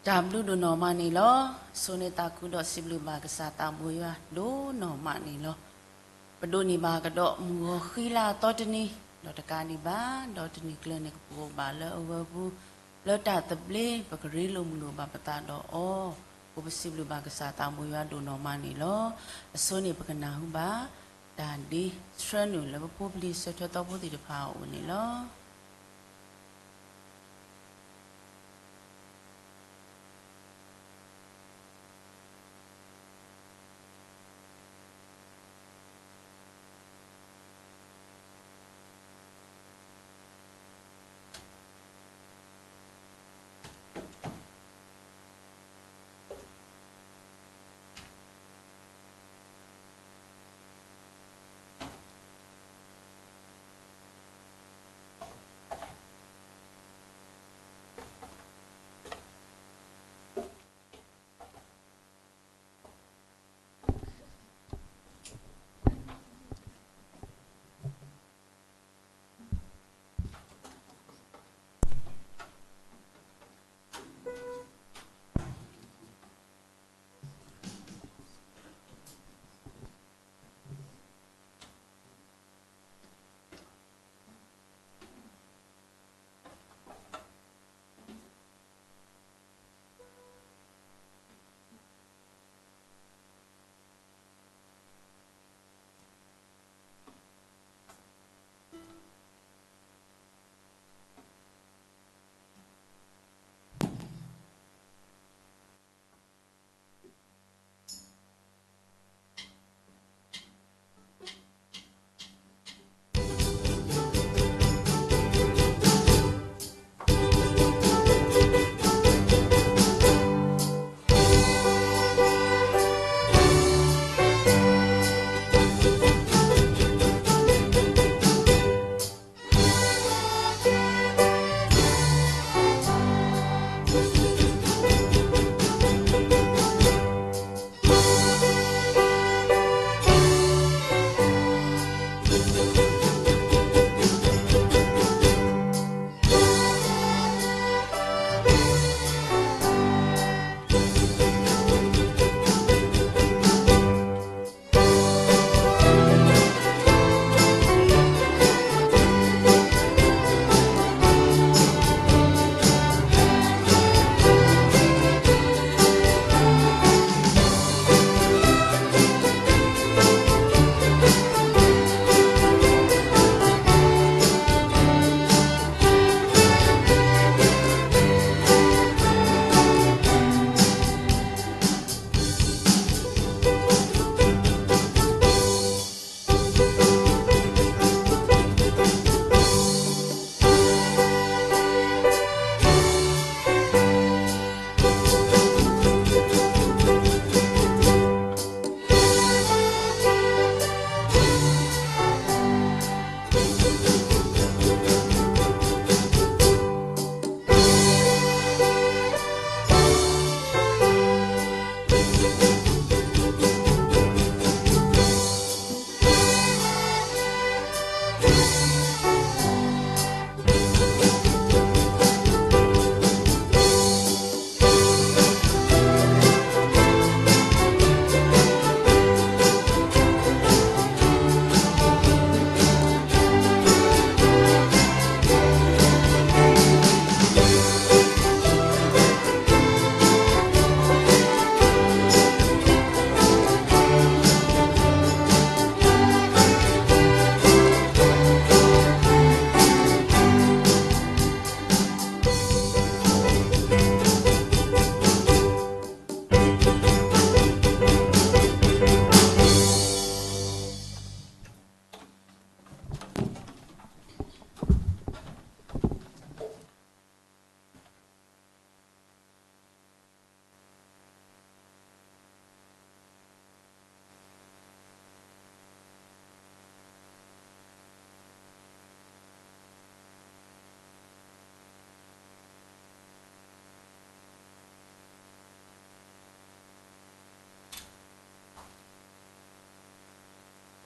တၢ်ဘျုးဒိၣ်နီၢ်မးန့ၣ်လီၤ. ဆိၣ်ဂ့ၤသးခုဒီးစံးဘျုးဘၣ်ကစၢ်သးဘိယွၤဒိၣ်နီၢ်မးန့ၣ်လီၤ. ပဒိးန့ၢ်ဘၣ်ကဒီးမုၢ်ဂီၤဃံလၤအသီတနံၤ, ဒီးတကးဒံးဘၣ်, ဒီးတနံၤကျၢၤန့ၣ်ကပူၤအိၣ်ဘၣ်လၢအဝဲပူၤ, လၢတၢ်သဘျ့ ပကရ့လိာ်မုာ်လိာ်ဘၣ်ပသးဒီးအီၤ, ပစံးဘျုးဘၣ်ကစၢ်သးဘိယွၤဒိၣ်နီၢ်မးန့ၣ်လီၤ. အဆိန့ၣ်ပကနၢ်ဟူဘၣ် တၢ်ဒ့ဆှၢနုာ်လၢပဖိပလံၤဆၢထၢၣ်သီဖိသ့ၣ်တဖၣ်အအိၣ်န့ၣ်လီၤ.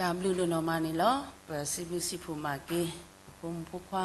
တၢ်ဘျုးဒိၣ်နီၢ်မးန့ၣ်လီၤ. ပစံးဘျုးစံးဖှိၣ်မၤက့ၤ ပဖိမုၣ်ဖိခွါ,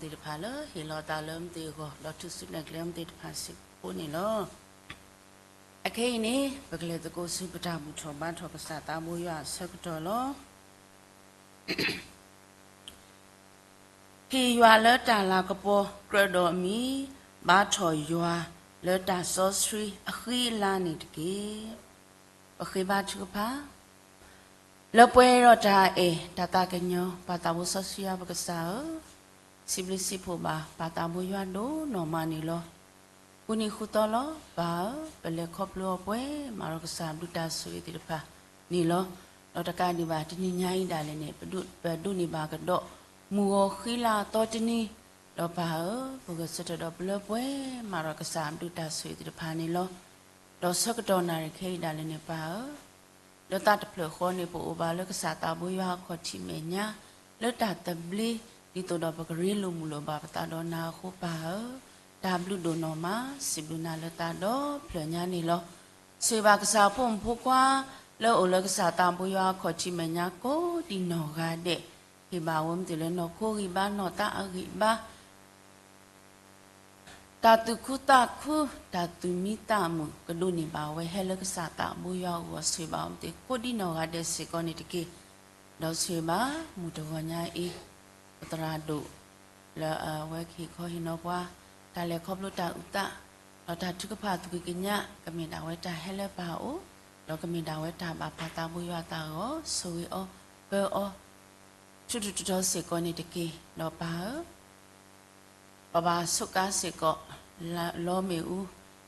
ဒီးပဃ့ဘါထုကဖၣ်ပှၤသးစၢ်ဖိမုၣ်ဖိခွါသ့ၣ်တဖၣ်လၢဟ့ၣ်လီၤသးလၢမုၢ်တ့ၢ်အဂီၢ် ဒီးထူၣ်စုနဲၣ်ကျဲမုၢ်တ့ၢ်တဖၣ်စ့ၢ်ကီးန့ၣ်လီၤ. အခဲအံၤန့ၣ် ပကလဲၤသကိးဆူပတၢ်ဘူၣ်ထီၣ်ဘါထီၣ်ကစၢ်သးဘိယွၤအဆၢကတီၢ်လီၤ. ဟ့ၣ်ယွၤလၢတၢ်လၤကပီၤကြၢးဒီးအမံၤ, ဘါထီၣ်ယွၤလၢတၢ်စီဆှံအဃံအလၤန့ၣ်တက့ၢ်. ပဃ့ဘါထုကဖၣ်. လၢပှဲၤဒီးတၢ်အဲၣ်တၢ်သးကညီၤ ပၢ်သးဘိစီဆှံယွၤပကစၢ်ဧၢ, စံးဘျုးစံးဖှိၣ်ဘၣ်ပၢ်သးဘိယွၤဒိၣ်နီၢ်မးန့ၣ်လီၤ. ဃုနံၤဃုသီလီၤ ပၢ်ဧၢ, ပလဲၤခီဖျိအီၤပှဲၤမးဒီးကစၢ်ဘျုးတၢ်ဆိၣ်ဂ့ၤသ့ၣ်တဖၣ်န့ၣ်လီၤ. ဒီးတကးဒံးဘၣ် တနံၤညါအံၤဒၣ်လဲာ်န့ၣ် ပဒိးန့ၢ်ဘၣ်ကဒီး မုၢ်ဂီၤဃံလၤအသီတနံၤ, ဒီးပၢ်ဧၢ, ပဂဲၤဆၢထၢၣ်ဒီးပလၢပှဲၤမးဒီးကစၢ်ဘျုးတၢ်ဆိၣ်ဂ့ၤသ့ၣ်တဖၣ်န့ၣ်လီၤ. ဒီးဆၢကတီၢ်နၣ်ရံၣ်ခဲအံၤဒၣ်လဲာ်န့ၣ် ပၢ်ဧၢ, လၢသးတဖျၢၣ်ဃီန့ၣ် ပအိၣ်ဘၣ်လၢကစၢ်သးဘိယွၤအခီၣ်ထံးမဲာ်ညါ လၢတၢ်သဘျ့ ဒ်သိးဒီးပကရ့လိာ်မုာ်လိာ်ဘၣ်ပသးဒီးနၤအဃိ ပၢ်ဧၢ, တၢ်ဘျုးဒိၣ်နီၢ်မး စံးဘျုးနၤလၢသးဒီဖျၢၣ်ညါန့ၣ်လီၤ. ဆိၣ်ဂ့ၤဘၣ်ကစၢ်အဖိမုၣ်ဖိခွါ လၢအအိၣ်လၢကစၢ်သးဘိယွၤအခီၣ်ထံးမဲာ်ညါကိးဒံးနီၢ်ဂၤဒဲး, ဟ့ၣ်ဘၣ်ဝဲမ့ၢ်တုၤလၢနီၢ်ခိဂံၢ်ဘါ နီၢ်သးအဂံၢ်ဘါ တၢ်သူၣ်ခုသးခု, တၢ်သူၣ်မံသးမုာ် ကဒိးန့ၢ်ဘၣ်ဝဲဟဲလၢကစၢ်သးဘိယွၤအဂီၢ် ဆိၣ်ဂ့ၤဘၣ်အီၤမ့ၢ်တ့ၢ်ကိးဒံးနီၢ်ဂၤဒဲးစ့ၢ်ကီးန့ၣ်တက့ၢ်. ဒီးဆိၣ်ဂ့ၤဘၣ်မုၢ်တဂီၤညါအံၤ ပသရၣ်ဒိၣ် လၢအဝဲကဟ့ၣ်ခီဟ့ၣ်နီၤပှၤ တၢ်လဲၤခီဖျိတၢ်အုၣ်သး ဒီးတၢ်ထုကဖၣ်သူၣ်က့ၤကညး ကမ့ၢ်ဒၣ်ဝဲတၢ်ဟဲလၢပၢ်အအိၣ် ဒီးကမ့ၢ်ဒၣ်ဝဲတၢ်ဘၣ်ပၢ်သးဘိယွၤအသးအဂီၢ် ဆိၣ်ဂ့ၤအီၤ ပၢအီၤ ထူးထူးတီၤတီၤစ့ၢ်ကီးန့ၣ်တက့ၢ်. ဒီးပၢ်ဧၢ ပဘၣ်ဆိးကါစ့ၢ်ကီး လီမ့ၣ်အူ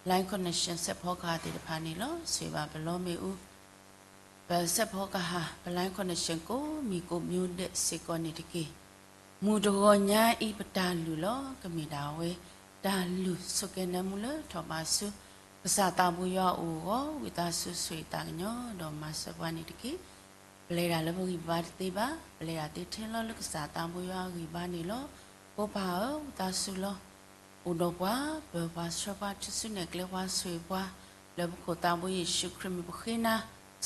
line connection စဲးဖီကဟၣ်သ့ၣ်တဖၣ်န့ၣ်လီၤ. ဆိၣ်ဂ့ၤဘၣ်ပလီမ့ၣ်အူ ပစဲးဖီကဟၣ် ပ line connection ကိးမံၤကိးမံၤဒဲးစ့ၢ်ကီးန့ၣ်တက့ၢ်. မုၢ်တဂီၤညါအံၤပတၢ်လုၢ်လီၤ ကမ့ၢ်ဒၣ်ဝဲ တၢ်လုၢ်ဆိးက့နၢမူလၢထီၣ်ဘးဆူ ကစၢ်သးဘိယွၤအအိၣ်အဂီၢ် ဝံသးစူၤဆိၣ်ဂ့ၤသးကညီၤ ဒီးမၤစၢၤပှၤန့ၣ်တက့ၢ်. ပလဲၤဒၣ်လၢပဂံၢ်ပဘါတသ့ဘၣ်, ပလဲၤဒၣ်သ့ထဲလီၤလၢကစၢ်သးဘိယွၤအဂံၢ်ဘါန့ၣ်လီၤ. ပၢ်ဧၢ ဝံသးစူၤလီၤ. အိၣ်ဒီးပှၤ, ပၢၤပှၤဆှၢပှၤ ထူၣ်စုနဲၣ်ကျဲပှၤဆိၣ်ဂ့ၤပှၤ, လၢပခိၣ်သးဘိယ့ၣ်ၡူးခရံာ်မံၤပဃ့နၤ,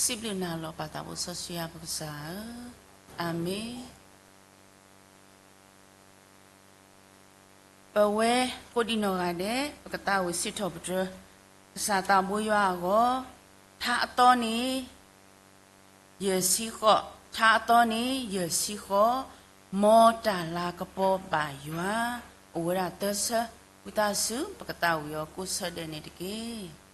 စံးဘျုးနၤလီၤ ပၢ်သးဘိစီဆှံယွၤပကစၢ်ဧၢ, အၤမ့ၣ်. ပဝဲကိးဒံးနီၢ်ဂၤဒဲး ပကသးဝံၣ်စံးထီၣ်ပတြၢၤ ကစၢ်သးဘိယွၤအဂီၢ်, ထါအသီန့ၣ် ယဲၢ်ဆံဃိး, ထါအသီန့ၣ် ယဲၢ်ဆံဃိး, မ်တၢ်လၤကပီၤဘၣ်ယွၤ, အိၣ်ဝဲဒၣ်သၢဆၢ, ဝံသးစူၤ ပကသးဝံၣ်အီၤကိးဆၢဒဲးန့ၣ်တက့ၢ်.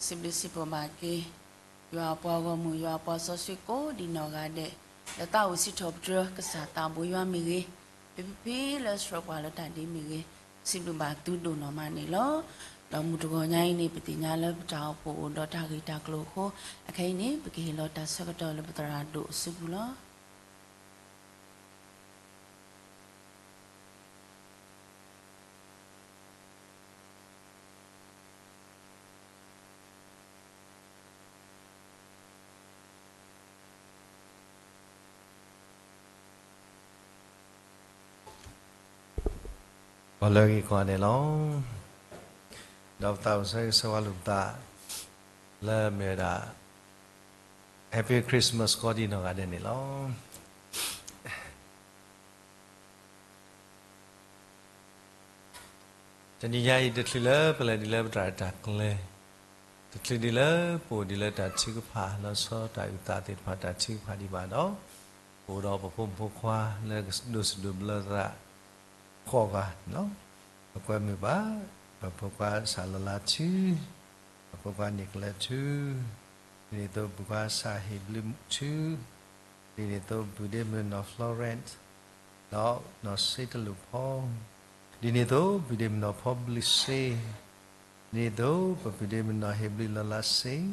စံးဘျုးစံးဖှိၣ်ဘၣ်က့ၤ ယွၤအပှၤဂီၢ်မုၢ် ယွၤအပှၤစီဆှံကိးဒံးနီၢ်ဂၤဒဲး, လၢသးအိၣ်စံးထီၣ်ပတြၢၤ ကစၢ်သးဘိယွၤမ့ၢ်ဂ့ၤ, ဖံဖံလၢဆှၢပှၤလၢတၢ်ဒ်မ့ၢ်ဂ့ၤ, စံးဘျုးဘၣ်သုဒိၣ်နီၢ်မးန့ၣ်လီၤ. ဒီးမုၢ်တဂီၤညါအံၤန့ၣ် ပသ့ၣ်ညါလၢပတၢ်အိၣ်ဖှိၣ်အိၣ်ဒီးတၢ်ဂ့ၢ်တၢ်ကျိၤအဃိ, အခဲအံၤန့ၣ် ပကဟ့ၣ်လီၤတၢ်ဆၢကတီၢ်လၢပသရၣ်ဒိၣ်အစုပူၤလီၤ. ပှၤလၢအဂ့ၤကိးဂၤဒဲးန့ၣ်လီၤ. ဒီးပသးအိၣ်ဆၢဂ့ၤဆၢဝါလိာ်ပသး လၢမ့ၢ်ဝဲဒၣ် Happy Christmas ကိးဒံးနီၢ်ဂၤဒဲးန့ၣ်လီၤ. တနံၤညါအံၤ တချုးလၢပလဲၤဒ်လၢပတၢ်ရဲၣ်တၢ်ကျဲၤ, တချုးဒ်လၢပအိၣ်ဒ်လၢတၢ်ထုကဖၣ် လီၤဆီတၢ်အုၣ်သးသ့ၣ်တဖၣ် တၢ်ထုကဖၣ်ဒံးဘၣ်ဒီး, ပအိၣ်ဒီးပဖိမုၣ်ဖိခွါလၢဒိးစံးဒိးဘျၢသးကိးဂၤန့ၣ်လီၤ. ပကွဲမုာ်ဘၣ် ပဖိခွါစၢ်လီၤလးထူ, ပဖိခွါနံၣ်ကလၢၤထူ, ဒ်န့ၣ်အသိးပဖိခွါစၢ်ဟ့ၣ်ဘျုးထူ, ဒ်န့ၣ်အသိးပုၢ်ဒ့မုၣ်နီၢ် Florence ဒီးနီၢ်စ့တလူးဖီ, ဒ်န့ၣ်အသိးပုၢ်ဒ့မုၣ်နီၢ်ဖီဘျုးစ့, ဒ်န့ၣ်အသိးပပုၢ်ဒ့မုၣ်နီၢ်ဟ့ၣ်ဘျုးလီၤလးစ့,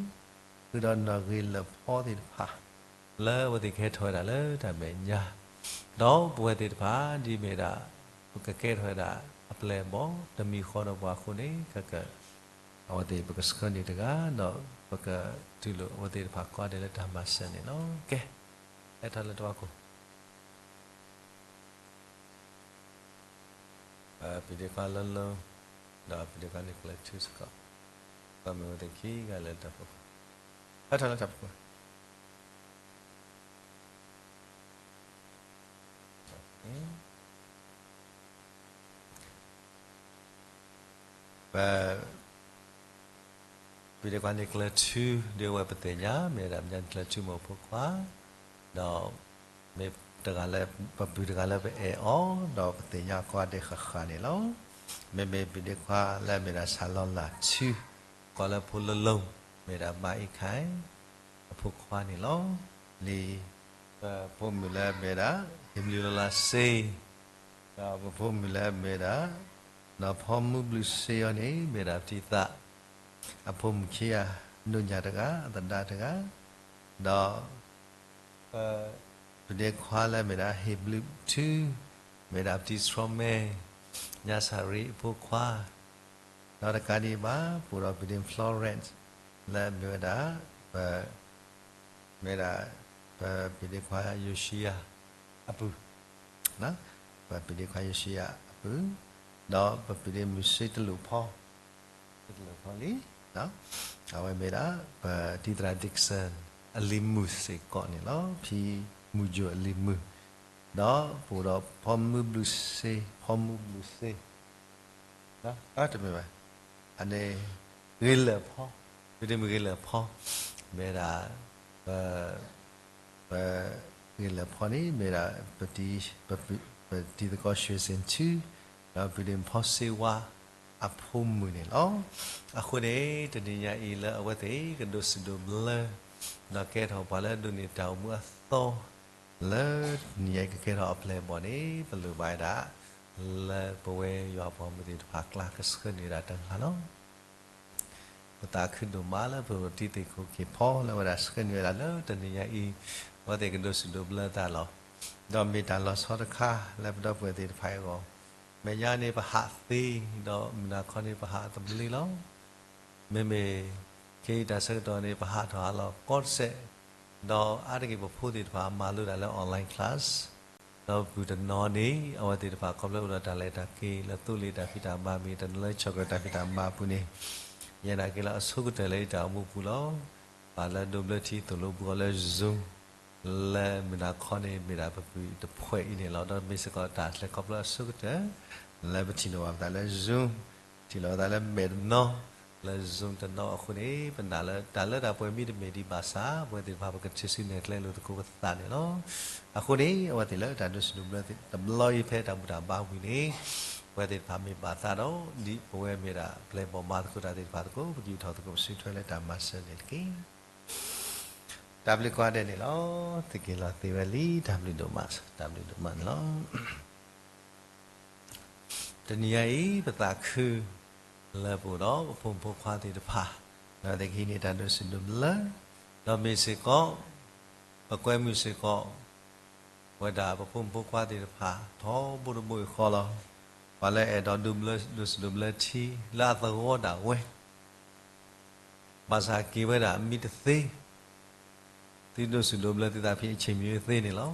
ဃုာ်ဒီးနီၢ်ဂ့ၤလၢာ်ဖီသ့ၣ်တဖၣ်, လၢအဝဲသ့ၣ်ကဟဲထီၣ်ဝဲဒၣ်လၢတၢ်မဲာ်ညါ, ဒီးပဝဲသ့ၣ်တဖၣ်ဒ်မ့ၢ်ဒၣ် ပကကဲထီၣ်ဝဲဒၣ်အပျဲၢ်အဘီၣ် တမံၤဃီဒီးပှၤအဃိန့ၣ် ကက အဝဲသ့ၣ်ပကဆှၢန့ၢ်တဂၤ ဒီးပကတူၢ်လိာ်အဝဲသ့ၣ်တဖၣ်ကိးဂၤဒဲးလၢတၢ်မၤစၢၤန့ၣ်လီၤ. ကဲ, ဟဲထီၣ်လၢတၢ်ဖီခိၣ်, ပဒ့ခွါလၢလၢ, ဒီးပဒ့ခွါနံၣ်ကလၢၤထူစ့ၢ်ကီး, ပမ့ၢ်ဝဲသ့ၣ်ခံဂၤလၢတၢ်ဖီခိၣ်, ဟဲထီၣ်လၢတၢ်ဖီခိၣ်. ပ ပဒ့ခွါနံၣ်ကလၢၤထူ ဒ်ဝဲပသ့ၣ်ညါ မ့ၢ်ဝဲဒၣ်ပဒ့ခွါနံၣ်ကလၢၤထူမ့ၢ်ဖိခွါ, ဒီးမ့ၢ်တဂၤလၢ ပပုၢ်တဂၤလၢပအဲၣ်အီၤ ဒီးပသ့ၣ်ညါကိးဂၤဒဲးဃၣ်ဃၣ်န့ၣ်လီၤ. မ့မ့ၢ်ပဒ့ခွါလၢမ့ၢ်ဒၣ်စၢ်လီၤလးထူ ကိးလၢဖိလၢလိၤ မ့ၢ်ဒၣ်မါအ့ၣ်ခါ အဖိခွါန့ၣ်လီၤ. လံ ပဖိမုၣ်လၢမ့ၢ်ဒၣ် ဟ့ၣ်ဘျုးလီၤလးစ့, ဒီးပဖိမုၣ်လၢမ့ၢ်ဒၣ် နီၢ်ဖီမုၢ်ဘျုးစ့အီၤန့ၣ် မ့ၢ်ဒၣ်ပတံၤသး အဖိမုၣ်ခံဂၤ အနိၣ်ညၣ်တဂၤ အသဒါတဂၤ, ဒီး ပဒ့ခွါလၢမ့ၢ်ဒၣ်ဟ့ၣ်ဘျုးထူ မ့ၢ်ဒၣ်ပတံၤဆှီမဲ ညါစၢ်ရံအဖိခွါ, ဒီးတကးဒံးဘၣ် ပအိၣ်ဒီးပဒ့ Florence လၢမ့ၢ်ဝဲဒၣ် ပ မ့ၢ်ဒၣ် ပပဒ့ခွါယိၤၡံယၤအပုၢ်, ပပဒ့ခွါယိၤၡံယၤအပုၢ်, ဒီးပပဒ့မုၣ်စ့တလူးဖီ, စ့တလူးဖီလံ, အဝဲမ့ၢ်ဒၣ် ပတံၤသရၣ် Dixon အလံၤမုၣ်စ့ၢ်ကီးန့ၣ်လီၤ. ဖံမုၢ်ယိၤအလံၤမုၣ်, ဒီးပအိၣ်ဒီးဖီမုၢ်ဘျုးစ့, ဖီမုၢ်ဘျုးစ့ တမ့ၢ်ဘၣ်, အန့ၣ် ဂ့ၤလၢာ်ဖီ, ပဒ့မုၣ်ဂ့ၤလၢာ်ဖီ, မ့ၢ်ဒၣ် ပ ပဂ့ၤလၢာ်ဖီန့ၣ် မ့ၢ်ဒၣ် ပတံၤသကိး ရွှ့ၣ်စ့ၣ်ထူ, ဒီးပဒ့မုၣ်ဖီစ့ဝါအဖိမုၣ်န့ၣ်လီၤ. အဃိန့ၣ် တနံၤညါအံၤလၢအဝဲသ့ၣ်ကဒိးစံးဒိးဘျၢ ဒီးကဲထီၣ်ပှၤလၢအဒိးန့ၢ်တၢ်အိၣ်မူအသီ လၢတနံၤညါအံၤကကဲထီၣ်အပျဲၢ်အဘီၣ်န့ၣ် ပလိၣ်ဘၣ်ဝဲဒၣ် လၢပဝဲယွၤအပှၤဂီၢ်မုၢ်သ့ၣ်တဖၣ်အကျါကဆှၢန့ၢ်ဝဲဒၣ်တဂၤလီၤ. ပသးခုဒိၣ်မးလၢပအိၣ်တံၤသကိးခ့ၣ်ဖီလၢအဝဲဒၣ်ဆှၢန့ၢ်ဝဲဒၣ်လၢတနံၤညါအံၤ, အဝဲသ့ၣ်ကဒိးစံးဒိးဘျၢသးလီၤ. ဒီးမ့ၢ်တၢ်လီၤဆီတခါလၢပဒီပုၢ်ဝဲၢ်သ့ၣ်တဖၣ်အဂီၢ်, မဲာ်ညါန့ၣ်ပဟးသ့, ဒီးမုၢ်နၤခီန့ၣ်ပဟးသဘျ့လီၤ. မ့မ့ၢ် ခဲအံၤတၢ်ဆၢကတီၢ်န့ၣ် ပဟးထီၣ်ဟးလီၤကီတစဲး, ဒီးအါတက့ၢ်ပဖိသ့ၣ်တဖၣ်မၤလိဒၣ်လၢ online class, ဒီးပုၢ်တနီၤန့ၣ် အဝဲသ့ၣ်တဖၣ်ခီဖျိအိၣ်ဒီးတၢ်လဲၤတၢ်က့ၤလၢသိလ့ၣ်တၢ်ဖံးတၢ်မၤမ့ၢ် တနီၤလၢဆီၣ်ထွဲတၢ်ဖံးတၢ်မၤအပူၤန့ၣ်, ယနာ်က့ၤလၢအဆိကတၢၢ်လၢယတၢ်အိၣ်မူပူၤလီၤ. ပှၤလၢဒိးဘျၢထံသိၣ်လိပူၤအီၤလၢ Zoom လၢမုၢ်နၤခီန့ၣ် မ့ၢ်ဒၣ်ပပုၢ်တဖှဲးအံၤန့ၣ်လီၤ. ဒီးမ့ၢ်စ့ၢ်ကီးတၢ်လဲၤခီဖျိအဆိကတၢၢ် လၢပထံၣ်လိာ်ဘၣ်ပသးလၢ Zoom, ထံၣ်လိာ်ပသးလၢမဲာ်တနီၤ လၢ Zoom တနီၤအဃိန့ၣ် ပနာ်လၢတၢ်လၢတၢ်ပှဲၤမ့တမ့ၢ်ဒံးဘၣ်ဆၣ် ပဝဲသ့ၣ်တဖၣ်ပကထုးစုနဲၣ်ကျဲလိာ်သကိးပသးန့ၣ်လီၤ. အဃိန့ၣ် အဝဲသ့ၣ်လၢတၢ်ဒိးစံးဒိးဘျၢသ့ၣ်တဘျီအံၤဖဲတၢ်ဘူၣ်တၢ်ဘါဝံၤန့ၣ် ပဝဲသ့ၣ်တဖၣ်မ့ၢ်ဘၣ်သးဒီး ဒ်ပဝဲမ့ၢ်ဒၣ်ပျဲၢ်ဘီၣ်မၤသကိးတၢ်သ့ၣ်တဖၣ်သကိး ပကယူးထီၣ်သကိးပစုထွဲလၢတၢ်မၤစၢၤန့ၣ်တက့ၢ်. တၢ်ဘျုးကိးဂၤဒဲးန့ၣ်လီၤ. သုးက့ၤလီၤသ့ဝဲလံ, တၢ်ဘျုးဒိၣ်မး, တၢ်ဘျုးဒိၣ်မးန့ၣ်လီၤ. တနံၤညါအံၤ ပသးခုလၢပအိၣ်ဒီးပဖိမုၣ်ဖိခွါသ့ၣ်တဖၣ် ဒီးသ့ၣ်ကဟံးန့ၢ်တၢ်ဒိးစံးဒိးဘျၢ, ဒီးမ့ၢ်စ့ၢ်ကီး ပကွဲမုာ်စ့ၢ်ကီး ဝဲဒၣ်ပဖိမုၣ်ဖိခွါသ့ၣ်တဖၣ် ထီဘိတဘိယူၢ်ဃီလီၤ. ပှၤလၢအဲၣ်ဒိးဒိးဘျၢ ဒိးစံးဒိးဘျၢထံလၢအသဝီဒၣ်ဝဲ ဘၣ်ဆၣ်က့ၤဝဲဒၣ်မံတသ့, သုဒိးစံးဒိးဘျၢသုသးဖဲ အဆ့ၣ်မံၤသ့န့ၣ်လီၤ.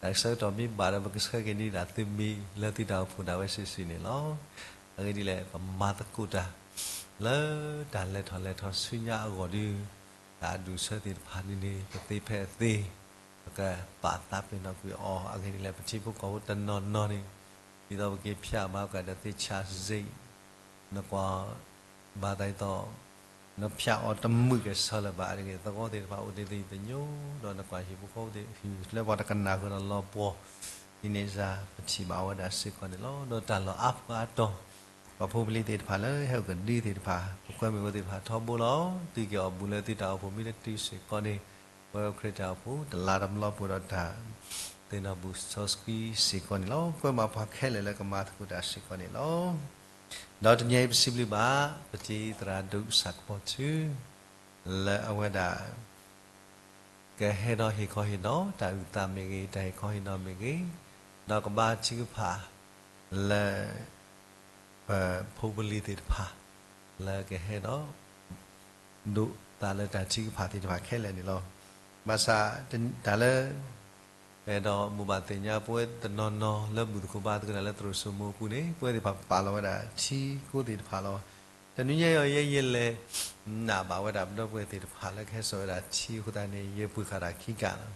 တၢ်ဆၢကတီၢ်မ့ၢ်ဘၣ်ဒီး ပကဆှၢက့ၤန့ၢ်ဒၣ်သုမံၤလၢသုတၢ်အိၣ်ဖှိၣ်ဒၣ်ဝဲစုာ်စုာ်န့ၣ်လီၤ. အဂ့ၢ်ဒ်လဲၣ် ပမၤသကိးတၢ် လၢတၢ်လဲၤထီၣ်လဲၤထီဆူညါအဂီၢ်ဒီး တၢ်အဒူၣ်အဆၢသ့ၣ်တဖၣ်န့ၣ်န့ၣ် ပသ့ဖဲအသ့ ပကပာ်သးပ့ၤနီၣ်ကွံာ်အီၤ. အဂ့ၢ်ဒ်လဲၣ် ပထံဖိကီၢ်ဖိတနီၤနီၤန့ၣ် ဒ်သိးပက့ၤဖၠးဘၣ်ကဒီးသ့ၣ်ဆၣ်စ့ၣ် နကွၢ် ဘၣ်သးဒ်သိး နဖၠးအီၤတမုာ်ကဲၣ်ဆိးလၢၤဘၣ်အဂ့ၢ် သဝီသ့ၣ်တဖၣ်အိၣ်တ့ၢ်သ့ၣ်သညိ ဒီးနကွၢ်ဟံၣ်ဖိဃီဖိသ့ၣ်ဟံၣ်လၢပှၤတကနၣ်ဃုာ်ဒီးလီၤပှီၢ် ဒ်န့ၣ်စ့ၢ် ပထံၣ်ဘၣ်ဝဲဒၣ်စ့ၢ်ကီးန့ၣ်လီၤ. ဒီးတၢ်လီၢ်အါဖှိၣ်အါတီၤ ပှၤဖိပလံၤသ့ၣ်တဖၣ်လၢဟဲအိၣ်ကဒုသ့ၣ်တဖၣ် ပကွဲမုာ်ဝဲသ့ၣ်တဖၣ်ထီဘိလီၤ. သုက့ၤအီၣ်ဘူၣ်လၢသုတၢ်အိၣ်ဖှိၣ်မ့ၢ်တတုၤစ့ၢ်ကီးန့ၣ် ပဝဲခရံာ်တၢ်အိၣ်ဖှိၣ် တလါတဘျီပှဲၤဒီးတၢ် သ့ၣ်နီၣ်ဘူၣ်စီဆှံစ့ၢ်ကီးန့ၣ်လီၤ. ပကွဲမုာ်ပှၤခဲလၢာ်လၢကမၤသကိးတၢ်စ့ၢ်ကီးန့ၣ်လီၤ. ဒီးတနံၤအံၤပစံးဘျုးဘၣ် ပတံၤသရၣ်ဒိၣ်စၢ်ကပီၤထူ လၢအဝဲဒၣ် ကဟဲဒီးဟ့ၣ်ခီဟ့ၣ်နီၤ တၢ်အုၣ်သးမ့ၢ်ဂ့ၤ တၢ်ဟ့ၣ်ခီဟ့ၣ်နီၤမ့ၢ်ဂ့ၤ, ဒီးကဘါထုကဖၣ် လၢ ပဖိပလံၤသ့ၣ်တဖၣ် လၢကဟဲဒီး ဒိးသးလၢတၢ်ထုကဖၣ်သ့ၣ်တဖၣ်ခဲလၢာ်န့ၣ်လီၤ. ဘၣ်ဆၣ် တၢ်လၢ ပအဲၣ်ဒိးမိၣ်ဘၣ်သ့ၣ်ညါပဝဲတနီၤနီၤလၢဘူၣ်သကိးဘါသကိးတၢ်လၢသရိာ်စိမိၤအပူၤန့ၣ် ပဝဲသ့ၣ်တဖၣ်ပာ်လီၤဝဲဒၣ်ထံကိးသ့ၣ်တဖၣ်လီၤ. တနံၤညါအံၤ ယဲယလဲၤ နာ်ဘၣ်ဝဲဒၣ်ပဒီပုၢ်ဝဲၢ်သ့ၣ်တဖၣ်လၢကဟဲစိာ်ဝဲဒၣ်ထံအဃိသတးန့ၣ် ယပှ့ၤဃာ်တၢ်ခံကၢ်လီၤ.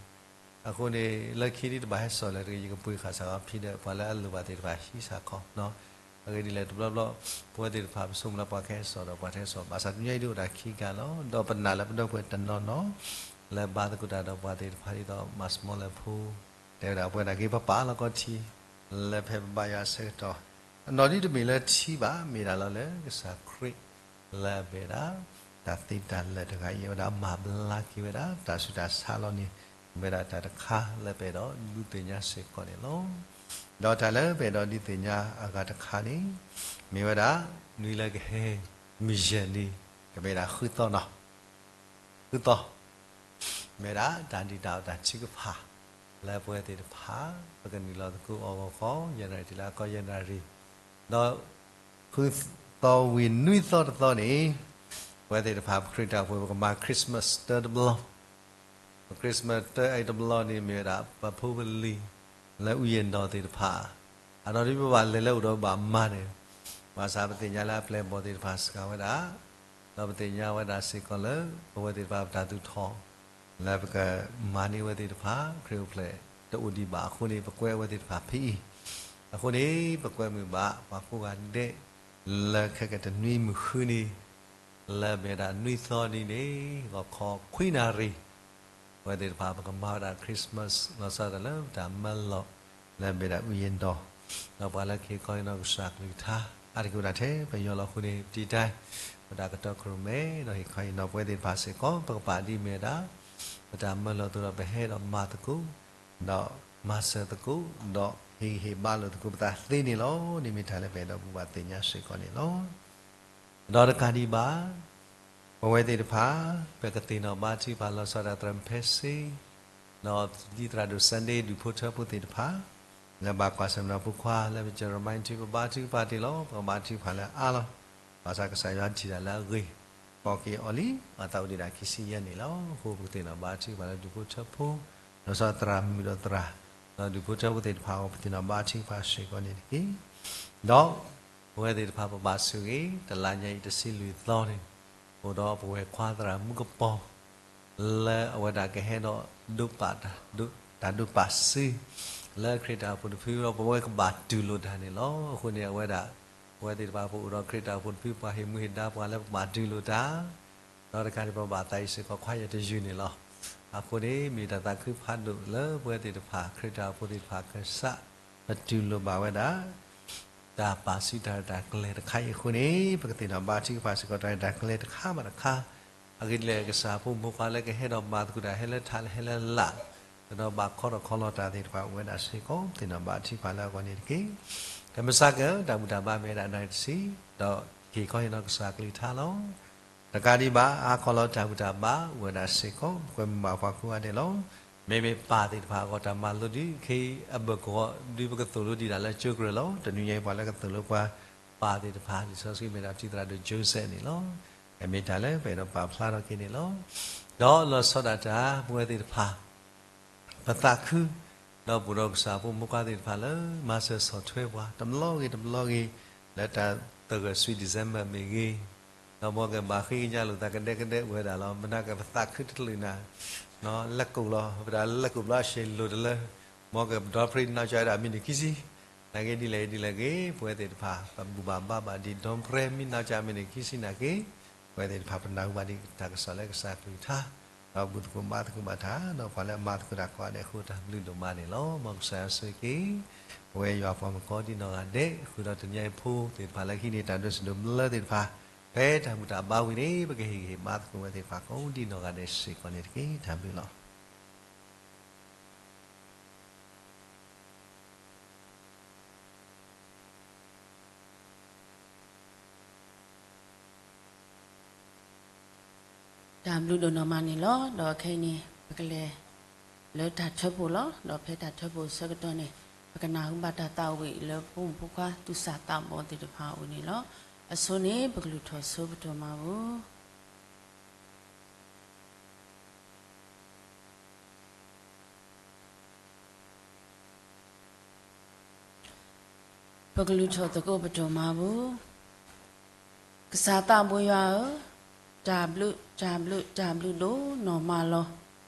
အဃိန့ၣ် လၢခံဒ်တဘၣ်ဟဲစိာ်လၢၤတဂ့ၤ ယကပှ့ၤဃာ်စ့ၢ်ကီးဖဲဒီး ပှၤလၢအလိၣ်ဘၣ်သ့ၣ်တဖၣ်ဟံးစ့ၢ်ကီးနီၤ. အဂ့ၢ်ဒ်လဲၣ် တဘျီဘျီ ပဝဲသ့ၣ်တဖၣ်ပဆိကမိၣ်လၢပှၤကဟဲစိာ်ဒီးပှၤတဟဲစိာ် ဘၣ်ဆၣ်တနံၤညါအံၤဒ်အိၣ်ဒၣ်ခံကၢ်လီၤ. ဒီးပနာ်လၢပဒီပုၢ်ဝဲၢ်တနီၤနီၤ လၢဘါသကိးတၢ်ဒီးပှၤသ့ၣ်တဖၣ်ဒ်သိး မၤစမီလၢဖိ တဲဝဲဒၣ်ပဝဲဒၣ်က့ၤပပာ်လီၤကီၢ်ထံ လၢဖဲပဘါယွၤအဆၢကတီၢ် အနီၢ်ဒ်တမ့ၢ်လၢထံဘၣ် မ့ၢ်ဒၣ်လီၤလၢကစၢ်ခရံာ် လၢအမ့ၢ်ဝဲဒၣ် တၢ်သ့တၢ်လၢာ်တဂၤအံၤ အဝဲဒၣ်မၤဘျါက့ၤဝဲဒၣ် တၢ်ဆူးတၢ်ဆါလီၤန့ၣ် မ့ၢ်ဝဲဒၣ်တၢ်တခါလၢပအဲၣ်ဒိးဒုးသ့ၣ်ညါစ့ၢ်ကီးန့ၣ်လီၤ. ဒီးတၢ်လၢပအဲၣ်ဒိးဒုးသ့ၣ်ညါအဂၤတခါန့ၣ် မ့ၢ်ဝဲဒၣ် နွံလၢကဟဲ မုၢ်ယဲၢ်နံၤ ကမ့ၢ်ဒၣ်ဃုသီနီၤ ဃုသီ မ့ၢ်ဝဲဒၣ်တၢ်ဒုၣ်တၢ်အီၣ်တၢ်ထုကဖၣ် လၢပဝဲသ့ၣ်တဖၣ် ပကနုာ်လီၤသကိးအဂီၢ်ဃီ ယဲၢ်နၣ်ရံၣ်တုၤလၢအကီ ယဲၢ်နၣ်ရံၣ်, ဒီးဃုသီဝံၤနွံသီတသီန့ၣ် ပဝဲသ့ၣ်တဖၣ် ပခရံာ်တၢ်အိၣ်ဖှိၣ် ပကမၤ Christmas တၢတဘျီ ပ Christmas တၢအံၤတဘျီန့ၣ် မ့ၢ်ဝဲဒၣ်ပဖိပလံၤ လၢအူယဲၢ်နီၢ်သ့ၣ်တဖၣ် အနီၢ်ဒ်ပဘၣ်လဲၤလၢအိၣ်ဒီးဘၣ်မၤန့ၣ် ဘၣ်ဆၣ်ပသ့ၣ်ညါလၢအပျဲၢ်အဘီၣ်သ့ၣ်တဖၣ်စှၤဝဲဒၣ် ဒီးပသ့ၣ်ညါဝဲဒၣ်စ့ၢ်ကီးလၢ ပဝဲသ့ၣ်တဖၣ်ပတၢ်သူၣ်ထီၣ် လၢပကမၤန့ၢ်အဝဲသ့ၣ်တဖၣ် ခရံာ်အိၣ်ဖျဲၣ်တအိၣ်ဒံးဘၣ်အဃိန့ၣ် ပကွဲအဝဲသ့ၣ်တဖၣ်ဖဲအံၤ အဃိန့ၣ် ပကွဲမုာ်ဘၣ်ပှၤကိးဂၤဒဲး လၢခဲကတနွံမုၢ်ဃုနံၤ လၢမ့ၢ်ဝဲဒၣ်နွံသီနံၤန့ၣ် ဂီၤခီခွံနၣ်ရံၣ် ပဝဲသ့ၣ်တဖၣ် ပကမၤဝဲဒၣ် Christmas လီၤဆီဒၣ်တၢ်လၢပတၢ်မၢလီၤ လၢမ့ၢ်ဒၣ်အူယဲၢ်နီၢ် ဒီးပှၤလၢကဟ့ၣ်ခီဟ့ၣ်နီၤကစၢ်ကလုၢ်ကထါ အါတက့ၢ်အိၣ်ဒၣ်ထဲပယီၤလီၤအဃိန့ၣ် ပတံတၢ် ပတၢ်ကတီၢ်ခရၢၣ်မဲ ဒီးဟ့ၣ်ခီဟ့ၣ်နီၤပဝဲသ့ၣ်တဖၣ်စ့ၢ်ကီး ပကပာ်ဒ်မ့ၢ်ဝဲဒၣ် ပတၢ်မၢလီၤအသိးဒီး ပဟဲဒီးမၤသကိး ဒီးမၤစၢၤသကိး ဒီးဟ့ၣ်ဂံၢ်ဟ့ၣ်ဘါလိာ်သကိးပသးသ့န့ၣ်လီၤ. န့ၣ်မ့ၢ်တၢ်လၢပအဲၣ်ဒိးဘၣ်သ့ၣ်ညါစ့ၢ်ကီးန့ၣ်လီၤ. ဒီးတကးဒံးဘၣ် ပဝဲသ့ၣ်တဖၣ် ပကသ့ၣ်နီၣ်ဘါထုကဖၣ်လီၤဆီဒၣ်တၢ်သရၣ်မုၣ်ဖဲစ့ ဒီးဒ်သရၣ်ဒိၣ် Sunday ဒူၣ်ဖိထၢဖိသ့ၣ်တဖၣ် လၢဘၣ်ကွၢ်ဆၢၣ်မဲာ်ဒီးဖိခွါ လၢပကရမါထု ပဘါထုကဖၣ်တ့ၢ်လီၤ. ပကဘါထုကဖၣ်လၢအါလီၤ. ဘၣ်ဆၣ်ကစၢ်ယွၤထံၣ်ဒၣ်လၢအဂ့ၤ ပိာ်က့ၤအီၤလံ အသးအိၣ်ဒံးဒၣ်ခံဆံယဲၢ်နံၣ်လီၤ. အဃိပကသ့ၣ်နီၣ်ဘါထုကဖၣ်လၢဒူၣ်ဖိထၢဖိ လီၤဆီသရၣ်မုၣ်ဒီးသရၣ် ဒီးဒူၣ်ဖိထၢဖိသ့ၣ်တဖၣ်အဂီၢ် ပသ့ၣ်နီၣ်ဘါထုကဖၣ်စ့ၢ်ကီးန့ၣ်တက့ၢ်. ဒီး ပဝဲသ့ၣ်တဖၣ်ပဘၣ်ဆိၣ်ဂ့ၤ တလါညါအံၤတဆံလွံၢ်သီန့ၣ် အိၣ်ဒီးပဝဲၢ်ခွါသရၣ်မုၣ်ကပီၤ လၢအဝဲဒၣ်ကဟဲဒီး ဒိးပာ် တၢ်ဒိးပာ်စု လၢခရံာ်တၢ်အိၣ်ဖှိၣ်တဖုဒီး ပဝဲကဘၣ်တူၢ်လိာ်တၢ်န့ၣ်လီၤ. အဃိန့ၣ် အဝဲဒၣ် ပဝဲသ့ၣ်တဖၣ်ပအိၣ်ဒီးခရံာ်တၢ်အိၣ်ဖှိၣ်တဖု ပှၤဟ့ၣ်မူဟ့ၣ်ဒါပှၤလၢပဘၣ်တူၢ်လိာ်တၢ် ဒီးတကးဒံးပဘၣ်သးအံၤစ့ၢ်ကီး choir တယုၢ်န့ၣ်လီၤ. အဃိန့ၣ် မ့ၢ်တၢ်သးခုဖးဒိၣ်လၢပဝဲသ့ၣ်တဖၣ် ခရံာ်တၢ်အိၣ်ဖှိၣ်သ့ၣ်တဖၣ် ကစၢ် ပတူၢ်လိာ်ဘၣ်ဝဲဒၣ် တၢ်ပာ်စုတၢ်ရဲၣ်တၢ်ကျဲၤတခါအံၤအဃိန့ၣ် ပကသ့ၣ်နီၣ်ဘါထုကဖၣ်စ့ၢ်ကီးတၢ်ရဲၣ်တၢ်ကျဲၤတခါဘၣ်တခါ, အဂ့ၢ်ဒ်လဲၣ် ကစၢ်ဖိမုၣ်ဖိခွါလၢကဟဲဒီးမၤသကိးတၢ်ဟဲလၢထးဟဲလၢလာ်, ကဒီးဘၣ်ခီထီၣ်ခီလီၤတၢ်သ့ၣ်တဖၣ်အိၣ်ဝဲဒၣ်စ့ၢ်ကီး သ့ၣ်နီၣ်ဘါထုကဖၣ်လၢအဂီၢ်န့ၣ်တက့ၢ်. တမ့ၢ်စ့ၢ်ကီး တၢ်ဘူၣ်တၢ်ဘါမ့ၢ်ဝဲဒၣ်နၣ်ရံၣ်တဆံ, ဒီးက့ၤခီဟ့ၣ်နီၤကစၢ်ကလုၢ်ကထါလီၤ. တကးဒံးဘၣ် အါခီလီၤတၢ်ဘူၣ်တၢ်ဘါအိၣ်ဝဲဒၣ်စ့ၢ်ကီး ပကွဲမုာ်ဘၣ်ပှၤကိးဂၤဒဲးလီၤ. မ့မ့ၢ်ပၢ်သ့ၣ်တဖၣ်အဂီၢ် တၢ်မၤလိဒုးခဲအံၤအဘၢၣ်ကဝီၤ ဒုးပကသိၣ်လိဒံးဒၣ်လၢကၠိကရၢၢ်လီၤ. တနွံညါအံၤပှၤလၢကသိၣ်လိပှၤပၢ်သ့ၣ်တဖၣ် လံာ်စီဆှံမ့ၢ်ဒၣ်ထံသရၣ်ဒိၣ် Joseph န့ၣ်လီၤ. အမ့ၢ်တၢ်လၢပအဲၣ်ဒိးပာ်ဖျါထီၣ်က့ၤန့ၣ်လီၤ. ဒီးလီၤဆီဒၣ်တၢ် ပဝဲသ့ၣ်တဖၣ် ပသးခု ဒီးပအိၣ်ဒီးကစၢ်ဖိမုၣ်ဖိခွါသ့ၣ်တဖၣ်လၢ မၤစၢၤဆီၣ်ထွဲပှၤ တဘျီဂ့ၤတဘျီဂ့ၤ လၢတၢ်သဂၢၢ် Sweet December မ့ၢ်ဂ့ၤ, ဒီးမ်ကဘၣ်ဃ့ကညးလိာ်သးကဒဲကဒဲဝဲဒၣ်လီၤ. မနုၤကပသးခုတချုးနၤ လဲၤကိးလီၤ ပတၢ်လဲၤကိးဘျီအဆဲးလိာ်တလၢ မ်ကပဒီပြ့နီၢ်ကၠီဝဲဒၣ် မံးနံးခံဆံ နာ်က့ဒ်လဲၣ်ဒ်လဲၣ်ဂ့ၤ ပဝဲသ့ၣ်တဖၣ် ပဘူၣ်ဘၣ်ဘါဘၣ်ဒံး ဒီပြ့မံးနီၢ်ကၠီ မံးနံးခံဆံ နာ်က့ ပဝဲသ့ၣ်တဖၣ် ပနၢ်ဟူဘၣ်ဒံးတၢ်ကစီၣ်လၢကစၢ်ကလုၢ်ကထါ, ဒီးဘူၣ်သကိးဘါသကိးဘၣ်တၢ် ဒီးပှၤလၢအမၤသကိးတၢ်ကိးဂၤဒဲးအဃိ တၢ်ဘျုးဒိၣ်မးန့ၣ်လီၤ. မ်ကစၢ်ယွၤဆိၣ်ဂ့ၤက့ၤ ပဝဲယွၤအပှၤမုၣ်ကီဒ်နီၢ်ဂၤဒဲး ဃုာ်ဒီးတနံၤအံၤဖိသ့ၣ်တဖၣ်လၢဟံးန့ၢ်တၢ်ဒိးစံးဒိးဘျၢသ့ၣ်တဖၣ် ဖဲတၢ်ဘူၣ်တၢ်ဘါဝံၤန့ၣ် ပကဟ့ၣ်ဂံၢ်ဟ့ၣ်ဘါသကိးဝဲသ့ၣ်တဖၣ်ကိးဒ်နီၢ်ဂၤဒဲးစ့ၢ်ကီးန့ၣ်တက့ၢ်. တၢ်ဘျုးလီၤ. တၢ်ဘျုးဒိၣ်နီၢ်မးန့ၣ်လီၤ. ဒီးခဲအံၤန့ၣ် ပကလဲၤလၢတၢ်ထၢဖှိၣ်လီၤ. ဒီးဖဲတၢ်ထၢဖှိၣ်ဆၢကတီၢ်န့ၣ် ပကနၢ်ဟူဘၣ်တၢ်သးဝံၣ်လၢဖိမုၣ်ဖိခွါသူၣ်စၢ်သးဘီၣ်သ့ၣ်တဖၣ်အအိၣ်န့ၣ်လီၤ. အဆိန့ၣ် ပကလုၢ်ထီၣ်ဆိပတိၢ်မၤပူၤ ပကလုၢ်ထီၣ်သကိးပတိၢ်မၤပူၤ, ကစၢ်သးဘိယွၤဧၢ, တၢ်ဘျုး တၢ်ဘျုး တၢ်ဘျုးဒိၣ်နီၢ်မးလီၤ.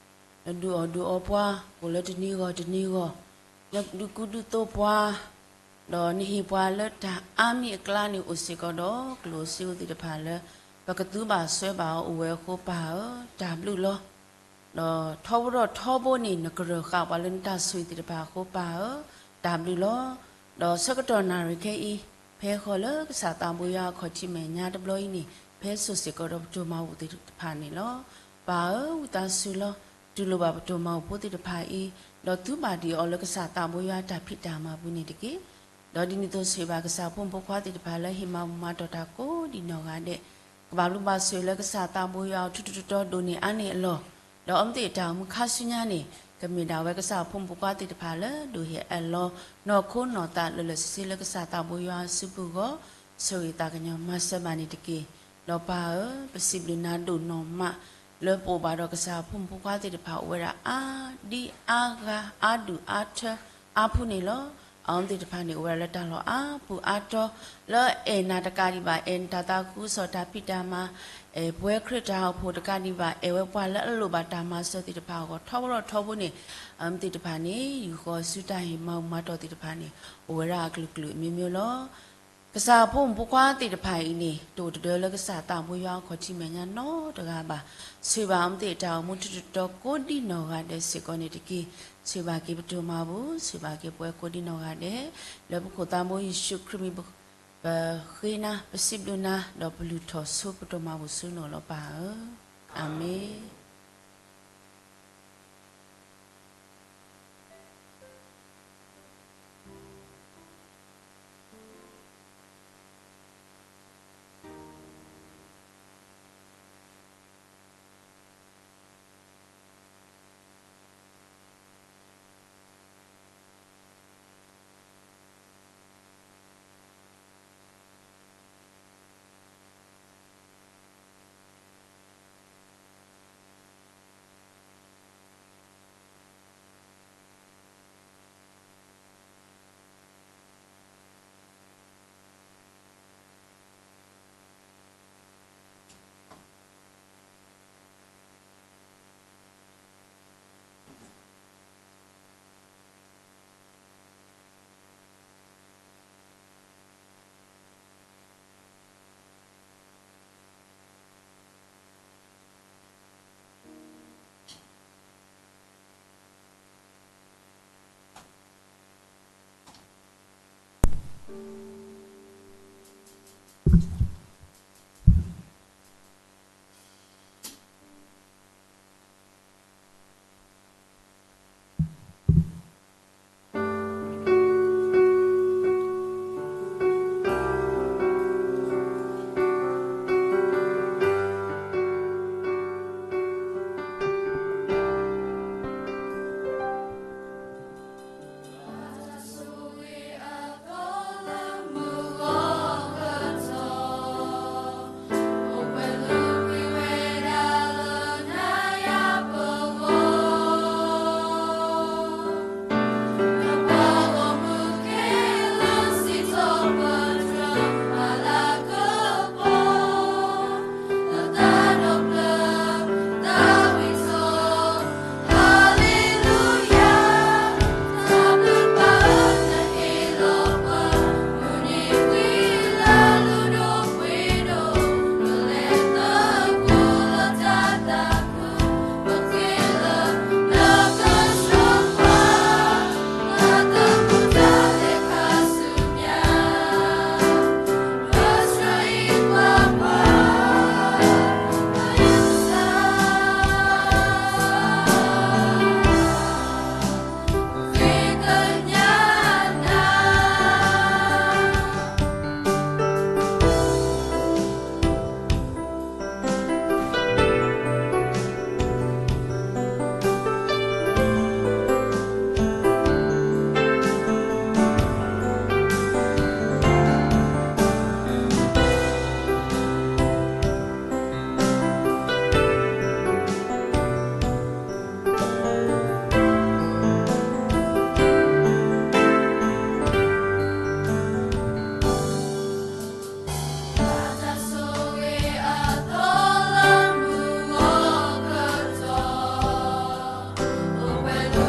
နဒုးအီၣ်ဒုးအီပှၤ အိၣ်လၢတနံၤဂီၢ်တနံၤဂီၢ်, နဒုးကူဒုးသိးပှၤ, ဒီးနဟ့ၣ်ပှၤလၢတၢ်အါမံၤအကျါန့ၣ်အိၣ်စ့ၢ်ကီးဒီး ကျိၣ်စ့ဧိၤသ့ၣ်တဖၣ်လၢ ပကသူဘၣ်စွဲဘၣ်အီၤအိၣ်ဝဲအဃိပၢ်ဧၢ, တၢ်ဘျုးလီၤ. ဒီးထီဘိထီဘိန့ၣ် နကရၢၢ်ဃာ်ပှၤလၢနတၢ်ဆိၣ်ဂ့ၤသ့ၣ်တဖၣ်အဃိပၢ်ဧၢ, တၢ်ဘျုးလီၤ. ဒီးဆၢကတီၢ်နၣ်ရံၣ်ခဲအံၤ ဖဲဃီၤလၢကစၢ်သးဘိယွၤအခီၣ်ထံးမဲာ်ညါတဘျီအံၤန့ၣ် ဖဲစိၢ်စ့ၢ်ကီးဒီးပတိၢ်မၤဘူၣ်သ့ၣ်တဖၣ်န့ၣ်လီၤ. ပၢ်ဧၢ, ဝံသးစူၤလီၤ. တူၢ်လိာ်ဘၣ်ပတိၢ်မၤဘူၣ်ဖိသ့ၣ်တဖၣ်အံၤ, ဒီးသူဘၣ်ဒံးအီၤလၢကစၢ်သးဘိယွၤအတၢ်ဖံးတၢ်မၤပူၤန့ၣ်တက့ၢ်. ဒီးဒ်န့ၣ်အသိးဆိၣ်ဂ့ၤဘၣ်ကစၢ်ဖိမုၣ်ဖိခွါသ့ၣ်တဖၣ်လၢဟ့ၣ်မၤဘူၣ်မၤတီၢ်တၢ်ကိးဒံးနီၢ်ဂၤဒဲး, ကဘၣ်ဘျုးဘၣ်ဆိၣ်ဂ့ၤလၢကစၢ်သးဘိယွၤအထူးထူးတီၤတီၤဒိၣ်န့ၢ်အါန့ၢ်အလီၢ်, ဒီးအီၤမ့ၢ်သ့ၣ်တၢ်အိၣ်မူခါဆူညါန့ၣ် ကမ့ၢ်ဒၣ်ဝဲကစၢ်ဖိမုၣ်ဖိခွါသ့ၣ်တဖၣ်လၢဒိၣ်ဟ့ၣ်အလီၤ နီၢ်ခိနီၢ်သးလၢလၢာ်ဆ့ဆ့လၢကစၢ်သးဘိယွၤအစုပူၤအဂီၢ်, ဆိၣ်ဂ့ၤသးကညီၤမၤစၢၤဘၣ်န့ၣ်တက့ၢ်. ဒီးပၢ်ဧၢ, ပစံးဘျုးနၤဒိၣ်နီၢ်မး လၢပအိၣ်ဘၣ်ဒီးကစၢ်ဖိမုၣ်ဖိခွါသ့ၣ်တဖၣ်အိၣ်ဝဲဒၣ်အါဒံအါဂၤအါဒူၣ်အါထၢအါဖုန့ၣ်လီၤ. အဝဲသ့ၣ်တဖၣ်န့ၣ် အိၣ်ဝဲဒၣ်လၢတၢ်လီၢ်အါပူၤအါတီၤ လၢအဲၣ်နၤတကးဒံးဘၣ် အဲၣ်နတၢ်သးခုကစီၣ်တၢ်ဖံးတၢ်မၤ, အဲၣ်ပဝဲခရံာ်တၢ်အိၣ်ဖှိၣ်တကးဒံးဘၣ် အဲၣ်ဝဲပှၤလၢအလိၣ်ဘၣ်တၢ်မၤစၢၤသ့ၣ်တဖၣ်အဂီၢ် ထီဘိထီဘိန့ၣ် အဝဲသ့ၣ်တဖၣ်န့ၣ် ယူၢ်ဃီၤဆူတၢ်ဟ့ၣ်မၤဘူၣ်မၤတီၢ်သ့ၣ်တဖၣ်န့ၣ် အိၣ်ဝဲဒၣ်အကလုာ်ကလုာ်အမျိုးမျိုးလီၤ. ကစၢ်ဖိမုၣ်ဖိခွါသ့ၣ်တဖၣ်အံၤန့ၣ် တအိၣ်တဒၢလၢကစၢ်သးဘိယွၤအခီၣ်ထံးမဲာ်ညါနီတဂၤဘၣ်. ဆိၣ်ဂ့ၤဘၣ်အဝဲသ့ၣ်တၢ်အိၣ်မူထူးထူးတီၤတီၤကိးဒံးနီၢ်ဂၤဒဲးစ့ၢ်ကီးန့ၣ်တက့ၢ်. ဆိၣ်ဂ့ၤဘၣ်က့ၤပတိၢ်မၤဘူၣ်, ဆိၣ်ဂ့ၤဘၣ်က့ၤပဝဲကိးဒံးနီၢ်ဂၤဒဲး, လၢပခိၣ်သးဘိယ့ၣ်ၡူးခရံာ်မံၤ ပဃ့နၤ ပစံးဘျုးနၤ ဒီးပလုၢ်ထီၣ်ဆိပတိၢ်မၤဘူၣ်ဆူနအိၣ်လီၤပၢ်ဧၢ, အၤမ့ၣ်.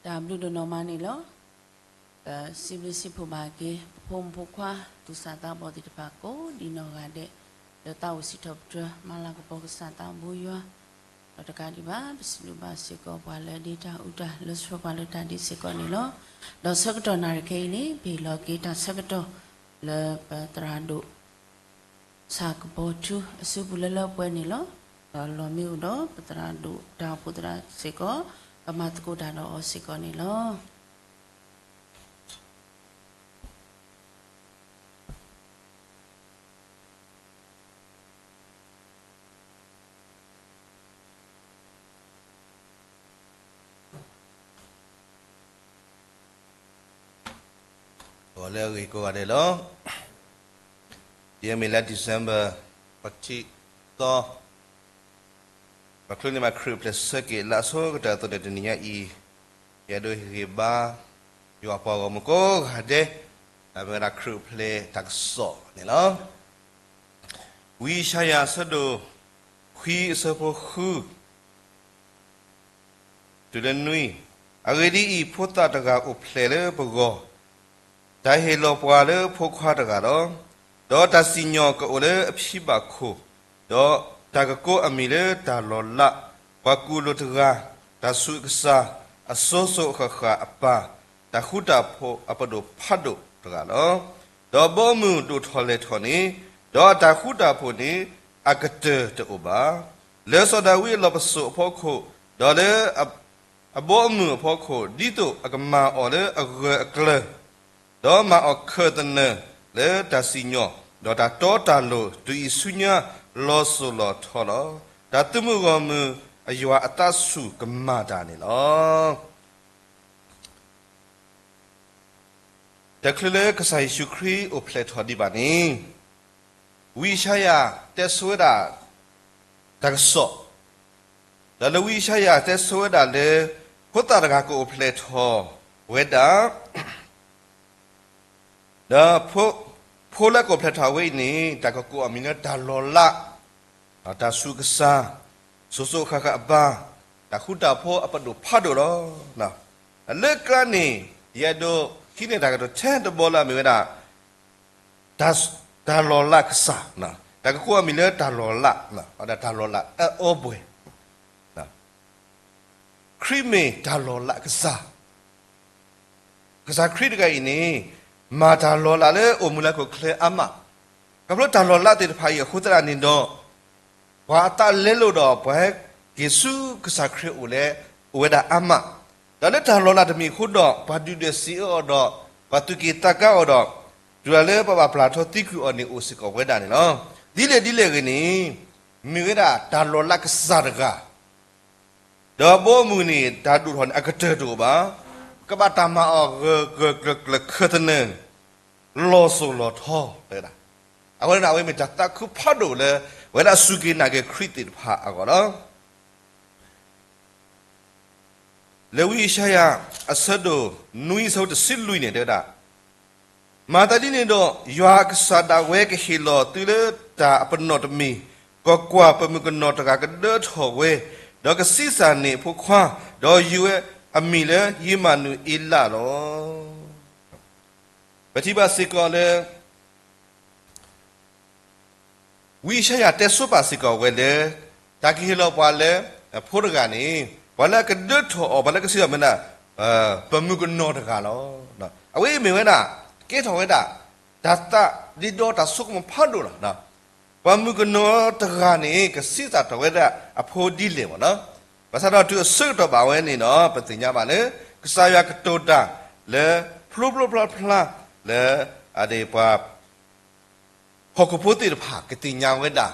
တၢ်ဘျုးဒိၣ်နီၢ်မးန့ၣ်လီၤ. ပစံးဘျုးစံးဖှိၣ်ဘၣ်က့ၤ ပဖိမုၣ်ဖိခွါ သူၣ်စၢ်သးဘီၣ်သ့ၣ်တဖၣ်ကိးဒံးနီၢ်ဂၤဒဲး လၢသးအိၣ်စံးထီၣ်ပတြၢၤ မၤလၤကပီၤကစၢ်သးဘိယွၤ, ဒီးတကးဒံးဘၣ် ပစံးဘျုးဘၣ်စ့ၢ်ကီးပှၤလၢအဒ့တၢ်အူတၢ်လၢဆှၢပှၤလၢတၢ်ဒ့စ့ၢ်ကီးန့ၣ်လီၤ. ဒီးဆၢကတီၢ်နၣ်ရံၣ်ခဲအံၤန့ၣ် ပဟ့ၣ်လီၤက့ၤတၢ်ဆၢကတီၢ် လၢပသရၣ်ဒိၣ် ဆၣ်ကပီၤထူ အစုပူၤလၢလၢပှဲၤန့ၣ်လီၤ. ဒီးလီၢ်မ့ၢ်အိၣ်ဒီးပသရၣ်ဒိၣ်တၢ်အိၣ်ဖှိၣ်သရၣ်စ့ၢ်ကီး ပမၤသကိးတၢ်ဒီးအီၤစ့ၢ်ကီးန့ၣ်လီၤ. ဂီၤလၢအဂ့ၤကိးဂၤဒဲးလီၤ. ယမ့ၢ်လၢ December ပထံသီ ပချုးန့ၢ်ဘၣ်ခရံာ်အိၣ်ဖျဲၣ်ဆၢက့ၤလၢအဆိကတၢၢ်အသိးန့ၣ် တနံၤညါအံၤ ယအဲၣ်ဒိးဟ့ၣ်ဂံၢ်ဘါ ယွၤပှၤဂီၢ်မုၢ်ကိးဂၤဒဲး ဒီးမ့ၢ်ဝဲဒၣ်ခရံာ်အိၣ်ဖျဲၣ်တၢ်ကစီၣ်န့ၣ်လီၤ. ဝံယၡါယၤအဆၢဒိၣ်ခွံအဆၢဖိဃု တုၤလၢနွံ, အဂ့ၢ်ဒ်အံၤ, ဖိသၣ်တဂၤအိၣ်ဖျဲၣ်လၢပဂီၢ်, တၢ်ဟ့ၣ်လီၤပှၤလၢဖိခွါတဂၤလီၤ. ဒီးတၢ်စံၣ်ညီၣ်ကအိၣ်လၢအဖံဘၣ်ခိၣ်, ဒီးတၢ်ကကိးအမံၤလၢတၢ်လီၤလး, ပှၤကူၣ်လိာ်တဂၤ, တၢ်ဆူးအကစၢ်, အစိၤစိၤဃၣ်ဃၣ်အပၢ်, တၢ်ဃူတၢ်ဖိးအပဒိၣ်ဖးဒိၣ်တဂၤလီၤ. ဒီးဘီအမုၢ်ဒိၣ်ထီၣ်လဲၢ်ထီၣ်န့ၣ်, ဒီးအတၢ်ဃူတၢ်ဖိးန့ၣ် အကတၢၢ်တအိၣ်ဘၣ်. လၢစီၤဒၤဝံးအလီၢ်ပစိာ်အဖီခိၣ်, ဒီးလၢအဘီအမုၢ်အဖီခိၣ်, ဒ်သိးအကမၤအီၤလၢအဂၢၤအကျၢၤ, ဒီးမၤအီၤခၢၣ်သနၢၣ်လၢတၢ်စံၣ်ညီၣ်, ဒီးတၢ်တီတၢ်လိၤ, တုၤအံၤဆူညါလီၤစိၤလီၤထီလီၤ. တၢ်သုးမုၢ်ဂီၢ်မုၢ်အယွၤအသးဆူၣ်ကမၤတၢ်န့ၣ်လီၤ. တချုးလၢကစၢ်ယ့ၣ်ၡူးခရံာ်အိၣ်ဖျဲၣ်ထီၣ်ဒံးဘၣ်န့ၣ်, ဝံယၡါယၤတဲဆိဝဲဒၣ် တၢ်ကစီၣ်, ဒီးလၢဝံယၡါယၤတဲဆိဝဲဒၣ်လၢ ဖိသၣ်တဂၤကအိၣ်ဖျဲၣ်ထီၣ်ဝဲဒၣ်, ဒီး ဖိလၢကအိၣ်ဖျဲၣ်ထီၣ်ဝဲအံၤန့ၣ် တၢ်ကကိးအမံၤလၢတၢ်လီၤလး, တၢ်ဆူးကစၢ်, စိၤစိၤဃၣ်ဃၣ်အပၢ်, တၢ်ဃူတၢ်ဖိးအပဒိၣ်ဖးဒိၣ်လီၤ. လၢကျါန့ၣ် ယအဲၣ်ဒိးဟံးန့ၢ်တၢ်ကတိၤထဲတဘီလၢအမ့ၢ်ဝဲဒၣ် တၢ်လီၤလးကစၢ်, တၢ်ကကိးအမံၤလၢတၢ်လီၤလး, တၢ်လီၤလးအအီပှဲၤ, ခရံာ်မ့ၢ်တၢ်လီၤလးကစၢ်. ကစၢ်ခရံာ်တဂၤအံၤန့ၣ် မၤတၢ်လီၤလးလၢအိၣ်မူလၢဟီၣ်ခိၣ်ချၢအါမး, ခီဖျိတၢ်လီၤလးသ့ၣ်တဖၣ်အံၤအဃိသတးန့ၣ်ဒီး ပှၤအသးလဲလိာ်ဒီးပှၤဟဲက့ၤဆူကစၢ်ခရံာ်အအိၣ်လဲၣ် အိၣ်ဝဲဒၣ်အါမး, ဒီးလၢတၢ်လီၤလးတမံၤအဃိဒီး ပှၤဒုၣ်ဒွဲၣ်စံးအၢအီၤဒီး ပှၤသူၣ်က့ၣ်သးကါအီၤဒီး တုၤလၢပဘၣ်ပျၢ်ထီသံကွံာ်အီၤန့ၣ်အိၣ်စ့ၢ်ကီးဝဲဒၣ်န့ၣ်လီၤ. ဒ်လဲၣ်ဒ်လဲၣ်ဂ့ၤန့ၣ် မ့ၢ်ဝဲဒၣ်တၢ်လီၤလးကစၢ်တဂၤ ဒီးဘီအမုၢ်န့ၣ် တၢ်ဒိၣ်ထီၣ်န့ၣ် အကတၢၢ်တအိၣ်ဘၣ်. ကဘၣ်တၢ်မၤအီၤဂၢၢ်ဂၢၢ်ကျၢၤကျၢၤခၢၣ်သနၢၣ် လီၤစိၤလီၤထီ တဲဝဲဒၣ်. အဝဲန့ၣ် အဝဲမ့ၢ်တၢ်သးခုဖးဒိၣ်လၢ အဝဲဒၣ်စူၢ်က့ၤနာ်က့ၤခရံာ်သ့ၣ်တဖၣ်အဂီၢ်လီၤ. လၢဝံယၡါယၤအဆၢဒိၣ်နွံအဆၢဖိတဆံလွံၢ်န့ၣ် တဲဝဲဒၣ်, မၤသးဒ်န့ၣ်ဒီး ယွၤအကစၢ်ဒၣ်ဝဲကဟ့ၣ်လီၤသုလၢတၢ်အပနီၣ်တမံၤ, ကွၢ်ကွၢ်, ပှၤမုၣ်ကနီၤတဂၤကဒၢထီၣ်ဝဲ, ဒီးကဆံးစၢ်န့ၢ်အဖိခွါ, ဒီးယုၢ်ဝဲအမံၤလၢယ့မၤနူၤအ့လးလီၤ. ပထံၣ်ဘၣ်စ့ၢ်ကီးလၢ ဝံယၡါယၤတဲဆိပာ်စ့ၢ်ကီးဝဲလၢ တၢ်ကဟ့ၣ်လီၤပှၤလၢ ဖိတဂၤန့ၣ် ပှၤလၢအကဒၢထီၣ်အီၤ ပှၤလၢကဆံးစၢ်မ့ၢ်ဒၣ် ပှၤမုၣ်ကနီၤတဂၤလီၤ. အဝဲအံၤမ့ၢ်ဝဲဒၣ် ကဲထီၣ်ဝဲဒၣ် တၢ်သးဒ့ဒီတၢ်ဆိကမိၣ်ဖးဒိၣ်လီၤ. ပှၤမုၣ်ကနီၤတဂၤန့ၣ် ကဆံးစၢ်ထီၣ်ဝဲဒၣ်အဖိဒ်လဲၣ်မ့ၢ်နီၤ. ဘၣ်ဆၣ်ဒီးတုၤအဆၢကတီၢ်ဘၣ်ဝဲန့ၣ်ဒီး ပသ့ၣ်ညါဘၣ်လၢ ကစၢ်ယွၤကတိၤတၢ်လၢ ဖျိဖျိဖျါဖျါလၢ အဒၣ်ပှၤ ဟီၣ်ခိၣ်ဖိသ့ၣ်တဖၣ် ကသ့ၣ်ညါဝဲဒၣ်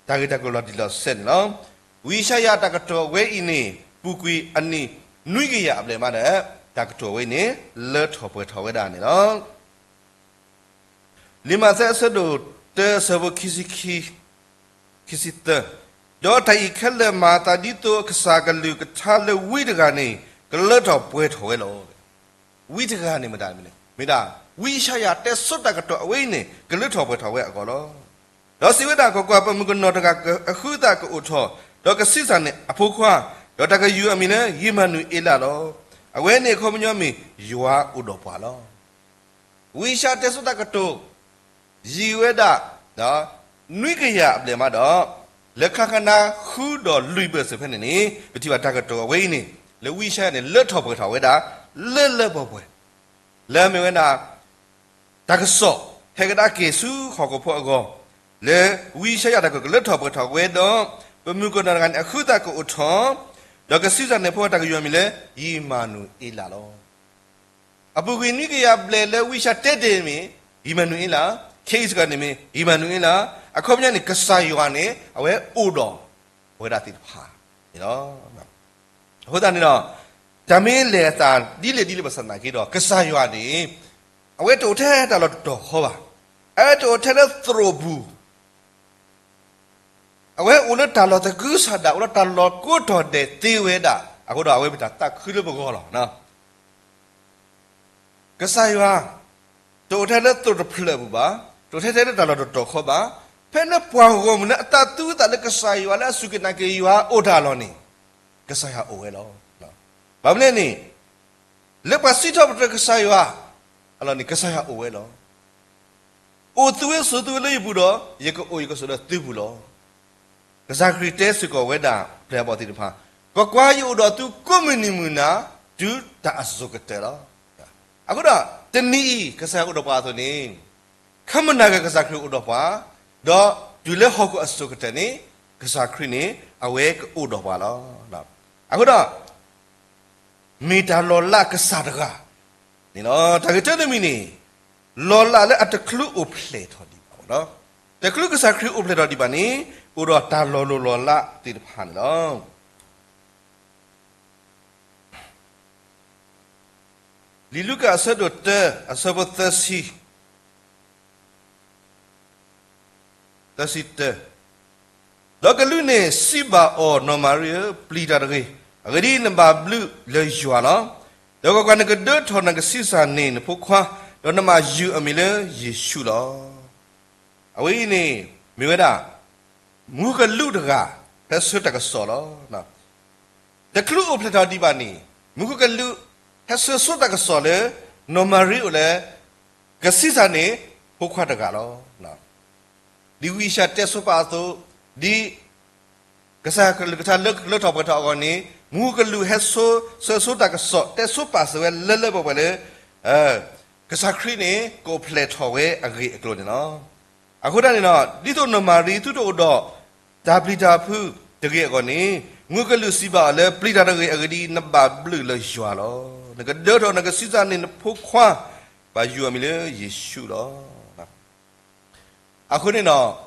တၢ်ဂ့ၢ်တၢ်ကျိၤလီၤတံၢ်လီၤဆဲးန့ၣ်လီၤ. ဝံယၡါယၤတၢ်ကတိၤဝဲအံၤန့ၣ် ပူၤကွံာ်အနံၣ်နွံကယၤအဘျဲၣ်မးဒီး တၢ်ကတိၤဝဲအံၤန့ၣ် လၢထီၣ်ပှဲၤထီၣ်ဝဲဒၣ်န့ၣ်လီၤ. လံာ်မးသဲအဆၢဒိၣ်တၢအဆၢဖိခံဆံခံ ခံဆံသၢ, ဒီးတၢ်အံၤခဲလၢာ်မၤအသးဒ်သိးအကစၢ်အကလုၢ်ကထါလၢဝံတဂၤန့ၣ် ကလၢထီၣ်ပှဲၤထီၣ်ဝဲလီၤ. ဝံတဂၤန့ၣ်မ့ၢ်တၢ်မနုၤလဲၣ်, မ့ၢ်ဒၣ် ဝံယၡါယၤတဲဆိတၢ်ကတိၤအဝဲအံၤန့ၣ် ကလၢထီၣ်ပှဲၤထီၣ်ဝဲအဂီၢ်လီၤ. ဒီးစံးဝဲဒၣ် ကွၢ်ကွၢ်, ပှၤမုၣ်ကနီၤတဂၤအဃုသးကအိၣ်ထီၣ်, ဒီးကဆံးစၢ်န့ၢ်အဖိခွါ, ဒီးတၢ်ကယုၢ်အမံၤလၢယ့မၤနူၤအ့လးလီၤ. အဝဲန့ၣ်အခီပညီမ့ၢ်ယွၤအိၣ်ဒီးပှၤလီၤ. ဝံယၡါယၤတဲဆိတၢ်ကတိၤ ယံာ်ဝဲဒၣ် နွံကယၤအဘျဲၣ်မးဒီး လၢခါခနါဃုဒီးလွံၢ်ဘၢၣ်စၢၤဖဲန့ၣ်န့ၣ် ပထံၣ်ဘၣ်တၢ်ကတိၤအဝဲအံၤန့ၣ် လၢဝံယၡါယၤန့ၣ် လၢထီၣ်ပှဲၤထီၣ်ဝဲဒၣ် လၢလၢပှဲၤပှဲၤ လၢအမ့ၢ်ဝဲဒၣ် တၢ်ကစီၣ် ဟဲကဒါက့ၤဆူဟီၣ်ခိၣ်ဖိအဂီၢ် လၢဝံယၡါယၤတၢ်ကတိၤကလၢထီၣ်ပှဲၤထီၣ်ဝဲဒီး ပမုၢ်ကနီၤတဂၤန့ၣ် အဃုသးကအိၣ်ထီၣ်, ဒီးကဆံးစၢ်န့ၣ်ဖိတၢ်ကယုၢ်အမံၤလၢ ယံးမၤနူၤအ့လးလီၤ. အပူၤကွံာ်နွံကယၤဘျဲၣ်လၢဝံယၡါယၤတဲတ့ၢ်မ့ၢ် ယံးမၤနူၤအ့လး, ခဲအံၤစ့ၢ်ကီးန့ၣ်မ့ၢ် ယံးမၤနူၤအ့လး, အခီပညီန့ၣ် ကစၢ်ယွၤန့ၣ် အဝဲအိၣ်ဒီးပဝဲဒၣ်သ့ၣ်တဖၣ်န့ၣ်လီၤ. အဃိသတးန့ၣ်ဒီး တၢ်မ့ၢ်လဲၤအသးဒ်လဲၣ်ဒ်လဲၣ်ဘၣ်ဆၣ်သနာ်က့ဒီး ကစၢ်ယွၤန့ၣ် အဝဲတအိၣ်ထဲတၢ်လီၢ်တတီၤဃီဘၣ်. အဝဲတအိၣ်ထဲလၢသရိာ်ပူၤ အဝဲအိၣ်လၢတၢ်လီၢ်သကုၤဆးဒး အိၣ်လၢတၢ်လီၢ်ကိးတီၤဒဲးသ့ဝဲဒၣ် အဃိဒီးအဝဲမ့ၢ်တၢ်သးခုလၢပဂီၢ်လီၤ. ကစၢ်ယွၤ တအိၣ်ထဲလၢသရိာ်တဖျၢၣ်အပူၤဘၣ်, တအိၣ်ထဲထဲလၢတၢ်လီၢ်တတီၤဃီဘၣ်, ဖဲလၢပှၤဂီၢ်မုၢ်လၢအသးသူအသးလၢကစၢ်ယွၤလၢအစူၢ်က့ၤနာ်က့ၤယွၤအိၣ်တၢ်အလီၢ်န့ၣ် ကစၢ်ယွၤအိၣ်ဝဲလီၤ. ဘၣ်မနုၤလဲၣ်န့ၣ် လၢပှၤစံးထီၣ်ပတြၢၤကစၢ်ယွၤအလီၢ်န့ၣ် ကစၢ်ယွၤအိၣ်ဝဲလီၤ. အိၣ်သုဝဲဆိးသုဝဲလၢယပူၤဒီး ယကအိၣ်ယကဆိးလၢသုပူၤလီၤ. ကစၢ်ခရံာ်တဲစ့ၢ်ကီးဝဲဒၣ်ပျဲၢ်အဘီၣ်သ့ၣ်တဖၣ်, ကွၢ်ကွၢ်, ယအိၣ်ဒီးသုကိးမုၢ်နံၤမုၢ်နၤ တုၤတၢ်အစိၤကတၢၢ်လီၤ. အဃိဒီး တနံၤအံၤ ကစၢ်ယွၤအိၣ်ဒီးပှၤအသိးန့ၣ် ခီမုၢ်နၤက့ၤကစၢ်ခရံာ်အိၣ်ဒီးပှၤ, ဒီးတုၤလၢဟီၣ်ခိၣ်အစိၤကတၢၢ်န့ၣ် ကစၢ်ခရံာ်န့ၣ် အဝဲကအိၣ်ဒီးပှၤလီၤ. အဃိဒီး မ့ၢ်တၢ်လီၤလးကစၢ်တဂၤန့ၣ်လီၤ. တၢ်ဂ့ၢ်တမံၤန့ၣ် လီၤလးလၢအတချုးအိၣ်ဖျဲၣ်ထီၣ်ဒံးဘၣ်. တချုးကစၢ်ခရံာ်အိၣ်ဖျဲၣ်ထီၣ်ဒံးဘၣ်န့ၣ် အိၣ်ဒီးတၢ်လီၤလိၤလီၤလးသ့ၣ်တဖၣ်န့ၣ်လီၤ. လံာ်လူၤကၣ်အဆၢဒိၣ်တၢ အဆၢဖိသၢဆံ သၢဆံတၢ, ဒီးကလူးန့ၣ်စံးဘၣ်အီၤ, နီၢ်မၤရံဧၢ, ပျံၤတၢ်တဂ့ၤ, အဂ့ၢ်ဒ်အံၤ, နဘၣ်ဘျုးလၢယွၤလီၤ. ဒီးကွၢ်ကွၢ်, နကဒၢထီၣ်နကဆံးစၢ်န့ၢ်နဖိခွါ, ဒီးနဘၣ်ယုၢ်အမံၤလၢယ့ၣ်ၡူးလီၤ. အဝဲအံၤန့ၣ် မ့ၢ်ဝဲဒၣ် မူကလူးတဂၤ ဟဲဆှၢတၢ်ကစီၣ်လီၤ. တချုးအိၣ်ဖျဲၣ်ထီၣ်ဒံးဘၣ်န့ၣ် မူကလူး ဟဲဆှၢဆိတၢ်ကစီၣ်လၢ နီၢ်မၤရံအိၣ်လၢ ကဆံးစၢ်န့ၢ် ဖိခွါတဂၤလီၤ. ဒ်ဝံယၡါယၤတဲဆိပာ်အသိး, ဒ်ကစၢ်ကလုၢ်ကထါလၢကလၢထီၣ်ပှဲၤထီၣ်အဂီၢ်န့ၣ် မူကလူးဟဲဆှၢဆိတၢ်ကစီၣ် တဲဆိပာ်စၢၤဝဲလၢလၢပှဲၤပှဲၤလၢ ကစၢ်ခရံာ်န့ၣ် ကအိၣ်ဖျဲၣ်ထီၣ်ဝဲအဂ့ၢ်အကျိၤန့ၣ်လီၤ. အဃိသတးန့ၣ်ဒီး ဒ်သိးနီၢ်မၤရံသုတအိၣ်ဒီး တၢ်ပျံၤတၢ်ဖုးတဂ့ၤအဂီၢ်န့ၣ် မူကလူးစံးဘၣ်အီၤလၢ ပျံၤတၢ်တဂ့ၤ, အဂ့ၢ်ဒ်အံၤ, နဘၣ်ဘျုးလၢယွၤလီၤ. နကဒၢထီၣ်နကဆံးစၢ်န့ၢ်နဖိခွါ, ဘၣ်ယုၢ်အမံၤလၢယ့ၣ်ၡူးလီၤ. အဃိန့ၣ်ဒီး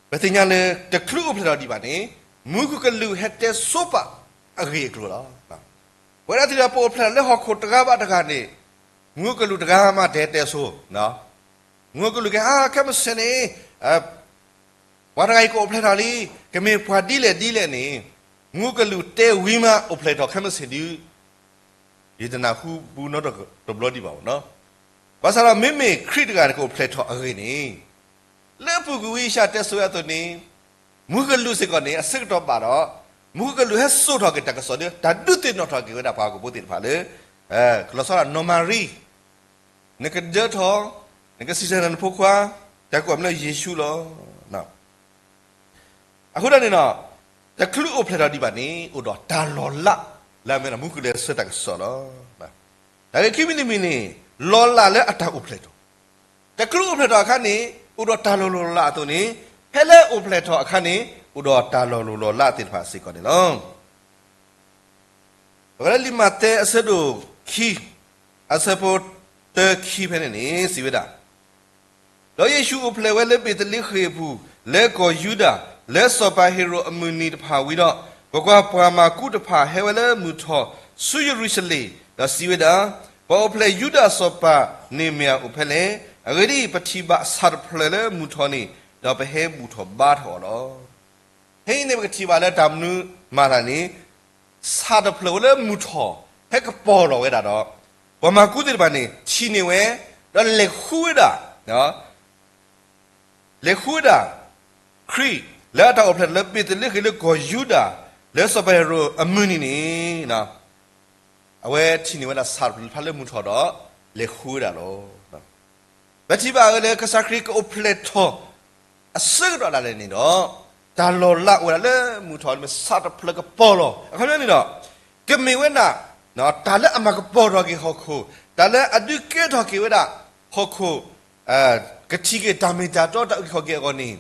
ပသ့ၣ်ညါလၢ တချုးအိၣ်ဖျဲၣ်ထီၣ်ဒံးဘၣ်န့ၣ် မူကလူးဟဲတဲဆိပာ်အဂ့ၢ်အကျိၤလီၤ. ပဝဲဒၣ်သ့ၣ်တဖၣ် ပအိၣ်ဖျဲၣ်ထီၣ်လၢဟီၣ်ခိၣ်တဂၤဘၣ်တဂၤန့ၣ် မူကလူးတဂၤမးတဟဲတဲဆိ, မူကလူးကဲ အါ ခဲမုၢ်ဆ့ၣ်န့ၣ် ပှၤတဂၤအံၤကအိၣ်ဖျဲၣ်ထီၣ်လံ, ကမ့ၢ်ပှၤဒ်လဲၣ်ဒ်လဲၣ်န့ၣ် မူကလူးတဲဝံၤမး အိၣ်ဖျဲၣ်ထီၣ်ခဲမုၢ်ဆ့ၣ်ဒုး ယတနၢ်ဟူဘူးနီတဘျီဒံးဘၣ်နီၤ. ဘၣ်ဆၣ်ဒီး မ့မ့ၢ်ခရံာ်တဂၤန့ၣ် ကအိၣ်ဖျဲၣ်ထီၣ်အဂ့ၢ်န့ၣ် လၢအပူၤကွံာ်ဝံယၡါယၤတဲဆိဝဲအသိးန့ၣ် မူကလူးစ့ၢ်ကီးန့ၣ် အဆၢကတီၢ်ဘၣ်ဒီး မူကလူးဟဲစိာ်ထီၣ်က့ၤတၢ်ကစီၣ်ဒီး တၢ်ဒုးသ့ၣ်နီၣ်ထီၣ်က့ၤဝဲဒၣ်ပှၤဟီၣ်ခိၣ်ဖိသ့ၣ်တဖၣ်လၢ ကလီၤဆီဒၣ်နီၢ်မၤရံ နကဒၢထီၣ်, နကဆံးစၢ်န့ၢ်နဖိခွါ, တၢ်ကိးအမံၤလၢယ့ၣ်ၡူးလီၤ. အဃိသတးန့ၣ်ဒီး တချုးအိၣ်ဖျဲၣ်ထီၣ်ဒံးဘၣ်န့ၣ် အိၣ်ဒီးတၢ်လီၤလး လၢအမ့ၢ်ဒၣ်မူကလူးဟဲဆှၢတၢ်ကစီၣ်လီၤ. တၢ်ဂ့ၢ်ခံမံၤတမံၤန့ၣ် လီၤလးလၢအတၢ်အိၣ်ဖျဲၣ်ထီၣ်, တချုးအိၣ်ဖျဲၣ်ထီၣ်အခါန့ၣ် အိၣ်ဒီးတၢ်လီၤလိၤလီၤလးအသိးန့ၣ် ဖဲလၢအိၣ်ဖျဲၣ်ထီၣ်အခါန့ၣ် အိၣ်ဒီးတၢ်လီၤလိၤလီၤလးသ့ၣ်တဖၣ်စ့ၢ်ကီးန့ၣ်လီၤ. ပကလဲၤလံာ်မးသဲအဆၢဒိၣ်ခံ အဆၢဖိတၢခံဖဲန့ၣ်န့ၣ် စံးဝဲဒၣ်, ဒီးယ့ၣ်ၡူးအိၣ်ဖျဲၣ်ဝဲလၢဘ့းသလ့ဃ့ၣ်အပူၤ လၢကီၢ်ယူဒၤ လၢစီၤပၤဟ့ၤရိာ်အမုၢ်နံၤတဖၣ်ဝံၤဒီး, ကွၢ်ကွၢ်, ပှၤမၤကူတဖၣ်ဟဲဝဲလၢမုၢ်ထီၣ်ဆူယရူၤၡလ့ၣ်, ဒီးစံးဝဲဒၣ်, ပှၤအိၣ်ဖျဲၣ်ယူဒၤစီၤပၤန့ၣ်မ့ၢ်အအိၣ်ဖဲလဲၣ်. အဂ့ၢ်ဒ်အံၤ, ပထံၣ်ဘၣ်ဆၣ်တဖျၢၣ်လၢမုၢ်ထီၣ်န့ၣ်, ဒီးပဟဲဘူၣ်ထီၣ်ဘါထီၣ်အီၤလီၤ. ဖဲအံၤန့ၣ် ပကထံၣ်ဘၣ်လၢတၢ်မနုၤမၤသးန့ၣ် ဆၣ်တဖျၢၣ်ဝဲလၢမုၢ်ထီၣ် ဟဲကပီၤလီၤဝဲဒၣ်ဒီး ပှၤမၤကူသ့ၣ်တဖၣ်န့ၣ် ထံၣ်န့ၢ်ဝဲ ဒီးလဲၤဃုဝဲဒၣ်, လဲၤဃုဝဲဒၣ် ခရံာ်လၢအတၢ်အိၣ်ဖျဲၣ်ထီၣ်လၢဘ့းသလ့ဃ့ၣ်လၢကီၢ်ယူဒၤ လၢစီၤပၤဟ့ၤရိာ်အမုၢ်နံၤန့ၣ် အဝဲထံၣ်န့ၢ်ဝဲဒၣ်ဆၣ်တဖျၢၣ်တဖျၢၣ်လၢမုၢ်ထီၣ်ဒီး လဲၤဃုဝဲဒၣ်လီၤ. ပထံၣ်ဘၣ်အဂ့ၢ်လၢကစၢ်ခရံာ်ကအိၣ်ဖျဲၣ်ထီၣ် အဆၢကတီၢ်ဒၣ်လဲာ်န့ၣ်ဒီး တၢ်လီၤလးအိၣ်ဝဲဒၣ်လၢမုၢ်ထီၣ် မ့ၢ်ဆၣ်တဖျၢၣ်ကပီၤလီၤ. အခီပညီန့ၣ်ဒီး ကမ့ၢ်ဝဲဒၣ် တၢ်လၢအမၤကပီၤထီၣ်က့ၤဟီၣ်ခိၣ်, တၢ်လၢအဒုးကဲထီၣ်က့ၤဝဲဒၣ်ဟီၣ်ခိၣ် ကထံၣ်က့ၤတၢ်မ့ၢ်တၢ်တီတၢ်အုၣ်က့ၤခီၣ်က့ၤအဂီၢ်န့ၣ်,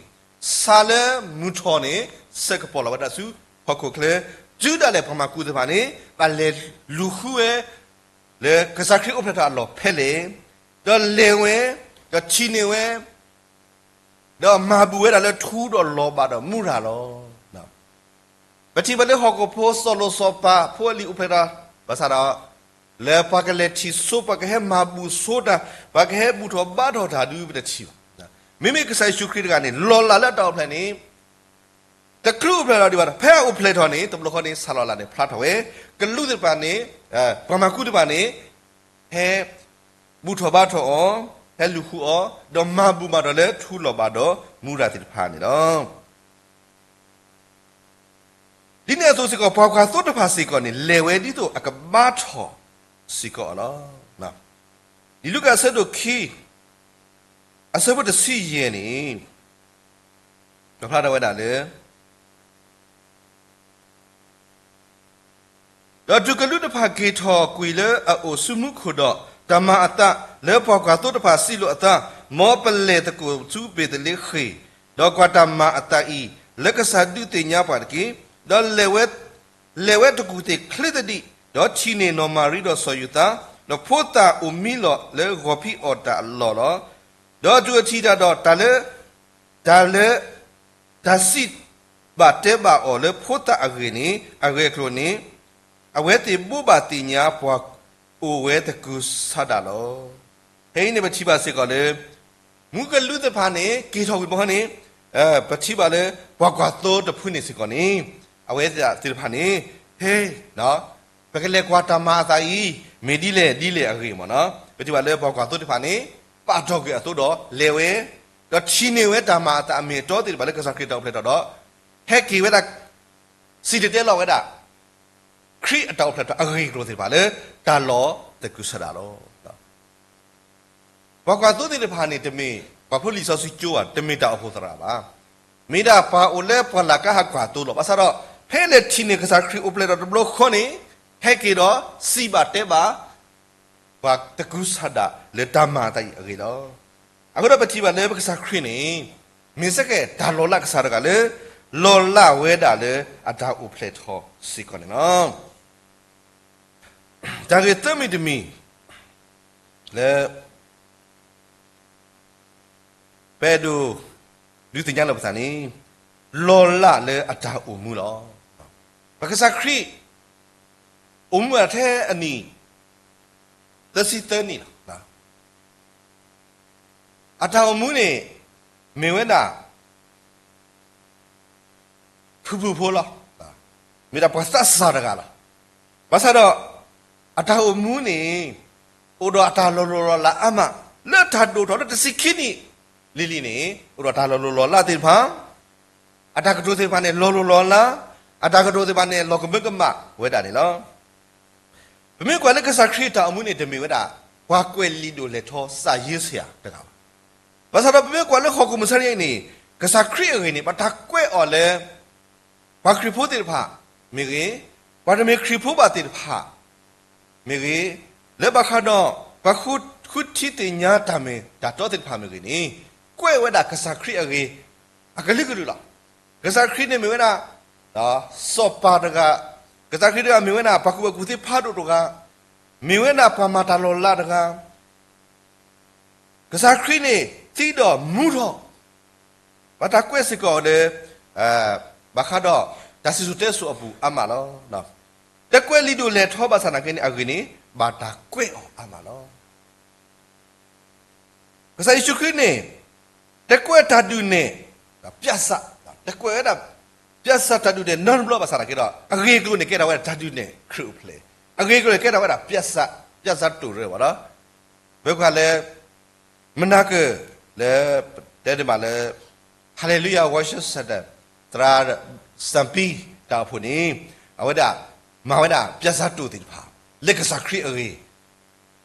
ဆၣ်လၢမုၢ်ထီၣ်န့ၣ် ဆၢကပီၤလီၤဝဲဒၣ်ဆူဟီၣ်ခိၣ်ချၢ, တုၤဒၣ်လဲာ်ပှၤမၤကူသ့ၣ်တဖၣ်န့ၣ် ဘၣ်လဲၤလူၤဃုဝဲ လၢကစၢ်ခရံာ်အိၣ်ဖျဲၣ်ထီၣ်အလီၢ်ဖဲလဲၣ်, ဒီးလဲၤဝဲ, ဒီးထံၣ်န့ၢ်ဝဲ, ဒီးမၤဘူၣ်ဝဲဒၣ်လၢထူဒီးလီၤဘၣ်ဒီးမူရၤလီၤ. ပထံၣ်ဘၣ်လၢဟီၣ်ခိၣ်ဖိစီၤလိၤစီၤပၤဖိအလံၤအိၣ်ဖျဲၣ်ထီၣ် ဘၣ်ဆၣ်ဒီး လၢပှၤကလဲၤထံၣ်ဆိပှၤကဟဲမၤဘူၣ်ဆိတၢ်, ပှၤကဟဲဘူၣ်ထီၣ်ဘါထီၣ်တၢ်ဒုးပတထံၣ်ဘၣ်. မ့မ့ၢ်ကစၢ်ယ့ၣ်ၡူးခရံာ်တဂၤန့ၣ် လီၤလးလၢအတၢ်အိၣ်ဖျဲၣ်န့ၣ် တချုးအိၣ်ဖျဲၣ်ထီၣ်ဒံးဘၣ်ဒီး ဖဲအအိၣ်ဖျဲၣ်ထီၣ်န့ၣ် တဘျီဃီန့ၣ် ဆၣ်လီၤလးန့ၣ်ဖျါထီၣ်ဝဲ, ကလူးသ့ၣ်တဖၣ်န့ၣ် ပှၤမၤကူသ့ၣ်တဖၣ်န့ၣ် ဟဲဘူၣ်ထီၣ်ဘါထီၣ်အီၤ, ဟဲလူၤဃုအီၤ, ဒီးမၤဘူၣ်မၤတီၢ်လၢထူလီၤဘၣ်ဒီးမူရၤသ့ၣ်တဖၣ်န့ၣ်လီၤ. ဒ်န့ၣ်အသိးစ့ၢ်ကီး ပှၤကွၢ်သိတဖၣ်စ့ၢ်ကီးန့ၣ် လဲၤဝဲဒ်သိးအကဘါထီၣ်စ့ၢ်ကီးအီၤလီၤ. လံာ်လူၤကၣ်အဆၢဒိၣ်ခံ အဆၢဖိတဆံယဲၢ်န့ၣ် ပဖျါထီၣ်ဝဲဒၣ်လၢ ဒီးတုၤကလူးတဖၣ်က့ၤထီၣ်ကွံာ်လၢအအိၣ်ဆူမူခိၣ်ဒီး, တၢ်မၤအသးလၢပှၤကွၢ်သိတဖၣ်စံးလိာ်အသး, မ်ပလဲၤသကိးဆူဘ့းသလ့ဃ့ၣ်, ဒီးကွၢ်တၢ်မၤအသးအံၤ လၢကစၢ်ဒုးသ့ၣ်ညါပှၤတက့ၢ်. ဒီးလဲၤဝဲတကူၣ်သ့ၣ်ချ့သဒံး, ဒီးထံၣ်န့ၢ်နီၢ်မၤရံဒီးစီၤယိၤသး, ဒီးဖိသၣ်အိၣ်မံလီၤလၢဂီၤဖံးအီၣ်တၢ်အလီၢ်လီၤ. ဒီးတုၤအထံၣ်တၢ်ဒီး တၢ်လၢ တၢ်လၢ တၢ်စံးဘၣ်တဲဘၣ်အီၤလၢဖိသၣ်အဂ့ၢ်န့ၣ် အဂ့ၢ်အကျိၤန့ၣ် အဝဲသ့ၣ်ဘိးဘၣ်သ့ၣ်ညါပှၤအိၣ်ဝဲသကုၤဆးဒးလီၤ. ဖဲအံၤန့ၣ်ပထံၣ်ဘၣ်စ့ၢ်ကီးလၢ မူကလူးသ့ၣ်တဖၣ်န့ၣ် က့ၤထီၣ်ကွံာ်ဘီန့ၣ် ပထံၣ်ဘၣ်လၢ ပှၤကွၢ်သိတဖုန့ၣ်စ့ၢ်ကီးန့ၣ် အဝဲသ့ၣ်တဖၣ်န့ၣ် ဟဲ ပကလဲၤကွၢ်တၢ်မၤအသးအံၤ မ့ၢ်ဒ်လဲၣ်ဒ်လဲၣ်အဂ့ၢ်မ့ၢ်နီၤ ပထံၣ်ဘၣ်လၢပှၤကွၢ်သိတဖၣ်န့ၣ် ပာ်ထီၣ်ကွံာ်အသိးဒီးလဲၤဝဲ, ဒီးထံၣ်န့ၢ်ဝဲတၢ်မၤအသးအမ့ၢ်အတီသ့ၣ်တဖၣ်လၢကစၢ်ခရံာ်တၢ်အိၣ်ဖျဲၣ်ထီၣ်ဒီး ဟဲက့ၤဝဲဒၣ် စံၣ်တဲၤတဲလီၤဝဲဒၣ် ခရံာ်အတၢ်အိၣ်ဖျဲၣ်ထီၣ်အဂ့ၢ်အကျိၤသ့ၣ်တဖၣ်လၢတၢ်လီၤသကုၤဆးဒးလီၤ. ပှၤကွၢ်သိသ့ၣ်တဖၣ်န့ၣ် တမ့ၢ်ပှၤဖိလံာ်စီဆှံကၠိဘၣ်, တမ့ၢ်တၢ်အိၣ်ဖှိၣ်သရၣ်ဘၣ်. မ့ၢ်ဒၣ်ပှၤအိၣ်လၢပှၢ်လၢ်ကါဟးကွၢ်သိလီၤ. ဘၣ်ဆၣ်ဒီး ဖဲလဲၤထံၣ်န့ၢ်ကစၢ်ခရံာ်အိၣ်ဖျဲၣ်ထီၣ်တဘျီဃီန့ၣ် ဟဲက့ၤဒီးစံးဘၣ်တဲဘၣ် ပှၤသကုၤဆးဒးလၢတၢ်မၤအသးအံၤအဂ့ၢ်လီၤ. အဃိဒီးပထံၣ်ဘၣ်လၢပကစၢ်ခရံာ်န့ၣ် မ့ၢ်စ့ၢ်ကီးတၢ်လီၤလးကစၢ်တဂၤလၢ လီၤလးဝဲဒၣ်လၢအတၢ်အိၣ်ဖျဲၣ်ထီၣ်စ့ၢ်ကီးန့ၣ်လီၤ. တၢ်ဂ့ၢ်သၢမံၤတမံၤ လၢ ပအဲၣ်ဒိး ဒုးသ့ၣ်ညါလိာ်ပသးန့ၣ် လီၤလးလၢအတၢ်အိၣ်မူလီၤ. ပကစၢ်ခရံာ် အိၣ်မူအထဲအနံၣ် သၢဆံသၢနံၣ်လီၤ. အတၢ်အိၣ်မူန့ၣ် မ့ၢ်ဝဲဒၣ် ဖုၣ်ဖုၣ်ဖိလီၤ. မ့ၢ်ဒၣ်ပှၤသးစၢ်တဂၤလီၤ. ဘၣ်ဆၣ်ဒီး အတၢ်အိၣ်မူန့ၣ် အိၣ်ဒီးအတၢ်လီၤလိၤလီၤလးအါမး လၢတၢ်ဒိၣ်ထီၣ်လၢတဆံခံနံၣ်လံၤလံၤန့ၣ် အိၣ်ဒီးတၢ်လီၤလိၤလီၤလးသ့ၣ်တဖၣ် အတၢ်ကတိၤသ့ၣ်တဖၣ်န့ၣ် လီၤလိၤလီၤလး, အတၢ်ကတိၤသ့ၣ်တဖၣ်န့ၣ် လီၤကမၢကမၣ်ဝဲဒၣ်န့ၣ်လီၤ. ပမ့ၢ်ကွၢ်လၢကစၢ်ခရံာ်တၢ်အိၣ်မူန့ၣ် တမ့ၢ်ဝဲဒၣ် ပှၤကွဲးလံာ်ဒိၣ်လဲၢ်ထီၣ်စၢ်ယ့ၢ်ဆံးတဂၤဘၣ်. ဘၣ်ဆၣ်ဒီးပမ့ၢ်ကွၢ်လၢဟီၣ်ခိၣ်မုၢ်ဆါတနံၤအံၤန့ၣ် ကစၢ်ခရံာ်အဂ့ၢ်န့ၣ် ဘၣ်တၢ်ကွဲးအီၤလၢ ပှၤခရံာ်ဖိသ့ၣ်တဖၣ်မ့ၢ်ဂ့ၤ, ပှၤတမ့ၢ်ခရံာ်ဖိဘၣ်သ့ၣ်တဖၣ်မ့ၢ်ဂ့ၤ, လၢဘၣ်ဃးဒီး ပှၤဃုထံသ့ၣ်ညါတၢ်မ့ၢ်တၢ်တီသ့ၣ်တဖၣ်မ့ၢ်ဂ့ၤန့ၣ် ကွဲးဝဲဒၣ်ကစၢ်ခရံာ်အဂ့ၢ် အကလုာ်ကလုာ်လီၤ. ကစၢ်ခရံာ်န့ၣ်မ့ၢ်ဝဲဒၣ် စီၤပၤတဂၤ, ကစၢ်ခရံာ်တဂၤမ့ၢ်ဝဲဒၣ် ပှၤကူၣ်ဘၣ်ကူၣ်သ့ဖးဒိၣ်တဂၤ, မ့ၢ်ဝဲဒၣ်ပှၤမၤတၢ်လီၤလးတဂၤ ကစၢ်ခရံာ်န့ၣ် သံဒီးမူထီၣ်, ဘၣ်တၢ်ကွဲးစ့ၢ်ကီးဒီး ဘၣ်ဃးဒီး တၢ်စံၣ်စိၤတဲစိၤအပူၤအါမးလီၤ. တကွဲးလံာ်ဒိၣ်လဲၢ်ထီဘၣ်ဆၣ်သနာ်က့န့ၣ် အဂ့ၢ်န့ၣ် ဘၣ်တၢ်ကွဲးအီၤအါမးလီၤ. ကစၢ်ယ့ၣ်ၡူးခရံာ်န့ၣ် တကွဲးတၢ်ဒုးနဲၣ် ပြသ, တကွဲးဝဲဒၣ် ပြသ တၢ်ဒုးနဲၣ်နီတဘျီဘၣ်ဆၣ်သနာ်က့ဒီး အဂ့ၢ်အကျိၤန့ၣ် ကဲထီၣ်ဝဲဒၣ်တၢ်ဒုးနဲၣ်ခရံာ်အိၣ်ဖျဲၣ်, အဂ့ၢ်အကျိၤန့ၣ် ကဲထီၣ်ဝဲဒၣ် ပြသ, ပြသတိၢ်ရဲၣ်ဘၣ်လီၤ. ပကွၢ်လၢ မနၤကၢၢ်လၢ တဲတမးလၢ Hallelujah Worship Center သရၣ် စၣ်ပံ တၢ်အိၣ်ဖှိၣ်န့ၣ် အဝဲဒၣ် မၤဝဲဒၣ် ပြသတိၢ်သ့ၣ်တဖၣ် လၢကစၢ်ခရံာ်အဂ့ၢ်,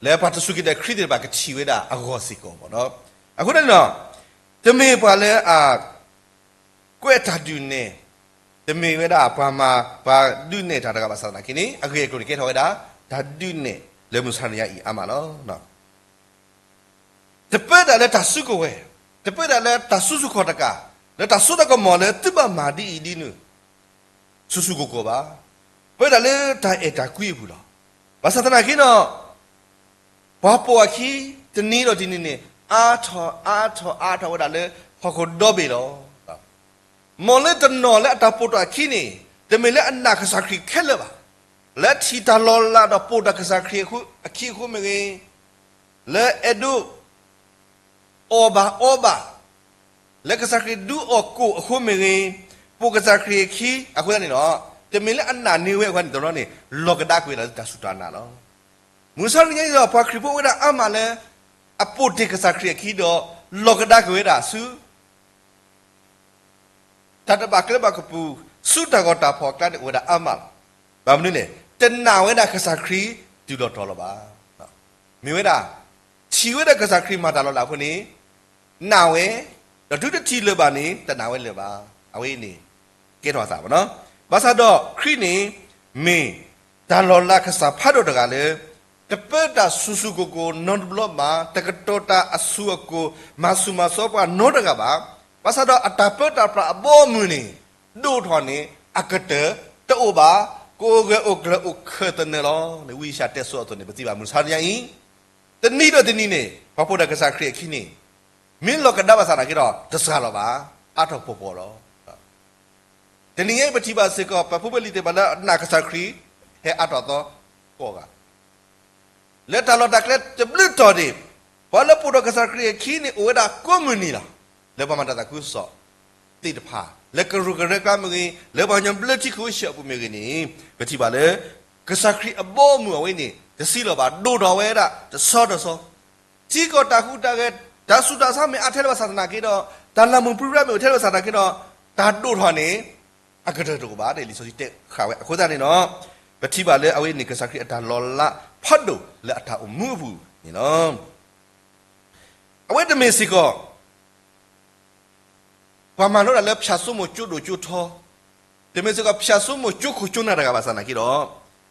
လၢပှၤတစူၢ်က့ၤနာ်ခရံာ်သ့ၣ်တဖၣ်ကထံၣ်ဝဲဒၣ်အဂီၢ်စ့ၢ်ကီးဘၣ်နီၤ. အဃိန့ၣ်ဒီး တမ့ၢ်ပှၤလၢအ ကွဲးတၢ်ဒုးနဲၣ်, တမ့ၢ်ဝဲဒၣ်ပှၤမၤ ပှၤဒုးနဲၣ်တၢ်တဂၤဘၣ်ဆၣ်သနာ်က့န့ၣ် အဂ့ၢ်အကျိၤန့ၣ်ကဲထီၣ်ဝဲဒၣ် တၢ်ဒုးနဲၣ်လၢမုၢ်ဆါတနံၤညါအံၤအါမးလီၤ. တပၢတၢ်လၢတၢ်စုကဝဲၤ, တပၢတၢ်လၢတၢ်စုဆူၣ်ခီၣ်တကး, လၢတၢ်စိတၢ်ကမီၤလၢသုဘၣ်မၤဒ်အံၤဒ်နုၤ ဆူၣ်ဆူၣ်ကိၢ်ကိၢ်ဘၣ်. ပၢတၢ်လၢတၢ်အဲၣ်တၢ်ကွံအပူၤလီၤ. ဘၣ်ဆၣ်သနာ်က့ဒီး ပှၤပိာ်အခံ တနံၤဒီးတနံၤန့ၣ် အါထီၣ်အါထီၣ်အါထီၣ်ဝဲဒၣ်လၢဟီၣ်ခိၣ်ဒီဘ့ၣ်လီၤ. မ်လၢတနီၤလၢအတၢ်ပိာ်တၢ်အခံန့ၣ် တမ့ၢ်လၢအနာ်ကစၢ်ခရံာ်ခဲလၢာ်ဘၣ်. လၢထံၣ်တၢ်လီၤလးဒီးပိာ်တၢ်ကစၢ်ခရံာ်အခံအဃိမ့ၢ်ဂ့ၤ, လၢအဲၣ်ဒိး အီၣ်ဘၣ်အီဘၣ်, လၢကစၢ်ခရံာ်ဒုးအီၣ်ကိၣ်အဃိမ့ၢ်ဂ့ၤ, ပိာ်ကစၢ်ခရံာ်အခံအဃိသတးန့ၣ်လီၤ. တမ့ၢ်လၢအနာ်န့ၢ်ဝဲအဃိန့ၣ် တနီၤန့ၣ် လီၤကဒါက့ၤဝဲဒၣ်လၢတၢ်စူၢ်တၢ်နာ်လီၤ. မုၢ်ဆါတနံၤညါအံၤဒီး ပှၤခရံာ်ဖိအိၣ်ဝဲဒၣ်အါမးလၢ အပိာ်တ့ၢ်ကစၢ်ခရံာ်အခံဒီး လီၤကဒါက့ၤဝဲဒၣ်ဆူ တၢ်တဘၣ်ကျဲဘၣ်ကပူၤ ဆူတၢ်ဂီၤတၢ်ဖီၣ်အကျါန့ၣ် အိၣ်ဝဲဒၣ်အါမးလီၤ. ဘၣ်မနုၤလဲၣ်, တနာ်ဝဲဒၣ်ကစၢ်ခရံာ်တုၤလီၤတီၤလီၤဘၣ်. မ့ၢ်ဝဲဒၣ် ထံၣ်ဝဲဒၣ်ကစၢ်ခရံာ်မၤတၢ်လီၤလးအဃိန့ၣ် နာ်ဝဲ, ဒီးတုၤတထံၣ်လၢၤဘၣ်န့ၣ် တနာ်ဝဲလၢၤဘၣ်. အဝဲအံၤန့ၣ် ကဲထီၣ်အသးဘၣ်နီၤ. ဘၣ်ဆၣ်ဒီးခရံာ်န့ၣ် မ့ၢ်တၢ်လီၤလးကစၢ်ဖးဒိၣ်တဂၤလၢ တပၢတၢ်ဆူၣ်ဆူၣ်ကိၢ်ကိၢ်နီတဘျီဘၣ်, တကတီၤတၢ်အဆူၣ်အကိၢ် မၤဆူၣ်မၤစီပှၤနီတဂၤဘၣ်. ဘၣ်ဆၣ်ဒီးအတၢ်ပၢတၢ်ပြးအဘီအမုၢ်န့ၣ် ဒိၣ်ထီၣ်န့ၣ် အကတၢၢ်တအိၣ်ဘၣ်, ကအိၣ်ဂၢၢ်အိၣ်ကျၢၤအိၣ်ခၢၣ်သနၢၣ်လီၤ. ဝံယၡါယၤတဲဆိအသိးန့ၣ် ပထံၣ်ဘၣ်မုၢ်ဆါတနံၤညါအံၤ တနံၤဒီးတနံၤန့ၣ် ပှၤပိာ်တၢ်ကစၢ်ခရံာ်အခံန့ၣ် မ့ၢ်လီၤကဒါဘၣ်ဆၣ်သနာ်က့ဒီး တစှၤလီၤဘၣ်, အါထီၣ်ပှီၢ်ပှီၢ်လီၤ. တနံၤညါအံၤပထံၣ်ဘၣ်စ့ၢ်ကီး ပဖိပလံၤသ့ၣ်တဖၣ်လၢအနာ်ကစၢ်ခရံာ် ဟဲအါထီၣ်သီကိးဂၤ လၢတၢ်လီၢ်တၢ်ကျဲတဘျုးတီၢ်န့ၣ် ပှၤလၢပိာ်ထီၣ်ကစၢ်ခရံာ်အခံန့ၣ် အိၣ်ဝဲဒၣ်ကိးမုၢ်နံၤလီၤ. လၢပှၤမၤတၢ်သးခုကစီၣ်သ့ၣ်တဖၣ် လၢကရူၢ်ကရၢကျါမ့ၢ်ဂ့ၤ, လၢပှၤကညီဘျၢထံခဝ့ၡၢၣ်အပူၤမ့ၢ်ဂ့ၤန့ၣ် ပထံၣ်ဘၣ်လၢ ကစၢ်ခရံာ်အဘီအမုၢ်အဝဲန့ၣ် တဆံးလီၤဘၣ်, ဒိၣ်ထီၣ်ဝဲဒၣ်တဆီတဆီ ထံကီၢ်တၢ်ဟူးတၢ်ဂဲၤ, တၢ်ဆူးတၢ်ဆါမ့ၢ်အါထဲလၢဘၣ်ဆၣ်သနာ်က့ဒီး, တၢ်လၢ်မုာ်ပြံပြါမ့ၢ်အိၣ်ထဲလၢဘၣ်ဆၣ်သနာ်က့ဒီး, တၢ်ဒိၣ်ထီၣ်န့ၣ် အကတၢၢ်တအိၣ်ဘၣ် လံာ်စီဆှံတဲဃာ်ဝဲ. အဃိသတးန့ၣ်ဒီး ပထံၣ်ဘၣ်လၢအဝဲန့ၣ် ကစၢ်ခရံာ်အတၢ်လီၤလးဖးဒိၣ်လၢအတၢ်အိၣ်မူအပူၤန့ၣ်လီၤ. အဝဲတမ့ၢ်စ့ၢ်ကီး ပှၤမၤလိတၢ်လၢဖၠၣ်စိမိၤကၠိဒိၣ်ကၠိထီ, တမ့ၢ်စ့ၢ်ကီးဖၠၣ်စိမိၤကၠိခိၣ်ကၠိနၢ်တဂၤဘၣ်ဆၣ်သနာ်က့ဒီး,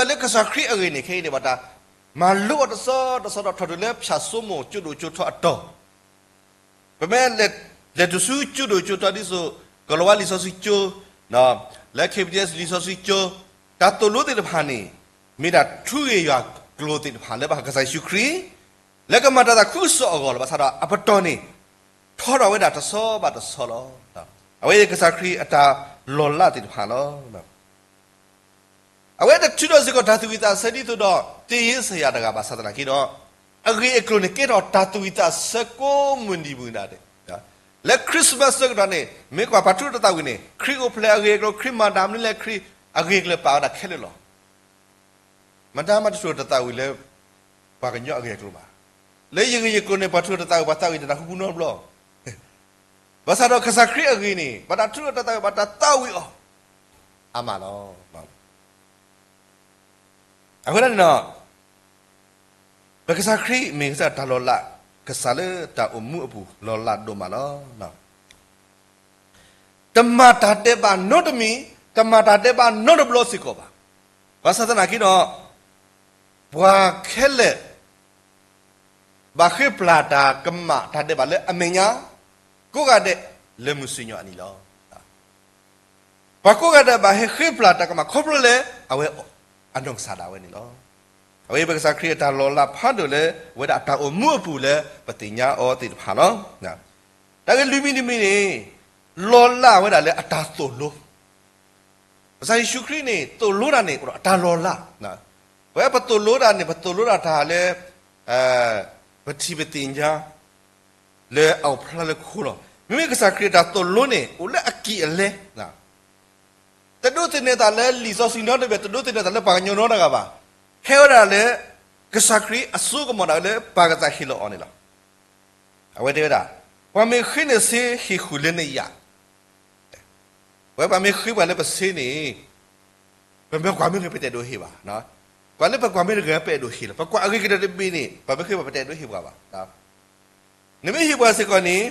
ပထံၣ်ဘၣ်လၢကစၢ်ခရံာ်အဂ့ၢ်န့ၣ် ခဲအံၤန့ၣ် ဘၣ်တၢ်မၤလိအီၤတဆီတဆီဒီး ထီၣ်တုၤလၢဖၠၣ်စိမိၤကၠိဒိၣ်ကၠိထီအတီၢ် ပမ့ၢ်လဲၤတုၤဆူကၠိဒိၣ်ကၠိထီဒ်သိး ကလၤဝါလံာ်စီဆှံကၠိ, လၢ ခ့ပဒ့ လံာ်စီဆှံကၠိ, တၢ်သိၣ်လိသ့ၣ်တဖၣ်န့ၣ် မ့ၢ်ဒၣ်ထူဂ့ၢ်ယွၤကျိာ်သ့ၣ်တဖၣ်လၢဘၣ်ဃးကစၢ်ယ့ၣ်ၡူးခရံာ် လၢကမၤတၢ်သးခုကစီၣ်အဂီၢ်လီၤ. ဘၣ်ဆၣ်ဒီးအပတီၢ်န့ၣ် ထီထီၣ်ဝဲဒၣ်တဆီဘၣ်တဆီလီၤ. အဝဲကစၢ်ခရံာ်အတၢ်လီၤလးသ့ၣ်တဖၣ်လီၤ. အဝဲတထုးထီၣ်စ့ၢ်ကီးတၢ်သူၣ်ဝံၣ်သးဆၢဒ်သိးဒီး တ့ၢ်ယ့စယၤတဂၤဘၣ်ဆၣ်သနာ်က့ဒီး, အဂ့ၢ်အကျိၤန့ၣ် ကဲထီၣ်တၢ်သူၣ်ဝံၣ်သးဆၢကိးမုၢ်နံၤမုၢ်နၤဒဲး, လၢ Christmas ဆၢကတီၢ်န့ၣ် မ့ၢ်ကွၢ်ပှၤထုးထီၣ်တၢ်သးဝံၣ်န့ၣ် ခရံာ်အိၣ်ဖျဲၣ်အဂ့ၢ်အကျိၤ ခရံာ်မၤတၢ်မနုၤလဲၣ် ခရံာ်အဂ့ၢ်အကျိၤပာ်ဝဲဒၣ်ခဲလၢာ်လီၤ. မတၤမးတထုးထီၣ်တၢ်သးဝံၣ်လၢ ပှၤကညီအဂ့ၢ်အကျိၤဘၣ်. လၢယဂ့ၢ်ယကျိၤန့ၣ် ပှၤထုးထီၣ်တၢ်သးဝံၣ် ပှၤသးဝံၣ်တနၢ်ဟူပူၤနီတဘျီ. ဘၣ်ဆၣ်ဒီးကစၢ်ခရံာ်အဂ့ၢ်န့ၣ် ဘၣ်တၢ်ထုးထီၣ်တၢ်သးဝံၣ် ဘၣ်တၢ်သးဝံၣ်အီၤ အါမးလီၤ. အဃိသတးန့ၣ်ဒီး ပကစၢ်ခရံာ်မ့ၢ်ကစၢ်တၢ်လီၤလး, ကစၢ်လၢတၢ်အိၣ်မူအပူၤလီၤလးဒိၣ်မးလီၤ. တမၤတၢ်ဒဲးဘးနီတမံၤ, တမၤတၢ်ဒဲးဘးနီတဘျီစ့ၢ်ကီးဘၣ်. ဘၣ်ဆၣ်သနာ်က့ဒီး ပှၤခဲလၢာ် ဘၣ်ဃ့ပျၢ်တၢ်ကမၣ်တၢ်ဒဲးဘးလၢအမဲာ်ညါ ကိးဂၤဒဲးလၢမုၢ်စံၣ်ညီၣ်အနံၤလီၤ. ပှၤကိးဂၤဒဲးဘၣ်ဟဲဃ့ပျၢ်တၢ်ကမၣ်ခီဖျိလၢ အဝဲအနီၢ်ကစၢ်ဒၣ်ဝဲန့ၣ်လီၤ. အဝဲပကစၢ်ခရံာ်အတၢ်လီၤလးဖးဒိၣ်လၢ အဝဲဒၣ်အတၢ်အိၣ်မူအပူၤလၢပသ့ၣ်ညါအီၤသ့ၣ်တဖၣ်လီၤ. တၢ်ဂ့ၢ်လွံၢ်မံၤတမံၤန့ၣ် လီၤလးဝဲဒၣ်လၢအတၢ်သိၣ်လိ ကစၢ်ယ့ၣ်ၡူးခရံာ်န့ၣ် သိၣ်လိတၢ်န့ၣ် အိၣ်ဒီးအတၢ်လီၤလး. ပဝဲပသိၣ်လိတၢ်န့ၣ် ပသိၣ်လိတၢ်တၢ်လၢ ပထံၣ်ပသ့ၣ်ညါ လၢအအိၣ်ဖျါလၢခိလီၤ. မ့မ့ၢ်ကစၢ်ခရံာ်အတၢ်သိၣ်လိန့ၣ် အိၣ်လၢအကံၢ်အလဲ, တဒိးသန့ၤသးလၢလံာ်စီဆှံနီတဘ့ၣ်, တဒိးသန့ၤသးလၢပှၤကညီနီတဂၤဘၣ်. ဟဲဝဲဒၣ်လၢ ကစၢ်ခရံာ်အစိကမီၤဒၣ်ဝဲလၢပၢ်ကစၢ်ဟ့ၣ်လီၤအီၤန့ၣ်လီၤ. အဝဲတဲဝဲဒၣ်, ပှၤမ့ၢ်ဃ့နဆ့ဟ့ၣ်ဃုာ်လၢနယာ်, ပဝဲပှၤမ့ၢ်ဃ့ပှၤလၢပဆ့န့ၣ် ပမ့ၢ်ကွၢ်မ့ၢ်ဂ့ၤ ပတဲဒိးဟ့ၣ်ဘၣ်. ပှၤလၢပကွၢ်မ့ၢ်တဂ့ၤ ပအဲၣ်ဒိးဟ့ၣ်လီၤ, ပကွၢ်အဂ့ၤကတၢၢ်တဘ့ၣ်န့ၣ် ပှၤမ့ၢ်ဃ့ပှၤ ပတအဲၣ်ဒိးဟ့ၣ်ပှၤဘၣ်. နမ့ၢ်ဟ့ၣ်ပှၤစ့ၢ်ကီးန့ၣ်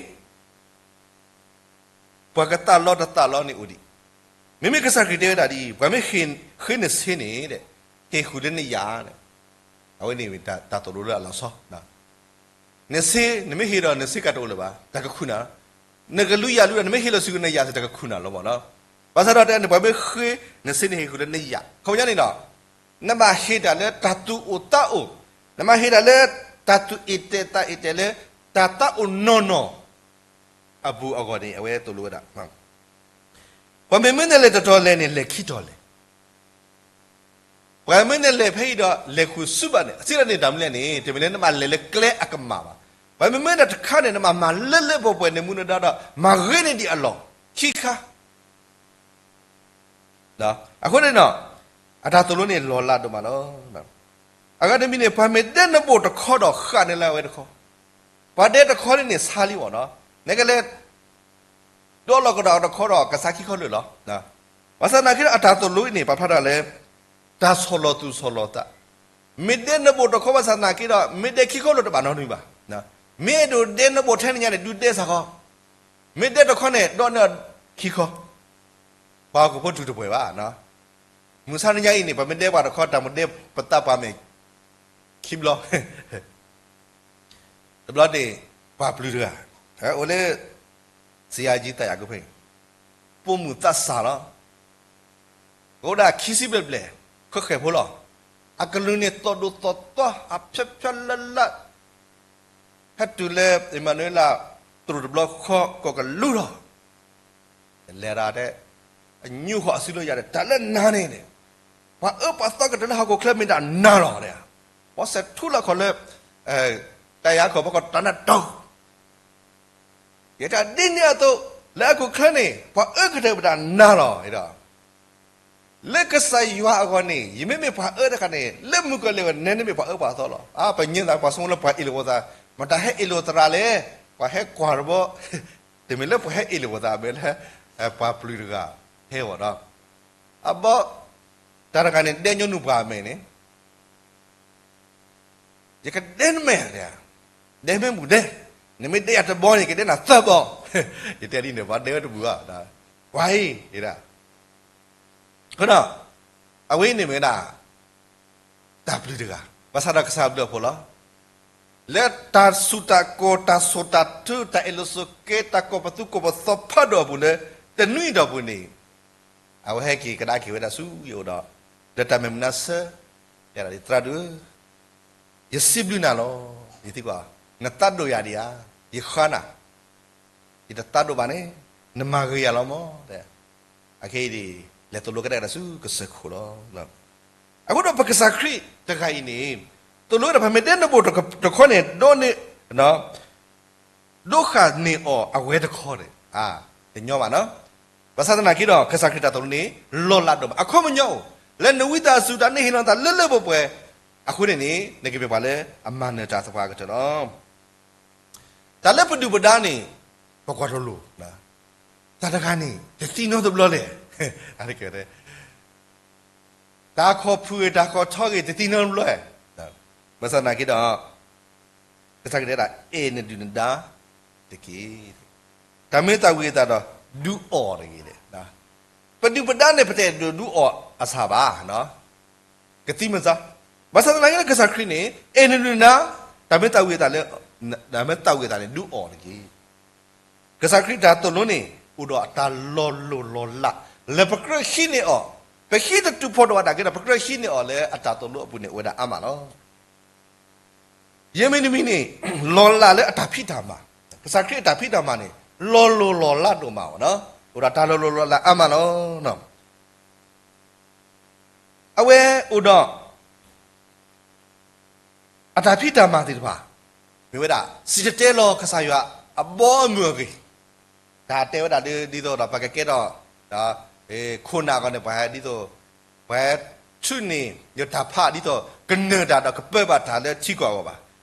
ပှၤကသးလီတသးလီန့ၣ်အိၣ်ဒံး. မ့မ့ၢ်ကစၢ်ခရံာ်တဲဝဲဒၣ်ဒ်အံၤ, ပှၤမ့ၢ်ဃ့နဆ့န့ၣ်, ဟ့ၣ်ဃုာ်လၢနယာ်, အဝဲန့ၣ်တၢ်သိၣ်လိလၢအလီၤဆီ, နဆ့ နမ့ၢ်ဟ့ၣ်ဒီးနဆ့ကၤတအိၣ်လၢၤဘၣ်, တၢ်ကခူၣ်နၤ, နကလူၤယၤလူၤဒီး နမ့ၢ်ဟ့ၣ်လီၤဆူနယာ်စ့ၢ် တၢ်ကခူၣ်နၤလီၤမၢ်နီၤ. ဘၣ်ဆၣ်ဒီးတဲန့ၣ် ပှၤမ့ၢ်ဃ့နဆ့န့ၣ် ဟ့ၣ်ဃုာ်လၢနယာ်, ခီပညီန့ၣ်ဒီး နဘၣ်ဟ့ၣ်တၢ်လၢတၢ်သူၣ်အိၣ်သးအိၣ်, နဘၣ်ဟ့ၣ်တၢ်လၢတၢ်သူၣ်အ့ၣ်တဲာ်သးအ့ၣ်တဲာ်လၢ တၢ်သးအိၣ်နီၢ်နီၢ် အပူၤအဂီၢ်န့ၣ် အဝဲသိၣ်လိဝဲဒၣ်, ပှၤမ့မ့ၢ်နလဲၤတတီၤလဲၣ်န့ၣ် လဲၤခံတီၤလဲၣ်, ပှၤမ့ၢ်နလဲၤဖဲအံၤဒီး လဲၤဃုာ်ဆူဘၣ်န့ၣ် အစံးလီၤန့ၣ် တၢ်မနုၤလဲၣ်န့ၣ် တမ့ၢ်လၢနဘၣ်လဲၤလၢကျဲအကမၣ်ဘၣ်. ပှၤမ့မ့ၢ်နတခါန့ၣ် နဘၣ်မၤလၢလၢပှဲၤပှဲၤန့ၣ် မူနဒါဒီး မၤဂ့ၤန့ၢ်ဒံးအလီၢ်ခံခါ အဃိန့ၣ်ဒီး အတၢ်သိၣ်လိန့ၣ်လီၤလးဒိၣ်မးလီၤ. အဂၤတမံၤန့ၣ် ပှၤမ့ၢ်ဒဲနဘိၣ်တခီဒီး ဃၣ်န့ၢ်လၢအဝဲတခီ, ပှၤဒဲတခီန့ၣ်န့ၣ် ဆါလံမၢ်နီၤ, နကလဲၤ ဒိးလီၤကဒီးတခီဒီးကဆါခံခီလၢာ်လီၤ. ဘၣ်ဆၣ်သနာ်က့ဒီး အတၢ်သိၣ်လိအံၤန့ၣ် ပာ်ဖျါထီၣ်လၢ တၢ်ဆီၣ်လီၤသူၣ်ဆီၣ်လီၤသး, မ့ၢ်ဒဲနဘိၣ်တခီဘၣ်ဆၣ်သနာ်က့ဒီး မ့ၢ်ဒဲခံခီလၢာ်တဘၣ်နီတမံၤဘၣ်. မ့ၢ်အဲၣ်ဒိးဒဲနဘိၣ်ထဲနညါန့ၣ် ဒုးဒဲစ့ၢ်ကီး, မ့ၢ်ဒဲတခီန့ၣ် ဒိးန့ၢ်အီၤခံခီ, ပှၤဟီၣ်ခိၣ်ဖိတူၢ်တပှဲၤဘၣ်. မုၢ်ဆါနညါအံၤန့ၣ် ပှၤမ့ၢ်ဒဲပှၤတခီ တၢ်မိၣ်ဒဲပသးပှၢ်မဲာ်ခံဘျီ တဘျီန့ၣ် ပှၤပျုၤတဂၤ အိၣ်လၢ စယၤကံသးယၤကဖဲ ပိာ်မုၣ်သးစၢ်လီၤ. အိၣ်ဒၣ်ခံဆံဘျဲၣ်ဘျဲၣ် ဃဲးဃဲးဖိလီၤ. အကလုၢ်န့ၣ်သီၣ်ဒိၣ်သီၣ်သီ အဖၠၢဖၠၢလၢလၢ ဟဲတုၤလၢအ့မၤနူၤအ့လး သရိာ်တဘျီဃီ ကိးကလူလီၤ. လဲၤဒၣ်တဲ အညိၣ်ဃီအစုလီၤယၤဒီး တၢ်လၢနၤန့ၣ်န့ၣ် ပှၤအၢပှၤသီကတၢၢ်လၢဟီၣ်ခိၣ်ချၢမ့ၢ်ဒၣ်နၤလီၤ. ပှၤစဲးထူလၢခီၣ်လၢ တၢ်ယၤခီၣ်ဘီကီၢ်တၢ်နၢ်တီၤ ယဲဒၣ်ဒ်န့ၣ်အသိး လၢဟီၣ်ခိၣ်ချၢန့ၣ် ပှၤအၢကတၢၢ်မ့ၢ်ဒၣ်နၤလီၤ. ဒီး လၢကစၢ်ယွၤအဂီၢ်န့ၣ် ယမ့မ့ၢ်ပှၤအၢတခါန့ၣ် လၢမုၢ်ကီၢ်လံၢ်အဂီၢ် နဲန့ၣ်မ့ၢ်ပှၤအၢပှၤသီလီၤ. အါ ပညါသးပှၤဆိကမိၣ်လၢပှၤအ့ၣ်လိာ်ပသး မတၤဟဲအ့ၣ်လိာ်သရၣ်လဲၣ်, ပှၤဟဲကွၢ်တဘီ, တမ့ၢ်လၢပှၤဟဲအ့ၣ်လိာ်ပသး မ့ၢ်လၢ ပှၤပျုၤတဂၤ ဟဲဝဲဒီး အဘီ တၢ်တဂၤန့ၣ် ဒဲညိနုၢ်ပှၢ်အမဲာ်န့ၣ် ယကဒဲနမဲာ်, ဒဲမ့ၢ်မုၢ်ဒဲ, နမ့ၢ်ဒဲယၤတဘီန့ၣ် ယကဒဲနၤသၢဘီ, ယတဲဒ်န့ၣ် ပှၤဒဲဝဲတဘူၣ်ဘၣ်, ပှၤအံၤ အဃိဒီး အဝဲအံၤန့ၣ်မ့ၢ်ဝဲဒၣ် တၢ်ပျုၤတဂၤ ဘၣ်ဆၣ်ဒီးကစၢ်ဘျုးအဖှိၣ်လီၤ. လၢတၢ်ဆူၣ်တၢ်ကိၢ် တၢ်ဆိၣ်တၢ်ထု တၢ်အ့ၣ်လိာ်ဆိးက့ တၢ်ကိးပသူကိးပသီဖးဒိၣ်အပူၤလၢ တနွံအတီၢ်ပူၤန့ၣ် အဝဲဟဲက့ၤကဒါက့ၤဝဲဒၣ်ဆူယအိၣ်ဒီး လၢတၢ်မဲာ်မုာ်နါဆၢ တဲဒၣ် သရၣ်ဒိၣ်ဧၢ, ယစံးဘျုးနၤလီၤ. ယသံကွၢ် နသးဒိၣ်ယၤဒံးဧါ, ယဃါနၤ ယတသးဒိၣ်ဘၣ်န့ၣ် နမၤဂ့ၤယၤလီၤမး. အခဲအံၤ လဲၤသိၣ်လိကဒါက့ၤဆူကစၢၢ်ခိၣ်လီၤ. အဃိဒီးပကစၢ်ခရံာ်တဂၤအံၤန့ၣ် သိၣ်လိဝဲဒၣ် ပမ့ၢ်ဒဲနဘိၣ်တခီန့ၣ် ဒိးန့ၢ် ဒိးဃၣ်န့ၢ်အီၤအဝဲတခီန့ၣ် တညီဘၣ်နီၤ. ဘၣ်ဆၣ်သနာ်က့ဒီး ကစၢ်ခရံာ်တၢ်သိၣ်လိန့ၣ် လီၤလးဒိၣ်မး အခီပညီအိၣ် လၢနဝံသးစူၤ တၢ်န့ၢ်ဟ့ၣ်လီၤသးလၢလၢပှဲၤပှဲၤ အဃိန့ၣ်န့ၣ် နကမ့ၢ်ပှၤလၢအမၤနၢၤတၢ်သပှၢ်ကတၢၢ်လီၤ. တၢ်လၢပဒုၣ်ပဒါန့ၣ် ပကွၢ်တလိၤ, တၢ်တဂၤန့ၣ် တသံနီတဘျီလဲၣ်. တၢ်ခီၣ်ဖုးဂ့ၤ တၢ်ခီၣ်ထီဂ့ၤ တသံနီတဘျီ, ဘၣ်ဆၣ်သနာ်က့ဒီး ကစၢ်ခရံာ်တဲဒၣ် အဲၣ်နဒုၣ်နဒါတက့ၢ်. တၢ်မ့ၢ်သးဝံၣ်အသးဒီး ဒုးအီၣ်တဂ့ၤ. ပဒုၣ်ပဒါန့ၣ် ပတအဲၣ်ဒိးဒုးအီၣ်အဆၣ်ဘၣ်, ကသံမစါ, ဘၣ်ဆၣ်သနာ်က့ဒီး ကစၢ်ခရံာ်န့ၣ် အဲၣ်နဒုၣ်နဒါ, တၢ်မ့ၢ်သးဝံၣ်အသးလၢ တၢ်မ့ၢ်သးဝံၣ်အသးန့ၣ် ဒုးအီၣ်တက့ၢ်. ကစၢ်ခရံာ်တၢ်သိၣ်လိန့ၣ် အိၣ်ဒီးအတၢ်လီၤလိၢ်လီၤလး လၢပကြၢးဟံးန့ၢ်အီၤ, ပဟံးတတူၢ်ဖီဒိၣ်ဘၣ်တၢ်က့ဒီး ပကြၢးဟံးန့ၢ်အီၤလၢအတၢ်သိၣ်လိအပူၤန့ၣ် အိၣ်ဝဲဒၣ်အါမးလီၤ. ယဲမ့တမံၤန့ၣ် လီၤလးလၢအတၢ်ဖံးတၢ်မၤ, ကစၢ်ခရံာ်အတၢ်ဖံးတၢ်မၤန့ၣ် လီၤလိၢ်လီၤလးဒိၣ်မး, အိၣ်ဒီးတၢ်လီၤလိၢ်လီၤလးအါမးလီၤ. အဝဲအိၣ်ဒီး အတၢ်ဖံးတၢ်မၤသ့ၣ်တဖၣ် မ့ၢ်ဝဲဒၣ် စံၣ်တဲၤတဲလီၤကစၢ်ယွၤအဘီအမုၢ်အဂ့ၢ်, တၢ်တဲဝဲဒၣ်ဒ်သိးဒီး ပှၤကကဲထီၣ် ခိၣ်နၢ်အဂီၢ်န့ၣ် ပှၤဒ်သိး ပှၤဆူၣ်န့ၢ်ယတၢ်ဖးဒ်သိး ကနၢၤတၢ်ဒီးကပၢဘၣ်တၢ်လၢထံကီၢ်အဂီၢ်ဘၣ်.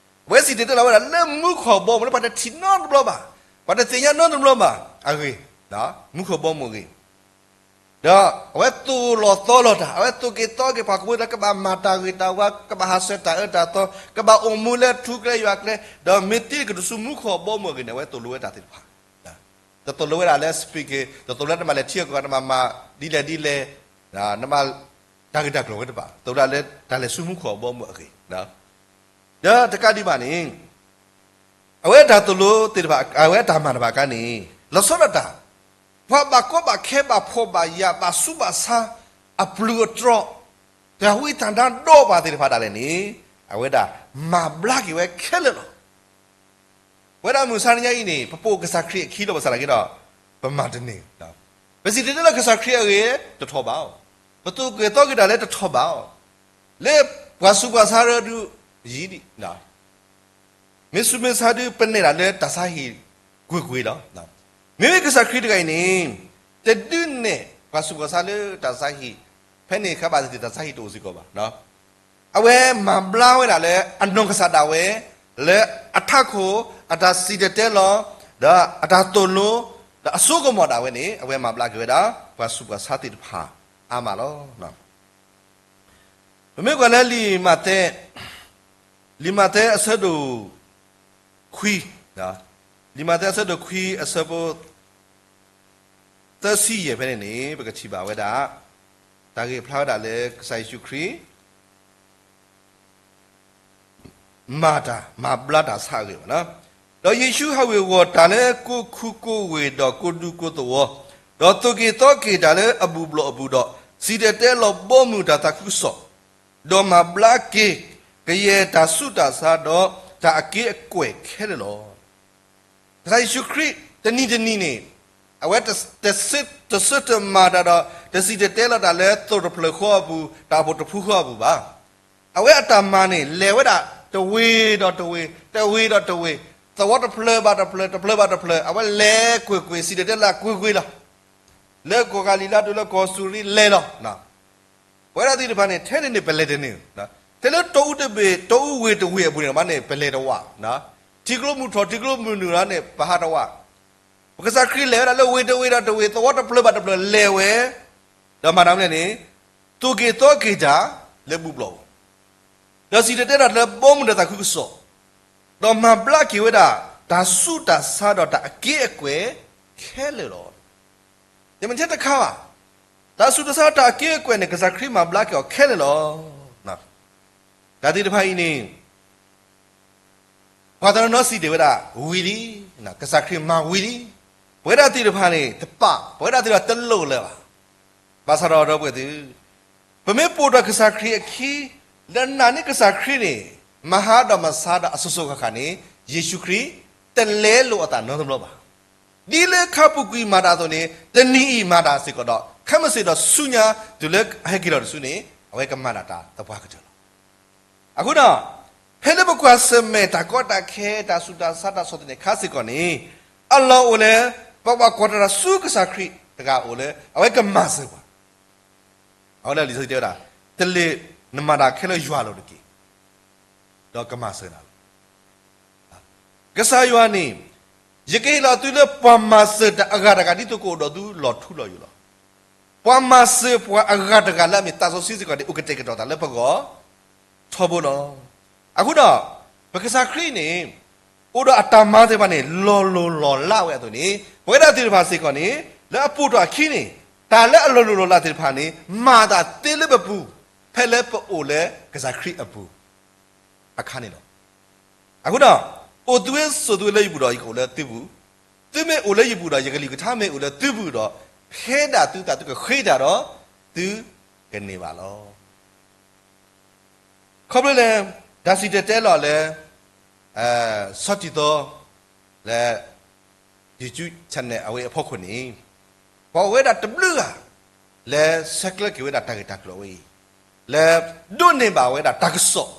အဝဲစံၣ်တဲၤတဲလီၤဝဲဒၣ်လၢမူခိၣ်ဘီမုၢ်လၢပှၤတထံၣ်နီတဘျီဘၣ်, ပှၤတသ့ၣ်ညါနီတဘျီဘၣ်အဂ့ၢ်, မူခိၣ်ဘီမုၢ်အဂ့ၢ် ဒီးအဝဲသိၣ်လီၤသီလီၤတၢ်, အဝဲသိၣ်က့ၤသီက့ၤပှၤခီဖျိလၢကဘၣ်မၤတၢ်ဂ့ၤတၢ်ဝါ, ကဘၣ်ဟးဆှဲးတၢ်အၢတၢ်သီ, ကဘၣ်အိၣ်မူလၢထူကျဲယွၤကျဲ, ဒီးမ့ၢ်တ့ၢ်ကတဆူမူခိၣ်အဘီအမုၢ်အဂ့ၢ်န့ၣ် အဝဲသိၣ်လိဝဲတၢ်သ့ၣ်တဖၣ် တသိၣ်လိဝဲဒၣ်လၢ speaking, တသိၣ်လိဝဲဒၣ်နမၤလဲၤထံအကီၢ် နမၤမၤဒ်လဲၣ်ဒ်လဲၣ်, နမၤတၢ်ဂ့ၢ်တၢ်ကျိၤဝဲတဖၣ်, သိၣ်လိဝဲဒၣ်လၢတၢ်လဲၤဆူမူခိၣ်အဘီအမုၢ်အဂ့ၢ်. ဒီးတကးဒံးဘၣ်န့ၣ် အဝဲအတၢ်သိၣ်လိသ့ၣ်တဖၣ်, အဝဲအတၢ်မၤတဖၣ်အခါန့ၣ် လီၤဆီဒၣ်တၢ်, ပှၤဘၣ်ကီဘၣ်ခဲဘၣ်ဖှီၣ်ဘၣ်ယာ်ဘၣ်ဆူးဘၣ်ဆါ, အပျုၢ်အတြီ, တၢ်ဝံတၢ်နါဒီးပှၤသ့ၣ်တဖၣ်ဒၣ်လဲာ်န့ၣ် အဝဲဒၣ်မၤဘျါက့ၤဝဲခဲလၢာ်လီၤ. ပဝဲဒၣ်မုၢ်ဆါတနံၤအံၤန့ၣ် ပပိာ်ကစၢ်ခရံာ်အခံလီၤ, ဘၣ်ဆၣ်သနာ်က့ဒီး ပမၤတန့ၢ်, ပစံၣ်တဲၤတဲလီၤကစၢ်ခရံာ်အဂ့ၢ်တထီၣ်ဘၣ်အီၤ, ပသိၣ်က့ၤသီက့ၤတၢ်လၢတထီၣ်ဘၣ်အီၤ, လၢပှၤဆူးပှၤဆါဒုးယံၤဒံး, မ့ၢ်ဆူးမ့ၢ်ဆါဒုးပနဲၣ်ဒၣ်လၢတၢ်ဆါဟံၣ်ကွ့ၢ်ကွ့ၢ်လီၤ. မ့မ့ၢ်ကစၢ်ခရံာ်တဂၤအံၤန့ၣ် တဒုးနဲၣ်ပှၤဆူးပှၤဆါလၢတၢ်ဆါဟံၣ်, ဖဲန့ၣ်အခါဘၣ်သ့ၣ်သ့ၣ်တၢ်ဆါဟံၣ်တအိၣ်စ့ၢ်ကီးဘၣ်. အဝဲမၤဘျါဝဲဒၣ်လၢအနီၢ်ကစၢ်ဒၣ်ဝဲ, လၢအထးခိၣ်, အတၢ်စံၣ်တဲၤတဲလီၤ, ဒီးအတၢ်သိၣ်လိ, ဒီးအစိကမီၤဒၣ်ဝဲန့ၣ် အဝဲမၤဘျါက့ၤဝဲဒၣ် ပှၤဆူးပှၤဆါသ့ၣ်တဖၣ်အါမးလီၤ. ပမ့ၢ်ကွၢ်လၢလံာ်မးသဲ, လံာ်မးသဲအဆၢဒိၣ်ခွံ, လံာ်မးသဲအဆၢဒိၣ်ခွံအဆၢဖိ သၢဆံယဲၢ်ဖဲန့ၣ်န့ၣ် ပကထံၣ်ဘၣ်ဝဲဒၣ် တၢ်ဂ့ၢ်ဖျါဝဲဒၣ်လၢကစၢ်ယ့ၣ်ၡူးခရံာ် မၤတၢ်မၤဘျါတၢ်ဆါအဂ့ၢ်ဘၣ်. ဒီးယ့ၣ်ၡူးဟးဝ့ၤဝီၤတၢ်လၢကိးခူကိးဝ့ၢ်ဒီးကိးဒူကိးသဝီ, ဒီးသိၣ်က့ၤသီက့ၤတၢ်လၢအဘူၣ်ဘျီၣ်အပူၤဒီး စံၣ်တဲၤတဲလီၤဘီမုၢ်တၢ်သးခုကစီၣ်, ဒီးမၤဘျါက့ၤ ကယဲၢ်တၢ်ဆူးတၢ်ဆါဒီးတၢ်အက့အကွဲၢ်ခဲလၢာ်လီၤ. ကစၢ်ယ့ၣ်ၡူးခရံာ်တနံၤတနံၤန့ၣ် အဝဲတစၢတမၤတၢ်ဒီး တစံၣ်တဲၤတဲလီၤတၢ်လၢသိၣ်တဖျၢၣ်ဃီအပူၤ တၢ်အိၣ်ဖှိၣ်တဖုဃီအပူၤဘၣ်. အဝဲအတၢ်မၤန့ၣ် လဲၤဝဲဒၣ်တဝ့ၤဒီးတဝ့ၤ, တဝ့ၤဒီးတဝ့ၤ, သဝီတဖျၢၣ်ဘၣ်တဖျၢၣ်, တဖျၢၣ်ဘၣ်တဖျၢၣ်, အဝဲလဲၤကွ့ၢ်ကွ့ၢ် စံၣ်တဲၤတဲလီၤကွ့ၢ်ကွ့ၢ်လီၤ. လၢကီၢ်ဂၤလံၤလၢတုၤလၢကီၢ်စူၤရံလဲၤလီၤ. ပဝဲဒၣ်သ့ၣ်တဖၣ်န့ၣ် ထဲန့ၣ်န့ၣ် ပလဲၤတန့ၢ်, ထဲလၢတီအူတဘ့ၣ် တီအူဝ့ၢ်တဝ့ၢ်အပူၤန့ၣ်မးန့ၣ် ပလဲၤတဝး, ထံကျိမုၢ်ထီၣ် ထံကျိမုၢ်နုာ်လီၤန့ၣ် ပဟးတဝး. ပကစၢ်ခရံာ်လဲၤဝဲဒၣ်လၢဝ့ၢ်တဝ့ၢ်ဒီးတဝ့ၢ် သဝီတဖျၢၣ်ဘၣ်တဖျၢၣ်လဲၤဝဲ, ဒီးမၤတၢ်မနုၤလဲၣ်န့ၣ် သိၣ်က့ၤသီက့ၤတၢ်လၢဘူၣ်ဘျီၣ်အပူၤ, ဒီးစံၣ်တဲၤတဲတၢ်လၢဘီမုၢ်တၢ်သးခုကစီၣ်, ဒီးမၤဘျါက့ၤဝဲဒၣ် တၢ်ဆူးတၢ်ဆါဒီးတၢ်အက့အကွဲၢ်ခဲလၢာ်လီၤ. တမ့ၢ်ထဲတခါဘၣ်, တၢ်ဆူးတၢ်ဆါတၢ်အက့အကွဲၢ်န့ၣ် ကစၢ်ခရံာ်မၤဘျါက့ၤအီၤခဲလၢာ်လီၤ. တၢ်သ့ၣ်တဖၣ်အံၤန့ၣ် ပှၤတနီၤနီၤစံးတ့ၢ်ဝဲဒၣ် ဝံၤလံ, ကစၢ်ခရံာ်မၤဝံၤလံ. ပဝဲဒၣ်သ့ၣ်တဖၣ်န့ၣ် တပာ်, ပဝဲဒၣ်သ့ၣ်တဖၣ်တလိၣ်လၢၤဘၣ်. ဘၣ်ဆၣ်ဒီးဒီပုၢ်ဝဲၢ်သ့ၣ်, ပမ့ၢ်ပိာ်ဒီးကစၢ်ခရံာ်အခံ, လၢနာ်န့ၢ်ကစၢ်ခရံာ်န့ၣ် မၤဟါဒီးမၤဆါဒီးအစိၤစိၤဃၣ်ဃၣ်န့ၣ် ယ့ၣ်ၡူးခရံာ် တလဲလိာ်အသးနီတဘျီဘၣ်. ဒ်လၢခါပူၤကွံာ်မၤတၢ်အသိးန့ၣ် တနံၤအံၤမၤတၢ်စ့ၢ်ကီးဒီး ခဲမုၢ်ဆ့ၣ်ဒီးဆူညါ တုၤလၢအဟဲက့ၤလီၤတစုန့ၣ် အဝဲကမၤဒၣ်တၢ်သပှၢ်ကတၢၢ်လီၤ. အဃိဒီး ဖဲလၢပကွၢ်ဆၢၣ်မဲာ်တၢ်ကီတၢ်ခဲ တၢ်ဆူးတၢ်ဆါတၢ်ဆီၣ်သနံးခါစ့ၢ်ကီးန့ၣ် အလီၢ်အိၣ်လၢ ပဘၣ်ကွၢ်တၢ်ဆူကစၢ်ခရံာ်တဂၤအအိၣ်လၢ အဝဲကမၤစၢၤပှၤ. အဝဲလၢလံာ်စီဆှံတဲဝဲဒၣ်, တလဲၤနမၤတၢ်ခဲလၢာ်ယွၤအလိၤတက့ၢ်, ဒီးကမၤစၢၤနၤလီၤ. ကစၢ်ယွၤန့ၣ် ယကဟ့ၣ်လီၤသုလၢပှၤမၤစၢၤတၢ်အဂၤတဂၤ ဒ်သိးကအိၣ်ဒီးသုလီၤထူလီၤယိာ်လီၤ. ပှၤမၤစၢၤပှၤအဂၤတဂၤလၢအမ့ၢ်သးစီဆှံစ့ၢ်ကီးန့ၣ် အိၣ်ကတဲာ်ကတီၤသးလၢပဂီၢ်ထီဘိလီၤ. အဃိဒီး ပကစၢ်ခရံာ်န့ၣ် အိၣ်ဒီးအတၢ်မၤသ့ၣ်တဖၣ်န့ၣ် လီၤလိၢ်လီၤလးဝဲအသိးန့ၣ် ပဝဲဒၣ်သ့ၣ်တဖၣ်စ့ၢ်ကီးန့ၣ် လၢအပိာ်ထီၣ်အခံန့ၣ် တၢ်လၢအလီၤလိၢ်လီၤလးသ့ၣ်တဖၣ်န့ၣ် မၤအသးသ့လၢပပူၤ ဖဲလၢပအိၣ်လၢကစၢ်ခရံာ်အပူၤ အခါန့ၣ်လီၤ. အဃိဒီး အိၣ်သုဝဲဆိးသုဝဲလၢယပူၤဒီး ယကအိၣ်လၢသုပူၤ, သုမ့ၢ်အိၣ်လၢယပူၤဒီး ယကလုၢ်ကထါမ့ၢ်အိၣ်လၢသုပူၤဒီး ဖဲဒၣ်သုသးသုကဃ့တၢ်ဒီး သုကန့ၢ်ဘၣ်လီၤ. ခီဖျိလၢ တၢ်စံၣ်တဲၤတဲလီၤလၢ ဆီၣ်တံၢ်သီ လၢ YouTube channel အဝဲအဖီခိၣ်န့ၣ် ပှၤအိၣ်ဝဲဒၣ်တဘျုးဂၤ လၢဆဲးကျၢက့ၤဝဲဒၣ်တၢ်ဂ့ၢ်တၢ်ကျိၤဝဲအံၤ လၢဒိးန့ၢ်ဘၣ်ဝဲဒၣ်တၢ်ကစီၣ်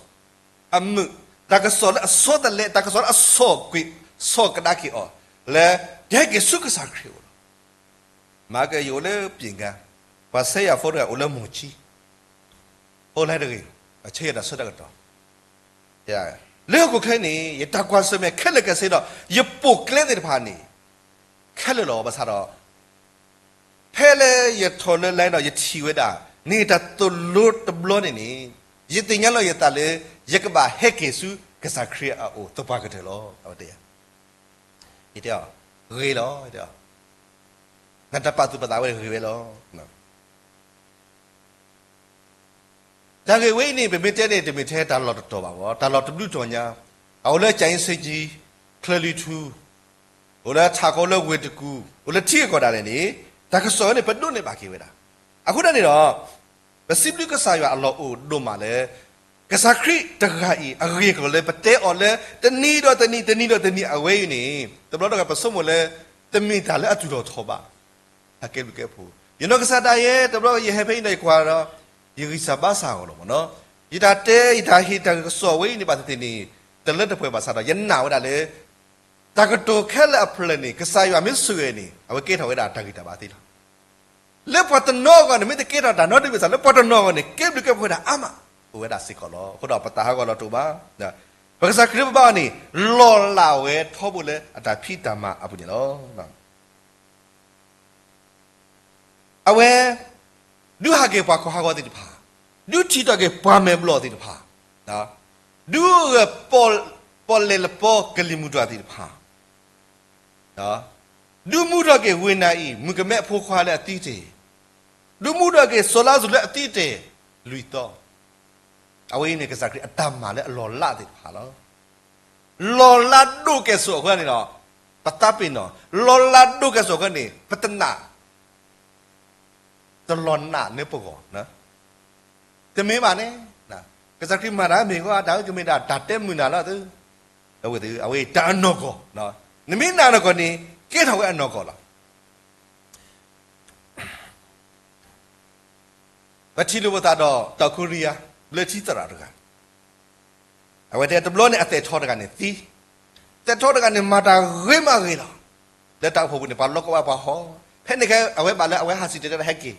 အမုာ်, တၢ်ကစီၣ်လၢအဆီတလဲ, တၢ်ကစီၣ်လၢအဆီၣ်ကွံာ် ဆီၣ်ကဒါက့ၤအီၤ လၢကဟဲက့ၤဆူကစၢ်ခရံာ်အအိၣ်လီၤ. မၤကယအိၣ်လၢပျံၤကါ, ပှၤဆဲးယၤဖိတဂၤအိၣ်လၢမိၢ်ဆံ, အိၣ်လၢတဂ့ၤ, အဆၢယတၢ်ဆၢတၢ်ကတီၢ် လၢဟီၣ်ခိၣ်ချၢန့ၣ် ယတၢ်ကွၢ်ဆၢၣ်မဲာ်ခဲလၢာ်ကဲဆ့ဒီး ယပိာ်ကျဲသ့ၣ်တဖၣ်န့ၣ် ခဲလၢာ်လီၤ. ဘၣ်ဆၣ်ဒီး ဖဲလၢယထီၣ်လၢ line ဒီးယထံၣ်ဝဲဒၣ် န့ၢ်တၢ်သိၣ်လိတဘျီန့ၣ်န့ၣ်, ယသ့ၣ်ညါလီၤယသးလၢ ယကဘၣ်ဟဲက့ၤဆူကစၢ်ခရံာ်အအိၣ်သပှၢ်ကတၢၢ်လီၤ. အဝဲတဲ, ယတဲအီၤ, ဂ့ၤလီၤ, နတၢ်ပာ်သူၣ်ပာ်သးဝဲဂ့ၤဝဲလီၤ. တၢ်ဂ့ၢ်ဝဲအံၤန့ၣ် ပမ့ၢ်တဲန့ၣ် တမ့ၢ်ထဲတၢ်လီၢ်တတီၤဘၣ်ဘၣ်, တၢ်လီၢ်တဘျုးတီၤညါ, အအိၣ်လၢ ကၠံစ့ကၠံ, ချၢၣ်လွံၢ်ထူ, အိၣ်လၢထးခိၣ် လၢဝ့ၢ်တကူၣ်, အိၣ်လၢထံဂၤကီၢ်ဒၣ်လဲာ်န့ၣ်, တၢ်ကစီၣ်ဝဲန့ၣ် ပဒိးန့ၢ်ဘၣ်က့ၤဝဲဒၣ်. အဃိဒၣ်န့ၣ်ဒီး ပစံးဘျုးကစၢ်ယွၤအလီၢ်အိၣ်ဒိၣ်မးလၢ ကစၢ်ခရံာ်တဂၤအံၤ အဂ့ၢ်အကျိၤလၢပတဲအီၤလၢ တနံၤဒီးတနံၤ တနံၤဒီးတနံၤ အဝဲအံၤန့ၣ် တဘျီတဂၤပဆိကမိၣ်လၢ တမ့ၢ်တၢ်လၢအတုၤထီၣ်ထီဘၣ်. တၢ်ကဲဘျုးကဲဖှိၣ်, ယနီၢ်ကစၢ်ဒၣ်ယဲ တဘျီယဟဲဖဲအံၤဒီးယကွၢ်ဒီး ယဂံၢ်စၢ်ဘါစၢ်အဂီၢ်လီၤမ့ၢ်နီၤ. ယတၢ်တဲ ယတၢ်ဟ့ၣ်တၢ်ကစီၣ်ဝဲအံၤန့ၣ် ဘၣ်သ့ၣ်သ့ၣ်န့ၣ် တလၢတပှဲၤဘၣ်ဆၣ်ဒီး ယနာ်ဝဲဒၣ်လၢ တၢ်ကတိၤခဲလၢာ်အဖျၢၣ်န့ၣ် ကစၢ်ယွၤမ့ၢ်ဆိၣ်ဂ့ၤန့ၣ် အဝဲကဲထီၣ်ဝဲဒၣ်တၢ်ဂံၢ်တၢ်ဘါသ့လီၤ. လၢပှၤတနီၤအဂီၢ်န့ၣ် မ့ၢ်တကဲထီၣ်တၢ်နီတမံၤဘၣ်ဆၣ် လၢပှၤတနီၤအဂီၢ်န့ၣ် ကဲဘျုးကဲဖှိၣ်ဝဲဒၣ်အါမး အိၣ်ဝဲဒၣ်စ့ၢ်ကီးလီၤ. အဃိဒီးပသးဟးဂီၤလီၤတအိၣ်ဘၣ်. ပကစၢ်ခရံာ်ဖိဘၣ်အီၤန့ၣ် လီၤလးဝဲထီဘိလၢအတၢ်ဖံးတၢ်မၤအပူၤန့ၣ်လီၤ. အဝဲ ဒုးဟးက့ၤပှၤခီၣ်ဟးဂီၤသ့ၣ်တဖၣ်, ဒုးထံၣ်ထီၣ်က့ၤပှၤမဲာ်ဘျီၣ်သ့ၣ်တဖၣ်, ဒုးဂဲၤ ပီၣ်လဲၣ်လပီကလံၤမုၢ်တွၤသ့ၣ်တဖၣ်, ဒုးမူထီၣ်က့ၤဝ့ၢ်နၤအံၤ မုၣ်ကမဲဖိခွါလၢအသံတ့ၢ်, ဒုးမူထီၣ်က့ၤစီၤလါစရူးလၢအသံတ့ၢ်လွံၢ်သီ, အဝဲအံၤန့ၣ် ကစၢ်ခရံာ်အတၢ်မၤလၢအလီၤလးသ့ၣ်တဖၣ်လီၤ. လီၤလးဒိၣ်ကဲၣ်ဆိးအဃိန့ၣ်ဒီး ပသးပ့ၤနီၣ်, လီၤလးဒိၣ်ကဲၣ်ဆိးအဃိန့ၣ် ပတနာ် တလီၤနာ်လၢပဂီၢ်, တမ့ၢ်ဘၣ်န့ၣ်, ကစၢ်ခရံာ်မၤတၢ်မ့ၢ်ဂ့ၤ တၢ်အုၣ်ကမ့ၢ်ဒၣ်တၢ်တဲမုာ်နၤလီၤ. အဝဲအံၤတၢ်အနီၢ်ကီၢ်, နမ့ၢ်နာ်နီၢ်ကီၢ်န့ၣ် ကဲထီၣ်ဝဲအနီၢ်ကီၢ်လီၤ. ပထံၣ်လိာ်ပသးဒီး တီၢ်ခိရံယါ ဘျၢထံသရၣ်တဂၤ, အဝဲတဲတဘျီန့ၣ် အသဲၣ်ထီတဂၤန့ၣ်သံ, သဲၣ်ထီတဂၤန့ၣ် မၤတၢ်ဂ့ၤမးဂ့ၤလီၤ. လၢတၢ်အိၣ်ဖှိၣ်ပူၤန့ၣ် ပှၤလီၤကီးဘၣ်ပှၤဟီၣ်, ဖဲန့ၣ်ခဲအံၤ အဝဲဘၣ်လၢအဝဲဟးစံၣ်တဲၤတဲလီၤဟဲက့ၤ,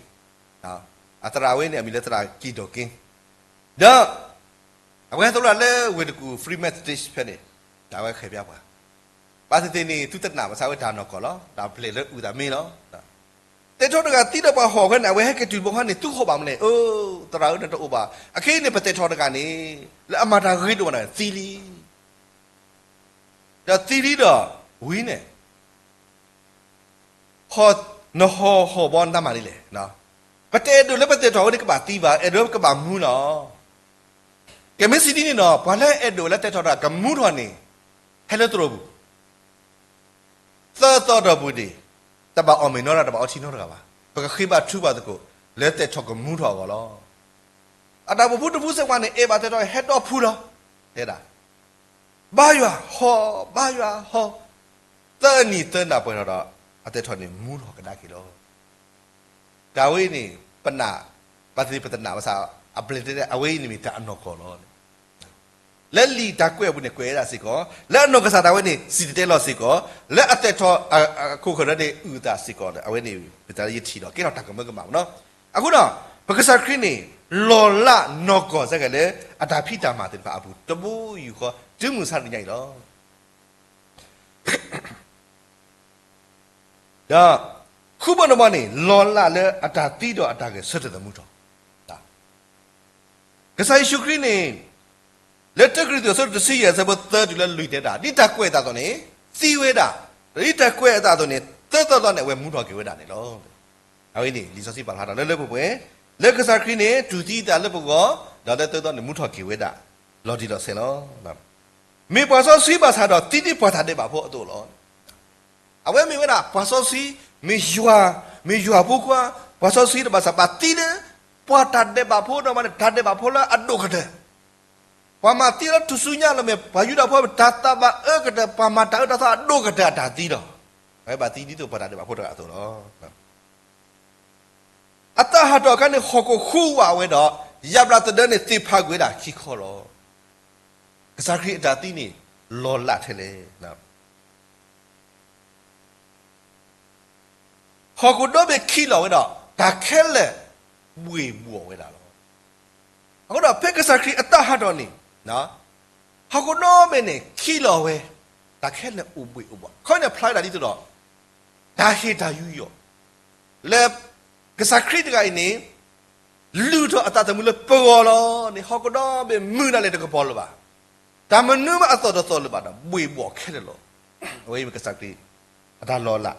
အသရၣ်ဝဲန့ၣ် အမံၤလၢသရၣ်ကံၢ်ဒိၣ်က့, ဒီး အဝဲဟဲသလိလၢဝ့ၢ်တကူၣ် Free Methodist ဖဲန့ၣ်, တၢ်ဝဲဃဲၤပျါပှၤ, ဘၣ်သ့ၣ်သ့ၣ်န့ၣ် သုတနာ်ဘၣ်ဆၣ် အဝဲတၢ်နီၢ်ကီၢ်လီၤ. တၢ်ပျဲၢ်လၢအုၣ်သးမ့ၢ်လီၤ. သဲၣ်ထီတဂၤသံဒီးပှၤဟီၣ်အဃိန့ၣ် အဝဲဟဲက့ၤတုၤတဘျီဃီန့ၣ် သုဟီၣ်ဘၣ်မနုၤလဲၣ်. အၢ သရၣ်ဧၢ နတအိၣ်ဘၣ်. အခဲအံၤန့ၣ် ပသဲၣ်ထီတဂၤန့ၣ် လၢအမၤတၢ်ဂ့ၤဒိၣ်မးန့ၣ် သံလံ. ဒီးသံလံဒီး ဝံၤန့ၣ် ဟီၣ်, နဟီၣ်ဟီၣ်ဘီနတၢ်မၤဒ်လဲၣ်. ပတအဲၣ်ဒိးလၢပသဲၣ်ထီၣ်ဝဲန့ၣ်ကဘၣ်သံဘၣ်, အဲၣ်ဒိးကဘၣ်မူလီၤ. ကဲမ့ၢ်စံးဒ်န့ၣ်ဒီး ပှၤလၢအဲၣ်ဒိးလၢသဲၣ်ထီၣ်တဂၤကမူထီၣ်န့ၣ် ဟဲလၢသရိာ်ပူၤ သၢသီဒီးပူၤဒံး, တဘၣ်အီၣ်မ့ၤနီတဂၤ တဘၣ်အီထံနီတဂၤဘၣ်. ပကဃ့ဘါထုကဖၣ်သကိး လၢသဲၣ်ထီၣ်ကမူထီၣ်အဂီၢ်လီၤ. အတၢ်အိၣ်ဖှိၣ်ဖိတဖုစ့ၢ်ကီးန့ၣ် အဲၣ်ဘၣ်သဲၣ်ထီၣ် ဟဲဒီဖုလီၤ. တဲဒၣ် ဘါယွၤဟီၣ်, ဘါယွၤဟီၣ်, သၢနံၤသၢနၤပှဲၤထီၣ်ဒီး အသဲၣ်ထီၣ်န့ၣ်မူထီၣ်ကဒါက့ၤလီၤ. တၢ်ဝဲအံၤန့ၣ် ပနာ်, ဘၣ်သ့ၣ်သ့ၣ်ပတနာ်ဘၣ်ဆၣ် အပျဲၢ်တဲ အဝဲအံၤန့ၣ်မ့ၢ်တၢ်အနီၢ်ကီၢ်လီၤ. လၢလံာ်တၢ်ကွဲးအပူၤန့ၣ် ကွဲးဝဲဒၣ်စ့ၢ်ကီး, လၢအနီၢ်ကစၢ်ဒၣ်ဝဲန့ၣ် စံၣ်တဲၤတဲလီၤစ့ၢ်ကီး, လၢအသဲၣ်ထီၣ်အခိၣ်ဃၢၤဒီးန့ၣ် အုၣ်သးစ့ၢ်ကီး, အဝဲန့ၣ်မ့ၢ်တၢ်လၢယထံၣ်ဒီး ကဲထီၣ်တၢ်ကမၢကမၣ်မ့ၢ်နီၤ. အဃိဒီး ပကစၢ်ခရံာ်န့ၣ် လီၤလးနီၢ်ကီၢ်စ့ၢ်ကီးလၢ အတၢ်ဖံးတၢ်မၤသ့ၣ်တဖၣ်အပူၤ တဘိယူၢ်ဃီ တုၤမုၢ်ဆါတနံၤညါအံၤလီၤ. ဒီး ဃုဘီတဘီန့ၣ် လီၤလးလၢအတၢ်သံဒီးအတၢ်ဂဲၤဆၢထၢၣ်သမူထီၣ်, ကစၢ်ယ့ၣ်ၡူးခရံာ်န့ၣ် လၢတၢကရံၣ်သူး အဆၢဒိၣ်တဆံယဲၢ် အဆၢဖိသၢတုၤလၢလွံၢ်တဲဒၣ် ဒ်တၢ်ကွဲးအသးအသိးန့ၣ် သံဝဲဒၣ်, ဒီးဒ်တၢ်ကွဲးအသးအသိးန့ၣ် သၢသီသီန့ၣ် အဝဲမူထီၣ်က့ၤဝဲဒၣ်န့ၣ်လီၤ. အဝဲန့ၣ် လံာ်စီဆှံပာ်ဖျါထီၣ်လၢလၢပှဲၤပှဲၤ, လၢကစၢ်ခရံာ်န့ၣ် တူၢ်သံအသးလၢပဂီၢ်, ဒီးလၢသၢသီန့ၣ် မူထီၣ်က့ၤဝဲဒၣ် လီၤတံၢ်လီၤဆဲးလီၤ. မ့ၢ်ပှၤစီဆှံဘၣ်ဆၣ်ဒီး သံဒ်ပှၤတၢ်ဒဲးဘးဖိအသိးလီၤ. အဝဲမ့ၢ်ဝဲဒၣ် ပှၤစီဆှံ, မ့ၢ်ယွၤ, မ့ၢ်ယွၤဖိခွါ, ပှၤစီဆှံတဘၣ်ဆၣ် ဘၣ်သံလၢ ပှၤတၢ်ဒဲးဘးဖိဒီးမးန့ၣ် တၢ်ဒဲးဘးဖိလၢအဒိၣ်ကတၢၢ်, ပှၤမၤသံလၢထူၣ်စုညါလီၤမ့ၢ် ပှၤယူဒၤဖိ တၢ်သးဘၣ်အၢကတၢၢ် ပှၤမၤတၢ်အၢတၢ်သီအဒိၣ်ကတၢၢ်အတၢ်သံလီၤ. အဝဲဘၣ်သံဒ်သိးပှၤတၢ်ဒဲးဘးဖိတဂၤအသိးလီၤ. အသးဟးထီၣ်အခါန့ၣ် ဟီၣ်ခိၣ်ဃုဝးဝဲဒီး ယါဘျါသဒၢန့ၣ် သ့ၣ်ဖးကွံာ်ဝဲဒၣ်ခံခီလီၤ. ကစၢ်ခရံာ်အတၢ်သံန့ၣ် လီၤလးထဲလဲၣ်. ဟီၣ်ခိၣ်ဒီဘ့ၣ်ခံးလီၤဝဲဒီး တၢ်ခဲလၢာ်ဘှ့ၣ်ဘှီၣ်ဝဲဒၣ်လီၤ. အဃိဒီး ဖဲကစၢ်ခရံာ်အသးဟးထီၣ်န့ၣ် ဟီၣ်ခိၣ်ဒီဘ့ၣ်န့ၣ် ခံးလီၤဝဲ, တၢ်ခဲလၢာ်အိၣ်ဘှ့ၣ်အိၣ်ဘှီၣ်, ခီန့ၣ်ဖျါဝဲဒၣ်ဒ်သိးဒီး တၢ်ဟ့ၣ်တၢ်ယူးယီၣ်, လၢကစၢ်ခရံာ်တဂၤအံၤန့ၣ် လုၢ်ထီၣ်အသးသမူလၢပဂီၢ်လီၤန့ၣ် ဟီၣ်ခိၣ်ဒီဘ့ၣ်မုၢ်ဒၣ်လဲာ်တကပီၤလၢၤဘၣ်. တၢ်မနုၤမးအသီၣ်တသီၣ်လၢၤဘၣ်ဒီး ဘှ့ၣ်ဘှီၣ်ခဲလၢာ်လီၤ. အဝဲအံၤမ့ၢ်ကစၢ်ခရံာ်အတၢ်လီၤလး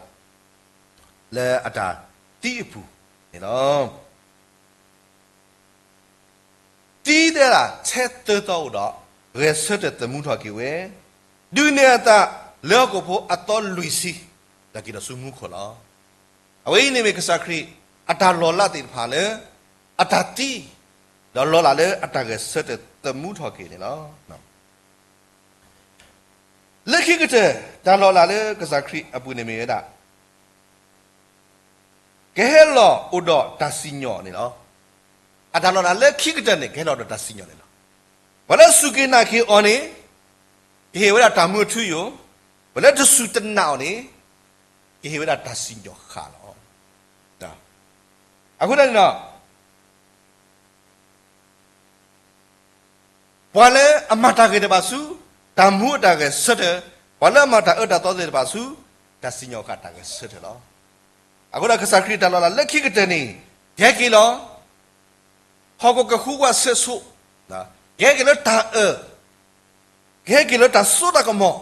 လၢအတၢ်သံအပူၤန့ၣ်လီၤ. သံသဲဒၣ်ထဲသၢသီအိၣ်ဒီး ဂဲၤဆၢထၢၣ်သမူထီၣ်က့ၤဝဲ, ဒုးနဲၣ်အသးလၢဟီၣ်ခိၣ်ဖိအသီလွံၢ်ဆံ ဒီးက့ၤထီၣ်ဆူမူခိၣ်လီၤ. အဝဲအံၤန့ၣ်မ့ၢ်ကစၢ်ခရံာ်အတၢ်လီၤလးသ့ၣ်တဖၣ်လၢ အတၢ်သံ ဒီးလီၤလးလၢအတၢ်ဂဲၤဆၢထၢၣ်သမူထီၣ်က့ၤန့ၣ်လီၤ. လၢခံကတၢၢ် တၢ်လီၤလးလၢကစၢ်ခရံာ်အပူၤန့ၣ်မ့ၢ်ဝဲဒၣ် ကဟဲလီၤအိၣ်ဒီးတၢ်စံၣ်ညီၣ်န့ၣ်လီၤ. အတၢ်လီၤလးလၢခံကတၢၢ်န့ၣ် ကဟဲလီၤဒီးတၢ်စံၣ်ညီၣ်န့ၣ်လီၤ. ပှၤလၢအစူၢ်က့ၤနာ်က့ၤအီၤန့ၣ် ကဟ့ၣ်ဝဲဒၣ်တၢ်မူအထူအယိာ်, ပှၤလၢတစူၢ်တနာ်အီၤန့ၣ် ကဟ့ၣ်ဝဲဒၣ်တၢ်စံၣ်ညီၣ်ဃၣ်လီၤ. အဃိသတးန့ၣ်ဒီး ပှၤလၢအမၤတၢ်ဂ့ၤတဘၣ်ဆူ တၢ်မူအတၢ်ဂဲၤဆၢထၢၣ်, ပှၤလၢအမၤတၢ်အၢတၢ်သီသ့ၣ်တဖၣ်ဆူ တၢ်စံၣ်ညီၣ်ဃၣ်တၢ်ဂဲၤဆၢထၢၣ်လီၤ. အဃိဒီးကစၢ်ခရံာ်တၢ်လီၤလးလၢခံကတၢၢ်န့ၣ် ကဟဲက့ၤလီၤ. ဟီၣ်ခိၣ်ကဃူဝးဆဲးဆိး, ကဟဲက့ၤလၢတၢ်အၢၣ်, ကဟဲက့ၤလၢတၢ်စိတၢ်ကမီၤ,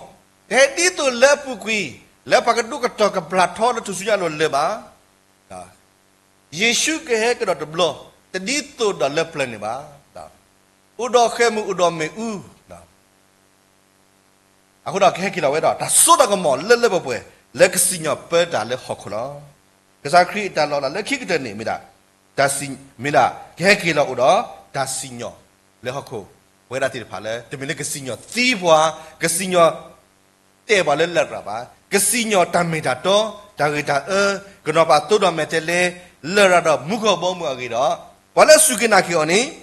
တဟဲဒ်သိးလၢအပူၤကွံာ် လၢပှၤကဒိကတီၢ်ကဘျးထီလၢထူၣ်စုညါအလိၤလၢၤဘၣ်. ယ့ၣ်ၡူးကဟဲကဒီးတဘျီ, တဒ်သိးဒီးလၢပျၢၤန့ၣ်ဘၣ်. အိၣ်ဒီးဃဲမုၢ်အိၣ်ဒီးမ့ၣ်အူ, အဃိဒီးကဟဲက့ၤလီၤဝဲဒီး တၢ်စိတၢ်ကမီၤလၢလၢပှဲၤပှဲၤ လၢကစံၣ်ညီၣ်ပၢတၢ်လၢဟီၣ်ခိၣ်လီၤ. ကစၢ်ခရံာ်အတၢ်လီၤလးလၢခံကတၢၢ်န့ၣ် မ့ၢ်ဒၣ် တၢ်စံၣ်, မ့ၢ်ဒၣ် ကဟဲက့ၤလီၤအိၣ်ဒီးတၢ်စံၣ်ညီၣ်လၢဟီၣ်ခိၣ် ပဝဲဒၣ်သ့ၣ်တဖၣ်လၢ တမ့ၢ်လၢကစံၣ်ညီၣ်သံပှၤ, ကစံၣ်ညီၣ်တဲာ်ပှၤလၢလရာ်ဘၣ်, ကစံၣ်ညီၣ်တၢ်မ့ၢ်တၢ်တီ, တၢ်ဂ့ၤတၢ်အၢ, ကနီၤပာ်သိဒီးမဲာ်တဲးလဲး, လရာ်ဒီးမူခိၣ်ဘီမုၢ်အဂ့ၢ်ဒီး, ပှၤလၢအစူၢ်က့ၤနာ်က့ၤအီၤန့ၣ်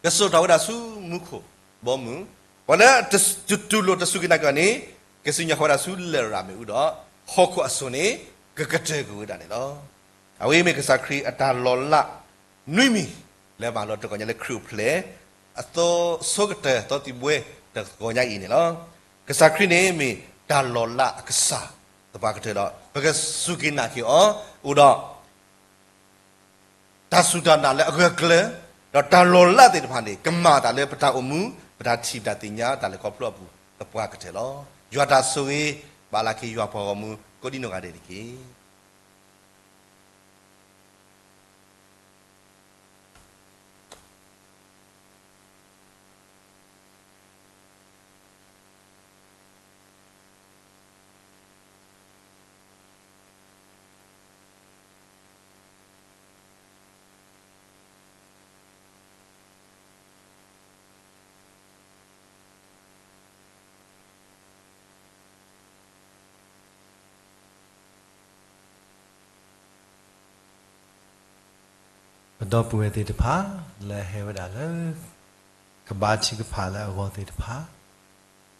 ကစိာ်ထီၣ်ဝဲဒၣ်ဆူမူခိၣ်ဘီမုၢ်, ပှၤလၢအတူၢ်လိာ်တစူၢ်က့ၤနာ်က့ၤအီၤန့ၣ် ကစံၣ်ညီၣ်ဃီဝဲဒၣ်ဆူလရာ်မ့ၣ်အူဒီး ဟီၣ်ခိၣ်အစိၤန့ၣ် ကကတၢၢ်ကွံာ်ဝဲဒၣ်န့ၣ်လီၤ. အဝဲအံၤမ့ၢ်ကစၢ်ခရံာ်အတၢ်လီၤလးနွံမံၤ လၢမၤလိတဂီၤညါလၢခရံာ်အိၣ်ဖျဲၣ် အသီဆိကတၢၢ်သီသံၣ်ဘှဲတဂီၤညါအံၤန့ၣ်လီၤ. ကစၢ်ခရံာ်န့ၣ်မ့ၢ်တၢ်လီၤလးအကစၢ်သပှၢ်ကတၢၢ်ဒီး ပကစူၢ်က့ၤနာ်က့ၤအီၤ အိၣ်ဒီး တၢ်စူၢ်တၢ်နာ်လၢအဂၢၢ်ကျၢၤ, ဒီးတၢ်လီၤလးသ့ၣ်တဖၣ်န့ၣ် ကမၤအသးလၢပတၢ်အိၣ်မူ, ပတၢ်ထံၣ်ပတၢ်သ့ၣ်ညါတၢ်လဲၤခီဖျိအပူၤသပှၢ်ကတၢၢ်လီၤ. ယွၤတၢ်ဆိၣ်ဂ့ၤ ဘၣ်လၢက့ၤယွၤပှၤဂီၢ်မုၢ် ကိးဒံနီၢ်ဂၤဒဲးတက့ၢ်. ပဒီပုၢ်ဝဲၢ်သ့ၣ်တဖၣ် လၢဟဲဝဲဒၣ်လၢ ကဘါထုကဖၣ်လၢအဂီၢ်သ့ၣ်တဖၣ်,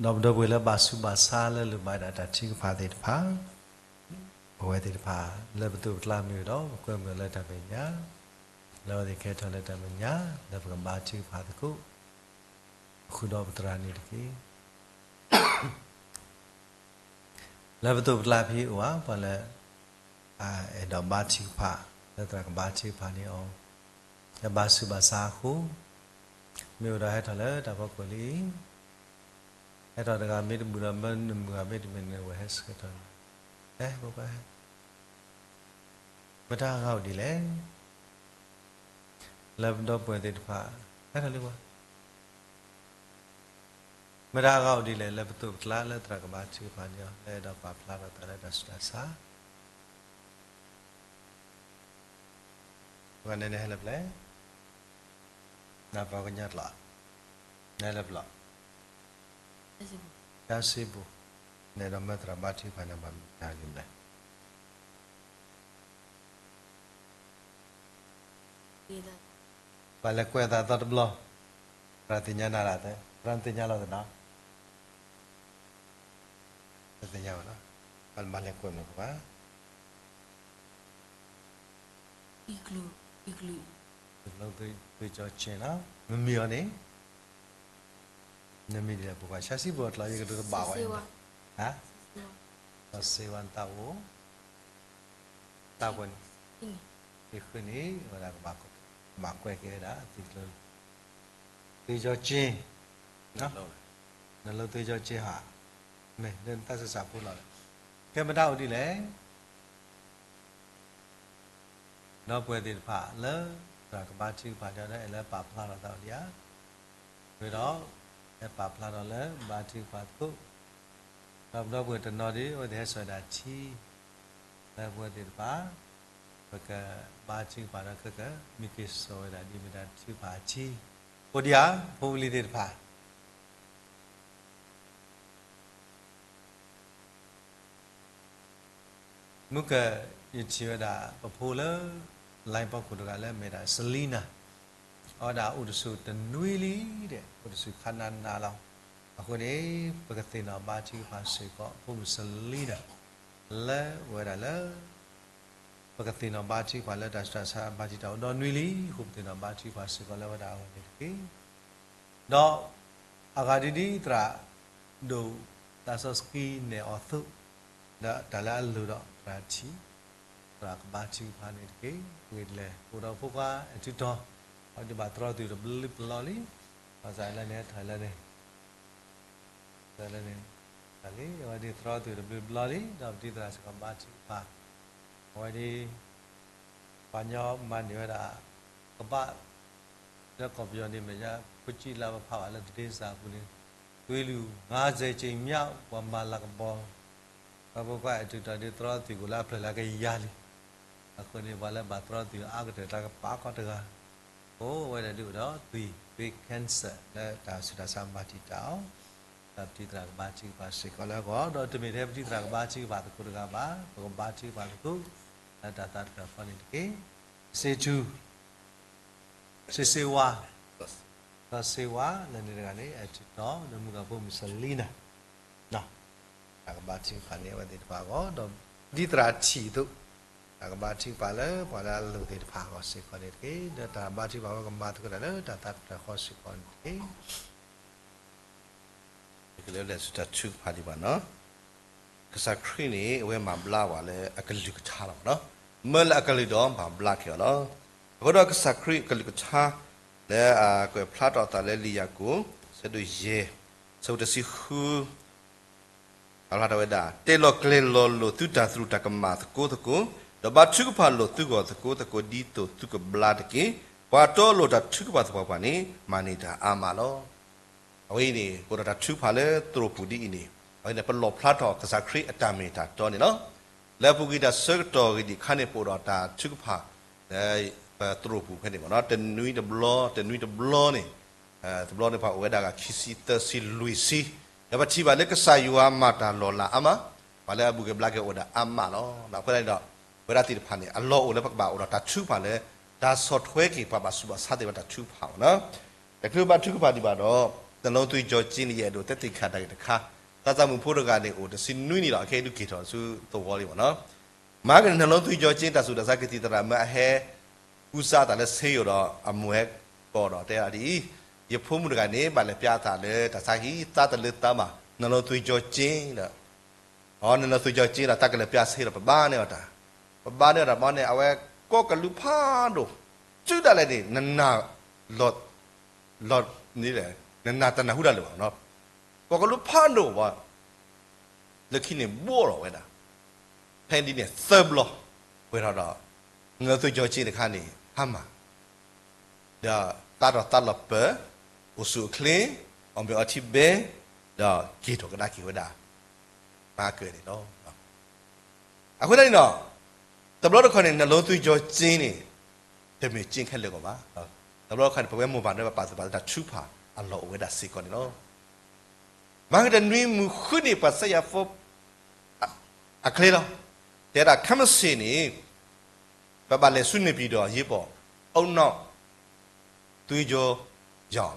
ဒီးပဒီပုၢ်ဝဲၢ်လၢဘၣ်ဆူးဘၣ်ဆါလၢလိၣ်ဘၣ်ဒၣ်တၢ်ထုကဖၣ်သ့ၣ်တဖၣ်, ပဝဲသ့ၣ်တဖၣ် လၢပသိးပကျါမ့ၢ်ဒီး ပကွဲမုာ်လၢတၢ်မဲာ်ညါ, လၢအဝဲသ့ၣ်ကဟဲထီၣ်လၢတၢ်မဲာ်ညါ လၢပကဘါထုကဖၣ်သကိး ဃုာ်ဒီးပသရၣ်န့ၣ်တက့ၢ်. လၢပသိးပကျါဖဲအံၤအိၣ်ဧါ ပှၤလၢ အဲၣ်ဒိးဘါထုကဖၣ် လၢသရၣ်ကဘါထုကဖၣ်န့ၢ်အီၤ, လၢဘၣ်ဆူးဘၣ်ဆါအဃိ, မ့ၢ်အိၣ်ဒီးဟဲထီၣ်လၢတၢ်ဖီခိၣ်လံ, ဟဲထီၣ်တဂၤမ့ၢ်တဘူၣ်ဒီး မ့ၢ်နမုၢ်ဂၤမ့ၢ်တမ့ၢ်န့ၣ် ဝဲဟဲဆှၢထီၣ်န့ၣ်, ဟဲ ပပှၤဟဲ မတၤအဂၤအိၣ်ဒ်လဲၣ်, လၢပဒီပုၢ်ဝဲၢ်သ့ၣ်တဖၣ် ဟဲထီၣ်လံပှၤ မတၤအဂၤအိၣ်ဒ်လဲၣ် လၢပသိးပကျါလၢသရၣ်ကဘါထုကဖၣ်န့ၢ်အီၤ လၢအဲၣ်ဒိးပာ်ဖျါထီၣ်သးလၢတၢ်ဆူးတၢ်ဆါ, ပှၤန့ၣ်န့ၣ်ဟဲလၢပျဲၢ်, နပှၤကညီကျိာ်, နဟဲလၢပျီ, တၢ်စံးပူၤ, နအဲၣ်ဒိးမၢသရၣ်ဘါထုကဖၣ်န့ၣ် ဘၣ်မတၤဂ့ၤလဲၣ် ပှၤလဲၤကွဲးသးသီတဘျီ, သရၣ်သ့ၣ်ညါနၤလၢသ့, သရၣ်သ့ၣ်ညါလီၤသနၤ, သ့ၣ်ညါဘၣ်နီၤ, ပှၤမၤလဲၤကွဲးမ့ၢ်ပှၤ, သုးကျိၤသုးကၠီဆ့နီၤ, မမံၤအီၤန့ၣ်, နမံၤဒ်လဲၣ် ပကွၢ် ဆါစံးပူၤအကျိာ် ယကတဘၣ်ဝဲ, ဟါ, စီၤစ့ဝါနသးအိၣ်, သးပှဲၤန့ၣ် သ့ၣ်ဃုန့ၣ် အဝဲဒၣ်ကဘၣ်ကွဲးက့ၤဝဲဒၣ် သ့ၣ်ကျိ သွေးကြောကျဉ်, နှလုံးသွေးကြောကျဉ်ဟါ, မ့ၢ်လၢတၢ်ဆံးစၢ်ဖိလီၤ. ကဲ မတၤအိၣ်ဒ်လဲၣ်. ဒီပုၢ်ဝဲၢ်သ့ၣ်တဖၣ်လၢ သရၣ်ကဘါထုကဖၣ်ဒီး အဲၣ်လၢပာ်ဖျါထီၣ်သးဒံးဧါ, ဝဲဒီး ဟဲပာ်ဖျါထီၣ်လၢဘါထုကဖၣ်သကိး, ဒီးပဒီပုၢ်ဝဲၢ်တနီၤဒီး အဝဲသ့ၣ်ဟဲစိာ်ဝဲဒၣ်ထံ, လၢပဝဲသ့ၣ်တဖၣ် ပကဘါထုကဖၣ်ဒီး ခဲကမ့ၢ်က့ၤစိာ်ဝဲဒၣ်ဒ်မ့ၢ်တၢ်ထုကဖၣ်အထံ, အိၣ်ဒံးဧါ ဖိပလံၤသ့ၣ်တဖၣ်. မုၢ်ကၢၢ် ယထံၣ်ဝဲဒၣ် ပဖိလၢ line ဖီခိၣ်တဂၤလၢမ့ၢ်ဒၣ် Selina, အဝဲဒၣ်အိၣ်တဆူၣ်တနွံလံဒီး အိၣ်တဆူၣ်ခါနၤနၤလီၤ. အဃိန့ၣ် ပကသ့ၣ်နီၣ်ဘါထုကဖၣ်စ့ၢ်ကီး ဖိမုၣ် Selina လၢဝဲဒၣ်လၢ ပကသ့ၣ်နီၣ်ဘါထုကဖၣ်လၢတၢ်ဆူးတၢ်ဆါဘါထုကဖၣ်အိၣ်ဒီးနွံလံ, အဃိပသ့ၣ်နီၣ်ဘါထုကဖၣ်စ့ၢ်ကီးလၢဝဲဒၣ်အဂီၢ်န့ၣ်တက့ၢ်. ဒီးအဂၤဒ်န့ၣ် သရၣ်ဒိၣ်သးစီဆှံနဲၣ်အီၤသိး ဒီးတၢ်လၢအလိၣ်ဒီးသရၣ်ထံၣ်, သရၣ်ကဘါထုကဖၣ်န့ၣ်တက့ၢ်. အဂ့ၢ်ဒ်လဲၣ် အိၣ်ဒီးဖိခွါအထုးထီၣ်, အဝဲဒၣ်ဘၣ်သရီသုးတဘျုးပလီၢ်လံ, ဘၣ်ဆၣ်လၢန့ၣ် ထီၣ်လၢန့ၣ် တၢ်လၢန့ၣ် တၢ်လံ အဝဲဒၣ်သရီသုးတဘျုးပလီၢ်လံ, ဒီးပဒ်သရၣ်စ့ၢ်ကီးဘါထုကဖၣ်, အဝဲဒၣ် ပှၤညီမၤန့ၢ်ဝဲဒၣ် ကဘၣ် လၢကီၢ်ပယီၤန့ၣ် မ့ၢ်ယါ ဖိကံလါပဖးဘၣ်လၢတဒ့စၢ်အပူၤန့ၣ် သွေးလွန်ငါးဆယ်ကြိမ်မြောက် ပှၤမၤလၤကပီၤ ပှၤဖိခွါအထုးထီၣ်ဒ်သရီသုးကိၣ်လၢအဖျၢၣ်လၢကယၤလံ. အဃိန့ၣ် ပှၤလၢဘၣ်သရီသုးအါကတၢၢ်တၢ်ကပာ်ခီတဂၤ, အိၣ်ဝဲဒၣ်ဒ်အိၣ်ဒီးသွံၣ် သွေး cancer လၢတၢ်ဆူးတၢ်ဆါမၤတံာ်တာ်အီၤ, ဒီးပဒ်သရၣ်ကဘါထုကဖၣ်စ့ၢ်ကီးလၢအဂီၢ်, ဒီးတမ့ၢ်ထဲပဒ်သရၣ်ကဘါထုကဖၣ်သကိးတဂၤဘၣ်, ပကဘါထုကဖၣ်သကိး လၢတၢ်သးတဖျၢၣ်ဃီန့ၣ်တက့ၢ်. စ့ထူ စ့စ့ဝါ, ဒီးစ့ဝါ လၢန့ၣ်တဂၤန့ၣ် အထုးထီၣ် လၢမုၢ်ကၢၢ်ဖိမုၣ် Selina တၢ်ကဘါထုကဖၣ်န့ၢ်အဝဲသ့ၣ်တဖၣ်အဂီၢ်, ဒီးဒ်သရၣ်ထံၣ်အသိး တၢ်ကဘါထုကဖၣ်လၢပှၤလၢအလိၣ်သ့ၣ်တဖၣ်အဂီၢ်စ့ၢ်ကီးန့ၣ်တက့ၢ်. ဒီးတၢ်ဘါထုကဖၣ်ဝဲကမၤသကိးတၢ်လၢတၢ်သးတဖျၢၣ်ဃီစ့ၢ်ကီးန့ၣ်တက့ၢ်. ကလဲၤလၢတၢ်ထုကဖၣ်ဒံးဘၣ်နီၤ. ကစၢ်ခရံာ်န့ၣ် အဝဲမၤဘျါပှၤလၢအကလုၢ်ကထါလီၤနီၤ. မၢလၢအကလုၢ်ဒီးမၤဘျါက့ၤအီၤလီၤ. အဃိဒီးကစၢ်ခရံာ်အကလုၢ်ကထါ လၢအကွဲးဖျါထီၣ်အသးလၢလံာ်ယၤကိာ် ဆၢဒိၣ်ယဲၢ် ဆၢဖိတဆံဃု အဖျါထီၣ်ဝဲဒၣ် တဲလီၤကျဲၤလီၤလိာ်သုတၢ်သရူးတၢ်ကမၣ်သကိးသကိး, ဒီးဘါထုကဖၣ်လိာ်သုဂီၢ်သကိးသကိး ဒ်သိးသုကဘျါတက့ၢ်. ပှၤတီလိၤတၢ်ထုကဖၣ်သပှၢ်ပှၢ်န့ၣ် မၤန့ၢ်တၢ်အါမးလီၤ. အဝဲအံၤန့ၣ် ပအိၣ်ဒီးတၢ်ထုကဖၣ်လၢသရိာ်ပူၤဒ်အံၤန့ၣ် အဝဲန့ၣ် ပလီၣ်ဖျါထီၣ်ကစၢ်ခရံာ်အတၢ်မ့ၢ်တၢ်တီန့ၣ်လီၤ. လၢအပူၤကွံာ်တၢ်ဆၢကတီၢ်ဂ့ၤဒံးအခါန့ၣ် ပအိၣ်ဒီးတၢ်ထုကဖၣ် လၢပသရိာ်ပူၤဖဲန့ၣ်မ့ၢ်နီၤ တနွံတဘျီ တနွံတဘျီန့ၣ် တဘျီန့ၣ် ပှၤအိၣ်ဝဲဒၣ်ဂၤခံဆံသၢဆံလွံၢ်ဆံ, ဒီးပထံၣ်ဘၣ်လၢကစၢ်ယွၤမၤတၢ်လီၤလးအါမး, ပှၤလၢအဘူၣ်က့ၤဘျါက့ၤအိၣ်ဝဲဒၣ်အါမးလီၤ. အဃိန့ၣ်ဒီး ဝဲဒၣ်သ့ၣ်တဖၣ်န့ၣ် အလီၢ်အိၣ်လၢပကဘၣ်အိၣ်ဒီးတၢ်ထုကဖၣ်လၢ တၢ်ဆီၣ်ထွဲက့ၤပှၤဘၣ်ဆူးဘၣ်ဆါသ့ၣ်တဖၣ်တၢ်ထုကဖၣ်မ့ၢ်နီၤ. တချုးဘၣ်ထုကဖၣ်ဒံးဘၣ်ဒီး နှလုံးသွေးကြောကျဉ်န့ၣ် ယအဲၣ်ဒိးတဲသ့ၣ်ခါတၢ်ဂ့ၢ်တခါ, သးစၢ်မုၣ်ဖိတဂၤန့ၣ် အိၣ်တဆံနွံနံၣ်လီၤ, အခဲအံၤဒုးက့ၤထီၣ်ဆူသဝီလံမ့ၢ်နီၤ. မၤက့ၤန့ၣ် နှလုံးသွေးကြောကျဉ် တၢ်ဆူးတၢ်ဆါကသံၣ်သရၣ်မၢအဟဲ ကူစါအသးလၢဆေးရုံဒီး အမိၢ်ဟဲကိးဒီးတဲဒ်အံၤ, ယဖိမုၣ်တဂၤန့ၣ် ဘၣ်လဲၤပျါအသးလၢတၢ်ဆါဟံၣ် သါတလၢသါဘၣ် နှလုံးသွေးကြောကျဉ် ဒီး နှလုံးသွေးကြောကျဉ်ဒီး သးကလဲၤပျါဆေးဒီး ပဘါန့ၢ်အီၤတၢ်, ပဘါန့ၢ်အီၤတၢ်မ့ၢ်န့ၣ် အဝဲကိးကလုၢ်ဖးဒိၣ်, တုၤဒၣ်လဲာ်န့ၣ် နနၢ် လီၤ နနၢ်တနၢ်ဟူတၢ်လၢၤဘၣ်, ကိးကလုၢ်ဖးဒိၣ်ဘၣ်, လၢခံန့ၣ်ဘှီလီၤဝဲဒၣ်, ဖဲဒ်န့ၣ်သၢဘျီ, ပှဲၤထီၣ်ဒီး နှလုံးသွေးကြောကျဉ်တခါန့ၣ် ဟါမၢ် ဒီးသါထီၣ်သါလီၤပၢၤ, အိၣ်ဆူၣ်အိၣ်ချ့, အီၣ်မ့ၤအီထံဘဲ, ဒီးက့ၤထီၣ်ကဒါက့ၤဝဲဒၣ်, မၤကၢၢ်န့ၣ်လီၤ. အဃိသတးန့ၣ်ဒီး တဘျီတခီၣ်န့ၣ် နှလုံးသွေးကြောကျဉ်န့ၣ် တမ့ၢ်ကျဉ်ခဲလၢာ်ကီးဘၣ်. တဘျီတခီၣ်န့ၣ် ပဝဲမိၢ်ပၢ်ဒီးပပာ်သူၣ်ပာ်သးတၢ်ထုကဖၣ်အလီၢ်အိၣ်ဝဲဒၣ်စ့ၢ်ကီးန့ၣ်လီၤ. မဟါတနွံမုၢ်ဃုနံၤ ပှၤစဲယၤဖိ အချ့လီၤ. တဲဒၣ်ခဲမုၢ်ဆ့ၣ်န့ၣ် ပဘၣ်လဲၤဆူန့ၣ်ပံၤဒီးအရေးပေါ် အုံနောက်သွေးကြောရောင်,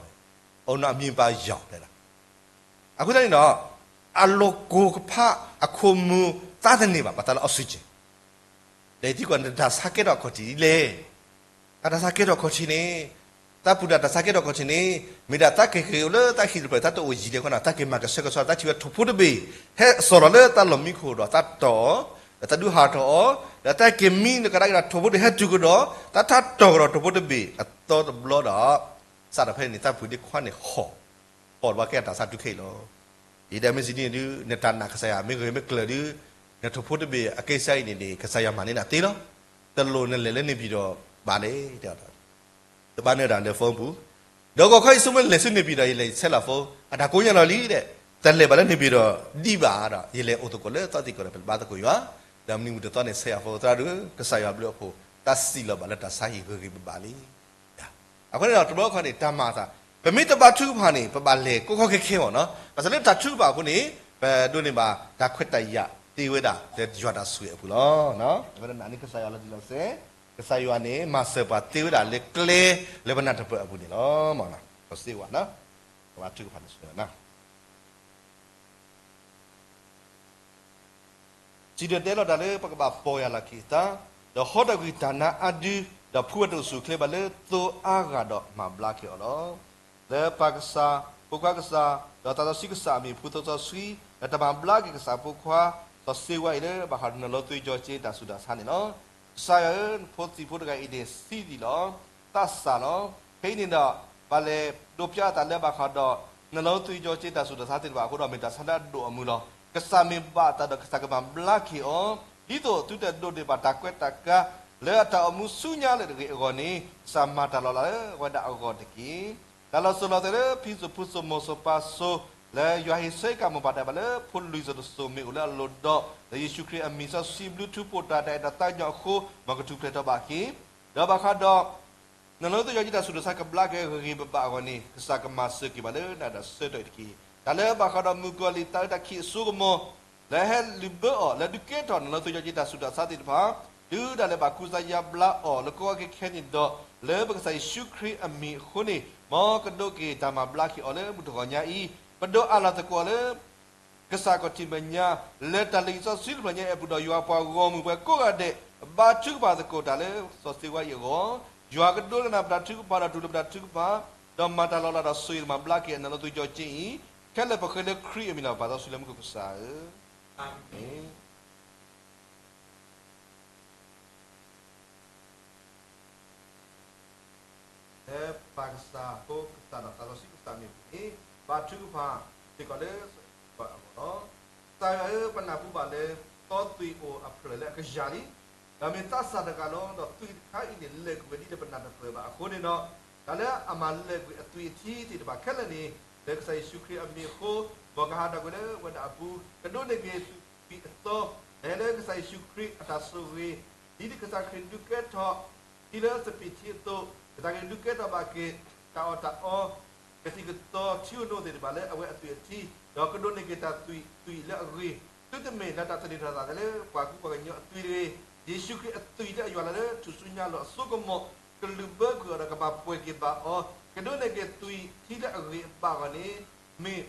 အုံနောက်အမြင့်ပါရောင် တဲဒၣ်. အဃိသတးန့ၣ်ဒီး အလီၢ်ကိၤကဖးအခိၣ်မူၤသးတန့ၢ်ဘၣ် ပှၤသးလၢ oxygen ဒီးယသံကွၢ် နတၢ်ဆါကဲထီၣ်အခီၣ်ထံးဒ်လဲၣ်. အတၢ်ဆါကဲထီၣ်အခီၣ်ထံးန့ၣ်, သးပူၤဒၣ်တၢ်ဆါကဲထီၣ်အခီၣ်ထံးန့ၣ်, မ့ၢ်ဒၣ်သးက့ၤက့ၤအိၣ်လၢသးဟံၣ်တဖျၢၣ် သးတအိၣ်ယံာ်လၢၤခီန့ၣ် သးက့ၤမၤကဆှဲကဆှီ သးထံၣ်ဝဲထိၣ်ဖိတဘ့ၣ် ဟဲစီၤလီၤလၢသးလီၢ်မံခိၣ်ဒီးသးတီၢ် ဒီးတၢ်ဒုးဟးထီၣ်အီၤ, ဒီးတၢ်က့ၤမံနကဒါက့ၤဒီးထိၣ်ဖိတဘ့ၣ်ဟဲတုၤကဒီး, တၢ်ထးတီၢ်ကဒီးထိၣ်ဖိတဘ့ၣ်အသီတဘျီဒီး, စးထီၣ်ဖဲန့ၣ် သၣ်ဖုဒ့ခွါန့ၣ်ဟီၣ်, ဟီၣ်ဘၣ်ကဲအတၢ်ဆါထုခဲအံၤလီၤ. ယတဲမ့ၢ်စံးဒ်န့ၣ်ဒုး နတၢ်နာ်ကစၢ်ယွၤမ့ၢ်ဂ့ၤမ့ၢ်ကျၢၤဒုး, နထိၣ်ဖိတဘ့ၣ်အကဲစၢ်အံၤန့ၣ်န့ၣ် ကစၢ်ယွၤမၤန့ၢ်နၤသ့လီၤ. တလိၣ်နလဲၤလၢန့ၣ်ပံၤဒီးဘၣ်လဲၣ် တဲအီၤ တဘၣ်န့ၢ်ဒၣ်လၢ phone ပူၤ, ဒီးဂီၤခီယဆိကမိၣ်လဲၤဆူန့ၣ်ပံၤဒီး ယလဲၤဆဲးလီၤ phone အတၢ်ကိးညါလီၤလံဒီး, တလဲၤဘၣ်လၢန့ၣ်ပံၤဒီးဒံးဘၣ်ဒီး ယလဲၤအိၣ်သကိးလၢသီသံၣ်ကီၢ်ဒီးပဘါသကိးယွၤ, ဒီးမနုၤမူတသီန့ၣ်ဆဲးယၤ phone သရၣ်ဒုး ကစၢ်ယွၤဘျုးအဖှိၣ် တၢ်စံးလီၤဘၣ်လၢတၢ်ဆါဟံၣ်ဂ့ၤဂ့ၤဘၣ်ဘၣ်လံ. အဃိန့ၣ်ဒီးတဘျီခီန့ၣ် တၢ်မၤအသး, ပမ့ၢ်တဘါထုကဖၣ်န့ၣ် ပဘၣ်လဲၤကိးခီခဲခဲမ့ၢ်နီၤ, ဘၣ်ဆၣ်လၢတၢ်ထုကဖၣ်အဃိန့ၣ် ပဒိးန့ၢ်ဘၣ်တၢ်ခွဲးတၢ်ယာ်သ့ဝဲဒၣ်လၢယွၤတၢ်ဆိၣ်ဂ့ၤအပူၤလီၤ. အဝဲဒၣ်နာ်န့ၢ်ကစၢ်ယွၤလီၤတံၢ်လီၤဆဲး, ကစၢ်ယွၤန့ၣ် မၤစၢၤပှၤသ့ဝဲဒၣ်လၢကျဲလၢပနၢ်တပၢၢ်အပူၤန့ၣ်လီၤ. စီၤစ့ဝါ, ပဘါထုကဖၣ်န့ၣ် စံးဒၢတဲလီၤတၢ်လၢပကဘၣ်ပီၢ်ယၢ်လီၤက့ၤအသး, ဒီးဟီထီၣ်ကွံာ်တၢ်နါအါဒု, ဒီးဖှူဝဲတအိၣ်ဆူၣ်အိၣ်ချ့ဘၣ်လၢသိအါဂၤဒီးမၤဘျါက့ၤအီၤလီၤ. လၢပၢ်ကစၢ်, ဖိခွါကစၢ်, ဒီးသးစီဆှံကစၢ်အမံၤ ဖှူသိစီဆှံ, ဒီးတၢ်မၤဘျါက့ၤကစၢ်ဖိခွါ စီၤစ့ဝါအံၤလၢဘၣ်ဃးဒီးနီၢ်လိသယီကၠ့တၢ်ဆူးတၢ်ဆါန့ၣ်လီၤ. ကစၢ်ယွၤဧၢ, နဖိသံၣ်ဖိတဂၤအံၤန့ၣ်ဆံးဒံးလီၤ. သးစၢ်လီၤ. ဖဲအံၤန့ၣ်ဒီး ပဘၣ်လဲၤဒိးဖျါအသးလၢဘၣ်ဃးဒီး နီၢ်လိသယီကၠ့တၢ်ဆူးတၢ်ဆါသ့ၣ်တဖၣ်အဃိဒီး မ့ၢ်တၢ်ဆါလၢအဒိၣ်အမုၢ်လီၤ. ကစၢ်မ့ၢ်ဘၣ်အသးဒီးကစၢ်ကမၤဘျါက့ၤအီၤ, ဒ်သိးသုတဒိးန့ၢ်ဘၣ်တၢ်ကွဲးတၢ်ကါ လၢအတၢ်အိၣ်မူဆူညါလၢအဂ့ၤအဂီၢ်န့ၣ် ကစၢ်မၤတၢ်လီၤလးလၢအဝဲဒၣ်အဂီၢ်တက့ၢ်. တၢ်လီၤစိၤလီၤသွဲၣ်လၢဖံစိၣ်ဖုစိၣ်မိၢ်စိၣ်ပၢ်စိၤ လၢယွၤဟ့ၣ်ဆၢက့ၤကမူၤဘၣ်တၢ်ဘၣ်လၢဖိလွံၢ်စိၤတစိၤမ့ၢ်အိၣ်လၢအလိၤဒီး လၢယ့ၣ်ၡူးခရံာ်အမံၤစီဆှံဘျုးထူဖှိၣ်တၢ် တၢ်အဲၣ်တၢ်သးကညီၤအဃိ မ်ကထူၣ်ဖျဲးထီၣ်ဘၣ်က့ၤ, ဒီးဘၣ်ဃးဒီး နီၢ်လိသယီကၠ့တၢ်ဆူးတၢ်ဆါကဘျါက့ၤဂ့ၤဂ့ၤဘၣ်ဘၣ်အဂီၢ်န့ၣ် ကစၢ်ကမၤစၢၤက့ၤဘၣ်လၢနၤဒီးဆၢကတီၢ်အံၤတက့ၢ်. တၢ်လၢဘၣ်ဃးဒီးမုၣ်ကီၤလံၢ်သးအုးတၢ်ခံးအစိကမီၤ လၢဟဲလုၢ်ဘၢအီၤ လၢဒုးကဲထီၣ်နီၢ်လိသယီကၠ့တၢ်ဆူးတၢ်ဆါသ့ၣ်တဖၣ် တုၤဒၣ်လဲာ်ဘၣ်ကူစါယါဘျါအီၤလၢကိးဝဲခဲခဲန့ၣ်ဒီး လၢပကစၢ်ယ့ၣ်ၡူးခရံာ်အမံၤအဃိန့ၣ် မ်ကဒိးက့ၤတၢ်မၤဘျါက့ၤအီၤလၢမုၢ်တဂီၤညါအံၤ, ပဒိးအးလီၤသကိးအီၤလၢ ကစၢ်ခီၣ်ထံးမဲာ်ညါ လၢတၢ်လုၢ်အံၤစီဆှံတဖျၢၣ်ညါအံၤအပူၤဒီး ယွၤပှၤဂီၢ်မုၢ်ပှၤကိးဂၤဒဲး ဘါထုကဖၣ်သကိးတၢ်လၢစီၤစ့ဝါအံၤအဂီၢ်, ယွၤကဒိကနၣ်ပတၢ်ထုကဖၣ်ဒီးတူၢ်လိာ်ပတၢ်ထုကဖၣ်, ဒီးမၤတၢ်လီၤလးဒီးဆိၣ်ဂ့ၤမၤဘျါက့ၤအနီၢ်လိသယီကၠ့အံၤ, ခဲလၢာ်ပဃ့လၢခရံာ်အမံၤလီၤ ပၢ်စီဆှံလၢမူခိၣ်ကစၢ်ဧၢ, အၤမ့ၣ်. လၢပၢ်ကစၢ် ဖိကစၢ်ဒီးသးစီဆှံကစၢ်အမံၤအပူၤန့ၣ် ဘါထုကဖၣ်စ့ၢ်ကီးလၢစီၤစ့ဝါအဂီၢ်လီၤ. ကစၢ်ယွၤဧၢ, ပနၢ်ဟူဘၣ်လၢ သီသွံၣ်အိၣ်အဖျၢၣ်လၢအကယၤလံ, ဒီးမ့ၢ်သးစၢ်တဂၤလီၤ. ဒီးသွံၣ်တခါအံၤန့ၣ် လဲၤကွံာ်ဝဲဒ်လၢပနၢ်တပၢၢ်ဘၣ်အဃိန့ၣ်ဒီး, တၢ်လၢအမၤလဲၤကွံာ်အသွံၣ်အထံသ့ၣ်တဖၣ်ခဲလၢာ်န့ၣ် လၢကစၢ်ယ့ၣ်ၡူးခရံာ်အမံၤအဃိ မ်ကဟးထီၣ်ကွံာ်လၢဝဲဒၣ်အပူၤ, ကဒိးန့ၢ်က့ၤသွံၣ်အသီ လၢဟဲလၢကစၢ်ယ့ၣ်ၡူးခရံာ်အတၢ်ဆိၣ်ဂ့ၤ, ဒ်ကစၢ်ခရံာ်ဒုးကဲထီၣ် ထံလၢစပံးထံအသိး, ကစၢ်ခရံာ်ဒုးကဲထီၣ်ဘၣ်က့ၤ တၢ်အီၣ်တၢ်အီ ကသံၣ်ကသီထံဧိၤနီၣ်သ့ၣ်တဖၣ်လၢအဝဲအသွံၣ်အထံ, ဒီးကဒိးန့ၢ်က့ၤတၢ်သွံၣ် သွံၣ်လၢအဂ့ၤ, သုတမ့ၢ်လၢတၢ်သန့ၤထီၣ်သးလၢပှၤကူပှၤကညီအသွံၣ်တဂ့ၤ, ယ့ၣ်ၡူးခရံာ်အသွံၣ်လၢအယွၤလၢလၢထူၣ်စုညါလီၤအစိကမီၤ ကလုၢ်ဘၢကွံာ်အီၤဒီးကဘၣ်ပှဲၤက့ၤဘၣ်အီၤ, ကဒိးန့ၢ်က့ၤသွံၣ်ထံလၢအဂ့ၤအဘၣ်အဂီၢ်န့ၣ် မ့ၢ်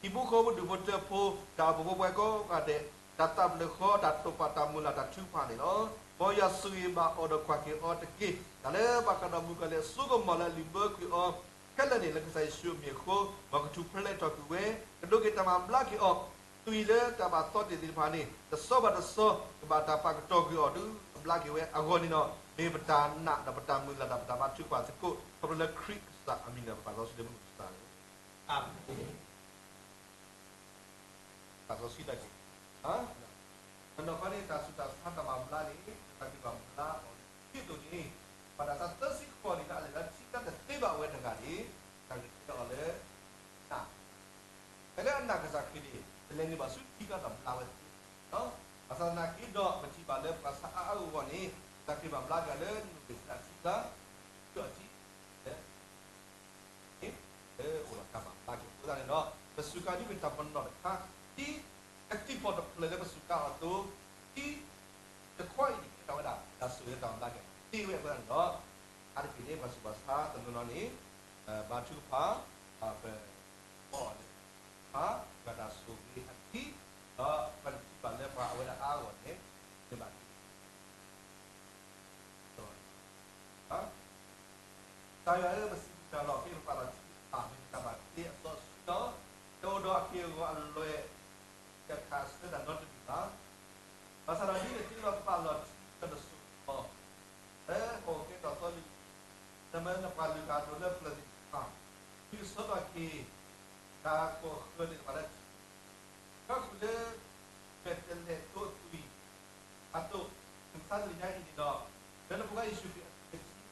ဟံၣ်ဖိဃီဖိဒူၣ်ဖိထၢဖိ တၢ်အိၣ်ဖှိၣ်ဖိပှၤကိးဂၤဒဲး တၢ်သးပလၢၢ်ဃီ တၢ်တိာ်ပာ်တၢ်မုၢ်လၢ်တၢ်ထုကဖၣ်န့ၣ်လီၤ. မ်ယွၤဆိၣ်ဂ့ၤဘၣ်အီၤဒီးကွၢ်က့ၤအီၤတက့ၢ်. တၢ်လၢဘၣ်ဃးဒီးမုၣ်ကီၤလံၢ်အစိကမီၤလၢအလုၢ်ဘၢကွံာ်အီၤ ခဲလၢာ်န့ၣ် လၢကစၢ်ယ့ၣ်ၡူးအမံၤအဃိ မ်ကထူၣ်ဖျဲးထီၣ်ကွံာ်ဝဲ ကဒိးက့ၤတၢ်မၤဘျါက့ၤအီၤ, သွံၣ်လၢတၢ်ဘၣ်သီတ့ၢ်သ့ၣ်တဖၣ်န့ၣ် တစီဘၣ်တစီ ကဘၣ်တၢ်ပာ်ကတီၤကွံာ်အီၤဒုးအဘျါက့ၤဝဲအဂီၢ်န့ၣ်ဒီး မ့ၢ်ပတၢ်နာ်ဒီးပတၢ်မုၢ်လၢ်ဒီးပတၢ်ဘါထုကဖၣ်သကိး ခီဖျိလၢခရံာ်ကစၢ်အမံၤလၢပပၢ်စီဆှံလၢမူခိၣ်ကစၢ်န့ၣ် အၤမ့ၣ်. တၢ်စီဆှံတၢ်က့ၤ တနီၤခီန့ၣ် တၢ်ဆူးတၢ်ဆါတၢ်မၤဘျါန့ၣ် တၢ်က့ၤဘၣ်ဘျါအီၤလၢထံအသိးန့ၣ် ဘၣ်တၢ်ဆါသၢဆံဃိးနံၣ်လၢအလဲၤလၢထံလၢတသ့ဘၣ်ဝဲတဂၤန့ၣ် တၢ်ဂ့ၢ်တဲအီၤလၢ နၢ် ဖဲလၢအနာ်ကစၢ်ခရံာ်န့ၣ် တလဲၤနုာ်ဘၣ်ဆူထံကျါဒီးဘျါဝဲသ့လီၤ. ဘၣ်ဆၣ်သနာ်က့ဒီး ပထံၣ်ဘၣ်လၢပှၤဆါအါအါဂီၢ်ဂီၢ်န့ၣ် ကစၢ်ခရံာ်မၤဘျါက့ၤလၢနုာ်က့ၤဆူထံကျါ ဒီးထံ လၢ လၢအိၣ်ဒီးတၢ်မၤဘျါက့ၤအဃိသတးန့ၣ်ဒီး ပစူးကါဒ်ပတၢ်ပနီၣ်တခါ ထံ အသံၣ်ဖီၣ်တဖျၢၣ်လၢပစူးကါအီၤအသိး ထံ တခွါအံၤန့ၣ် ကဲထီၣ်ဝဲဒၣ် တၢ်ဆိၣ်ဂ့ၤလၢတၢ်မၤဘျါက့ၤသ့ဝဲအဃိသတးန့ၣ်ဒီး အါတက့ၢ်န့ၣ် ပှၤဆူးပှၤဆါတနီၤနီၤန့ၣ် ဘါထုကဖၣ် ပ အီၣ်လၢ ပှၤ ယွၤတၢ်ဆိၣ်ဂ့ၤအထံ ဒီးပထံၣ်ဘၣ်လၢပှၤအဝဲဒၣ်အါအါဂီၢ်ဂီၢ်န့ၣ် မ့ၢ်ဘၣ် ကစၢ်ယွၤဧၢ, ပစံးဘျုးနၤလီၤ. က့ၤပပာ်လီၤထံအမ့ၢ်တၢ်ဘၣ်တ့အစီအဆှံလီၤ. တအိၣ်ဒီးအက့ၢ်အဂီၤအလွဲၢ် အခါအဆၢတၢ်နီတမံၤဘၣ်. ဘၣ်ဆၣ်ဒီးဒ် ကဆီထီၣ်က့ၤ တၢ်ကီၢ်ဃၢၤသ့ၣ်တဖၣ်လၢ ကီၢ်ဃုာ်လၢ ပဲးသလ့းတိၢ်အသွံၣ် အသိး, မုၢ်ဆါတနံၤညါအံၤန့ၣ်ဒီး လၢနဖိခွါယ့ၣ်ၡူးခရံာ်အ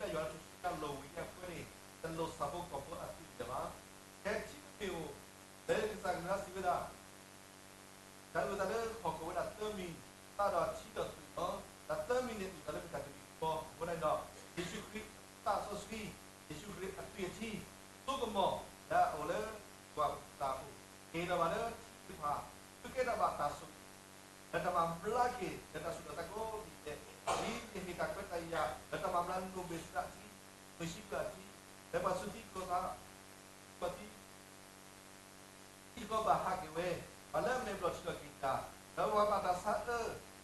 သွံၣ်အထံ လၢယွၤလၢထူၣ်စုညါလီၤဝံၤအဃိန့ၣ် တလိၣ်ဆၣ်ဖိကီၢ်ဖိအသွံၣ်ဒံးဘၣ်. ခဲထံတမ့ၢ်ဧိၤ လၢကစၢ်ကလုၢ်စံးဝဲဒၣ် တၢ်အုၣ်သးလၢဟီၣ်ခိၣ်ဝဲဒၣ်သၢမံၤ, သးဒီးထံဒီးသွံၣ်လီၤ. တၢ်သၢမံၤန့ၣ် အုၣ်သးလၢမတၤတမံၤဃီအဃိန့ၣ်ဒီး ယ့ၣ်ၡူးခရံာ်အသးစီဆှံ, ယ့ၣ်ၡူးခရံာ်အသွံၣ်အထံ, သိကမီၤလၢအအိၣ်လၢ ပှၤအုၣ်သးအအိၣ်, က့ၤဒီးဘၣ်လၢထံသ့ၣ်တဖၣ်, သုကဲထီၣ်ဘၣ်တၢ်ဆိၣ်ဂ့ၤ လၢတၢ်မၤဘျါက့ၤ လၢတၢ်ဆူၣ်တၢ်သးကိးမံၤဒဲး, ဒ်န့ၣ်မ့ၢ်တၢ်ခွဲးတၢ်ယာ် လၢတၢ်မၤဘျါနိၣ်ဘ့ၣ်စရးအထံ, မုၢ်ဆံးပၢၢ်အထံ, လၢပှၤစူးထံကီၢ်သး, ကီၢ်ထံ ထံတခီဘၣ်ဟးက့ၤဝဲ, ဘၣ်လၢအမဲာ်ဘျီၣ်ထံလီၢ်က့ၤတၢ်, ဒီးပှၤဘၣ်တၢ်ဆါအၢ, လၢ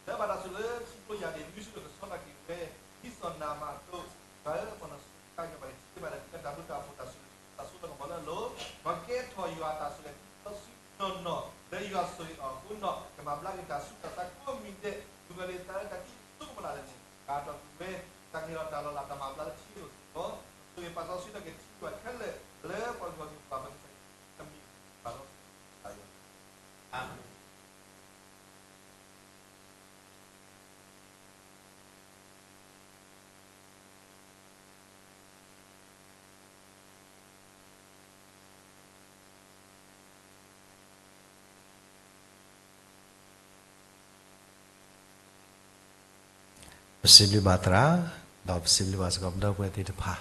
ဘၣ်တၢ်ဆိၣ်လၢထံကျိယၢ်န့ၣ် မုၢ်ဆ့ၣ်ဒီးကဆီထီၣ်က့ၤဝဲ, ဒ်စီၤနၤမၣ်အသိး, ပှၤဧၢ ပှၤနီၢ်ဆူၣ်ကါက့ၤဘၣ်က့ၤထံဘၣ်ဒီး တၢ်ဘျုးတၢ်ဖှိၣ်တၢ်ဆိၣ်ဂ့ၤ တၢ်စိတၢ်ကမီၤလၢအလိၤ, ပှၤကဲထီၣ်ယွၤတၢ်ဆိၣ်ဂ့ၤ ထံသီဆူနီၢ်နီၢ် လၢယွၤဆိၣ်ဂ့ၤအီၤအဃိနီၢ် ကမၤဘျါက့ၤတၢ်ဆူၣ်တၢ်သးကိးမံၤဒဲး, မုၢ်ဂီၤလံၤသးလၢတၢ်ကံၣ်သူကမီၤလၢ်လၢ်န့ၣ် ကၤထီၣ်ကွံာ်ဝဲ, တၢ်ဂ့ၤဒီးတၢ်လီၤလးတၢ်မၤဘျါလၢထံလိၤစ့ၢ်ကီး, ဆိၣ်ဂ့ၤပာ်စီဆှံထီၣ်က့ၤထံယွၤခဲလၢာ် လၢပှၤဂီၢ်မုၢ်ပှၤပကစၢ်အမံၤ ပာ်လီၤ, အၤမ့ၣ်. ပစံးဘျုးဘၣ်သရၣ်, ဒီးပစံးဘျုးဘၣ်စ့ၢ်ကီးပဒီပုၢ်ဝဲၢ်သ့ၣ်တဖၣ်,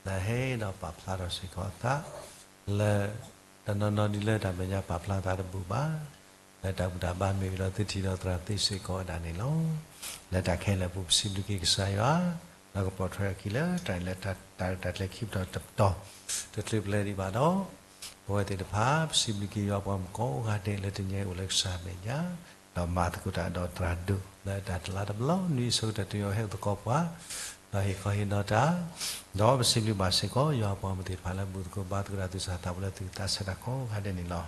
လၢဟဲဒီးပာ်ဖျါထီၣ်စ့ၢ်ကီးအသး, လၢ တနီၤနီၤဒ်လၢတၢ်မဲာ်ညါပာ်ဖျါသးတဘူၣ်ဘၣ်, လၢတၢ်ဘူၣ်တၢ်ဘါမ့ၢ်ဂ့ၤဒီးသုထံၣ်ဒီးသရၣ်သ့စ့ၢ်ကီးဝဲဒၣ်န့ၣ်လီၤ. လၢတၢ်ခဲလၢာ်အပူၤပစံးဘျုးက့ၤကစၢ်ယွၤ, ဒီးကပိာ်ထွဲထီၣ်အခံလၢတၢ်လၢတၢ်ရဲၣ်တၢ်ကျဲၤခံပတီၢ်တပတီၢ်, တချုးပလဲၤဒံးဘၣ်ဒီး ပဝဲသ့ၣ်တဖၣ် ပစံးဘျုးက့ၤယွၤပှၤမုၣ်ကိးဂၤဒဲးလၢတနံၤအံၤအိၣ်လၢကစၢ်မဲာ်ညါ, ဒီးမၤသကိးတၢ်ဒီးသရၣ်ဒိၣ် လၢတၢ်တလါတဘျီနွံအဆၢကတီၢ်တုၤအဟဲအိၣ်သကိးပှၤ, ဒီးဟ့ၣ်ခီဟ့ၣ်နီၤတၢ်, ဒီးပစံးဘျုးဘၣ်စ့ၢ်ကီး ယွၤပှၤမုၣ်သ့ၣ်တဖၣ်လၢဘူၣ်သကိးဘါသကိးတၢ်သူၣ်စၢ်သးဘီၣ်လၢသုသးဆၢတၢ်ကိးဂၤဒဲးန့ၣ်လီၤ.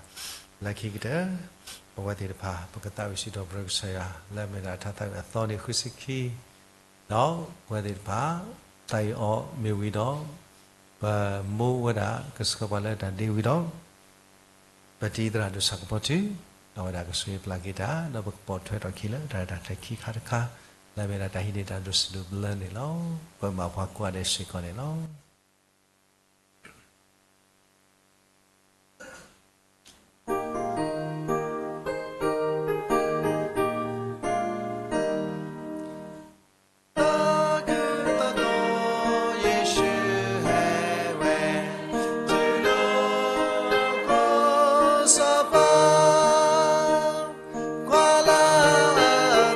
လၢခံကတၢၢ် ပဝဲသ့ၣ်တဖၣ် ပကသးဝံၣ်စံးထီၣ်ပတြၢၤကစၢ်ယွၤ လၢအမ့ၢ်ဒၣ်ထါသးဝံၣ်အသီန့ၣ်ဃုဆံခံ ဒီးပဝဲသ့ၣ်တဖၣ် သးဝံၣ်အီၤမ့ၢ်ဝံၤဒီး ပမူဝဲဒၣ်ကဆှၢပှၤလၢတၢ်ဒ့ဝံၤဒီး ပတံၤသရၣ်ဒိၣ်ဆၣ်ကပီၤထူ, ဒီးဝဲဒၣ်ကဆိၣ်ဂ့ၤပျၢ်က့ၤတၢ် ဒီးပကပိာ်ထွဲထီၣ်အခံလၢတၢ်ရဲၣ်တၢ်ကျဲၤခံခါတခါ, လၢအမ့ၢ်ဒၣ်တၢ်ဟံးန့ၢ်တၢ်ဒိးစံးဒိးဘျၢန့ၣ်လီၤ. ပမၤပှၤကိးဂၤဒဲးစ့ၢ်ကီးန့ၣ်လီၤ. တၢ်ကံၢ်တၢ်ကီ ယ့ၣ်ၡူးဟဲဝဲ, တုၤလီၤကီၢ်စီၤပၤ, ကွၢ်လၢအ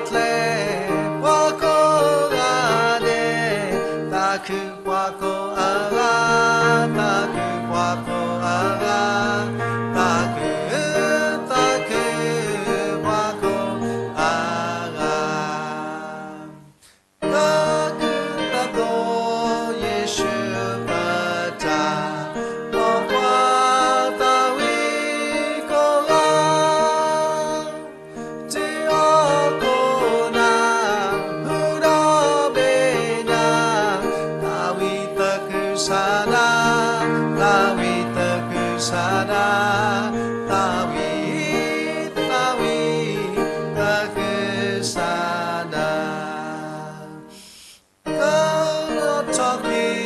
ကျဲ, ပှၤကိးဂၤဒဲး, သးခုပှၤကိးဂၤ, သးခုပှၤကိးဂၤ, သးခု, သးခုပှၤကိးဂၤ, တၢ်ကံၢ်တၢ်ကီ ယ့ၣ်ၡူးပတၢ်, ပှၤကွၢ်သးဝံၣ်ကိးဂၤ တုၤအီၤကိးနၤ, ဟူဒီဘ့ၣ်ညါ, သးဝံၣ်သကုၤဆးဒး, သးဝံၣ်သကုၤဆးဒး, သးဝံၣ်, သးဝံၣ်သကုၤဆးဒး ကလီထီၣ်ကွံာ်တၢ်ဒဲးဘးန့ၣ်, တၢ်အၢၣ်ကမၣ်အဂီၢ်, ကအဲၣ်ဆၢနုာ်က့ၤ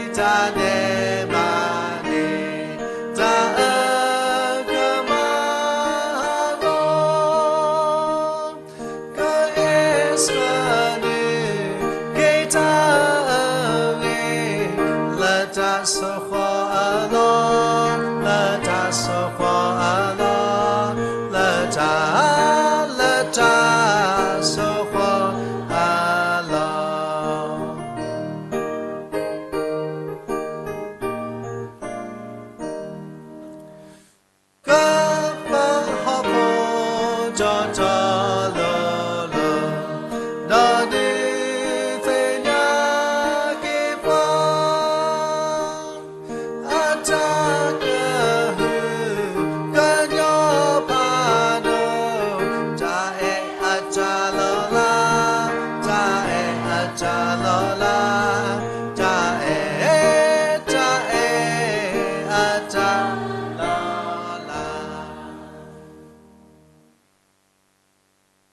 တၢ်အဂ့ၤ, လၢတၢ်ဆိၣ်ဃီအလီၢ်, လၢတၢ်ဆိၣ်ဃီအလီၢ်, လၢတၢ်, လၢတၢ်ဆိၣ်ဃီအလီၢ် ကပာ်ဟီၣ်ခိၣ်ဒီတီၤလိၤလိၤ, ဒီးဒုးသ့ၣ်ညါက့ၤပှၤ, အတၢ်ကဟု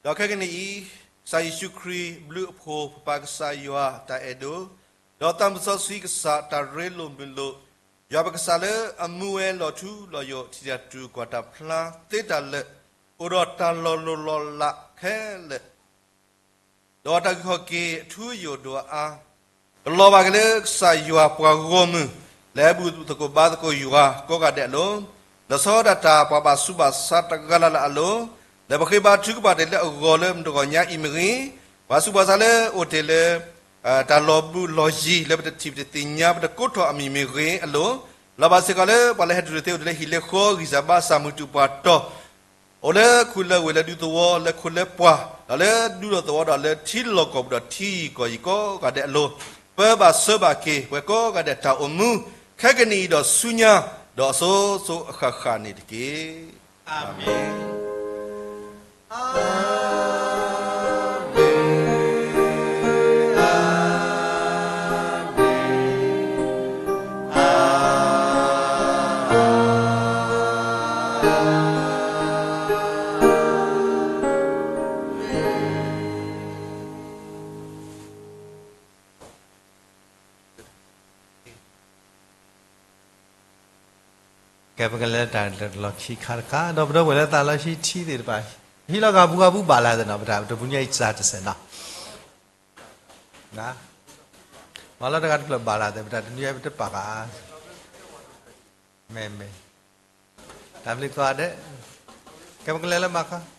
ဒီးခဲကနံၣ်အံၤ, ကစၢ်ယ့ၣ်ၡူးခရံာ်ဘျုးအဖှိၣ်, ပပၢ်ကစၢ်ယွၤတၢ်အဲၣ်ဒိၣ်, ဒီးသးစီဆှံကစၢ်တၢ်ရ့လိာ်မုာ်လိာ်, ယွၤပကစၢ်လၢအမူဝဲလီၤထူလီၤယိာ် ထံၣ်တၢ်တူၢ်ကွၢ်တၢ်ဖျါသ့တၢ်လၢာ်, အိၣ်ဒီးတၢ်လီၤလိၢ်လီၤလးခဲလၢာ် ဒီးတၢ်အုၣ်က့ၤခီၣ်က့ၤအထူအယိာ်ဒိၣ်အါအါ, ကလီၤဘၣ်က့ၤလၢကစၢ်ယွၤပှၤဂီၢ်မုၢ်, လၢအဘူၣ်သကိးဘါသကိးယွၤကိးဂၤဒဲးအလိၤ, လီၤဆီဒၣ်တၢ်ပှၤဘၣ်ဆူးဘၣ်ဆါတဂၤလၢ်လၢ်အလိၤ, လၢပဃ့ဘါထုကဖၣ်တ့ၢ်လၢအဂီၢ်လၢမုၢ်တဂီၤညါအံၤမ့ၢ်ဂ့ၤ, ပှၤဆူးပှၤဆါလၢအိၣ်တ့ၢ်လၢ တၢ်လီၤဘှံးလီၤယံၤလၢပတထံၣ်ပတသ့ၣ်ညါပတကိးထီၣ်အမံၤမ့ၢ်ဂ့ၤအလိၤ, လီၤဘၣ်စ့ၢ်ကီးလၢပှၤလၢဟဲတြူာ်သ့အိၣ်တ့ၢ်လၢဟံၣ်လၢဃီ ဂံၢ်စၢ်ဘါစၢ် မုၢ်တူာ်ပှၢ်တီၤ အိၣ်လၢခူၣ်လၢဝ့ၢ်လၢဒူသဝီလၢခိလၢပှၢ်, ဒီးလၢဒူလီၤသဝီဒီးလၢထံလီၢ်ကီၢ်ပူၤဒီးထံယံၤကီၢ်ယံၤကိးဂၤဒဲးအလိၤ, ပၢဘၣ်ဆၢဘၣ်က့ၤပှၤကိးဂၤဒဲးတၢ်အိၣ်မူ, ခဲကနံၣ်အံၤဒီးဆူညါ, ဒီးအစိၤစိၤအဃၣ်ဃၣ်န့ၣ်တက့ၢ်. အၤမ့ၣ်. ကဲ ပကလဲၤတၢ်လီၢ်ခံခါတခါ, ဒီပုၢ်ဝဲၢ်လၢသးလီဆံထံသ့ၣ်တဖၣ်, ဟံးလီၤဂာ်ပူၤဂာ်ပူၤဘၣ်လၢသနီၤ, ပတၢ်တပူၤညါအံၤစှၤတစဲးနီၤ, မၤလီၤတဂၤတဖျၢၣ်ဘၣ်လၢသ့ၣ်, ပတၢ်တနွံအံၤပတပာ်ဃာ်, မ့ၢ်မ့ၢ်, တၢ်ဘျုးကိးဂၤဒဲး, ကဲ ပကလဲၤလၢမၤခီ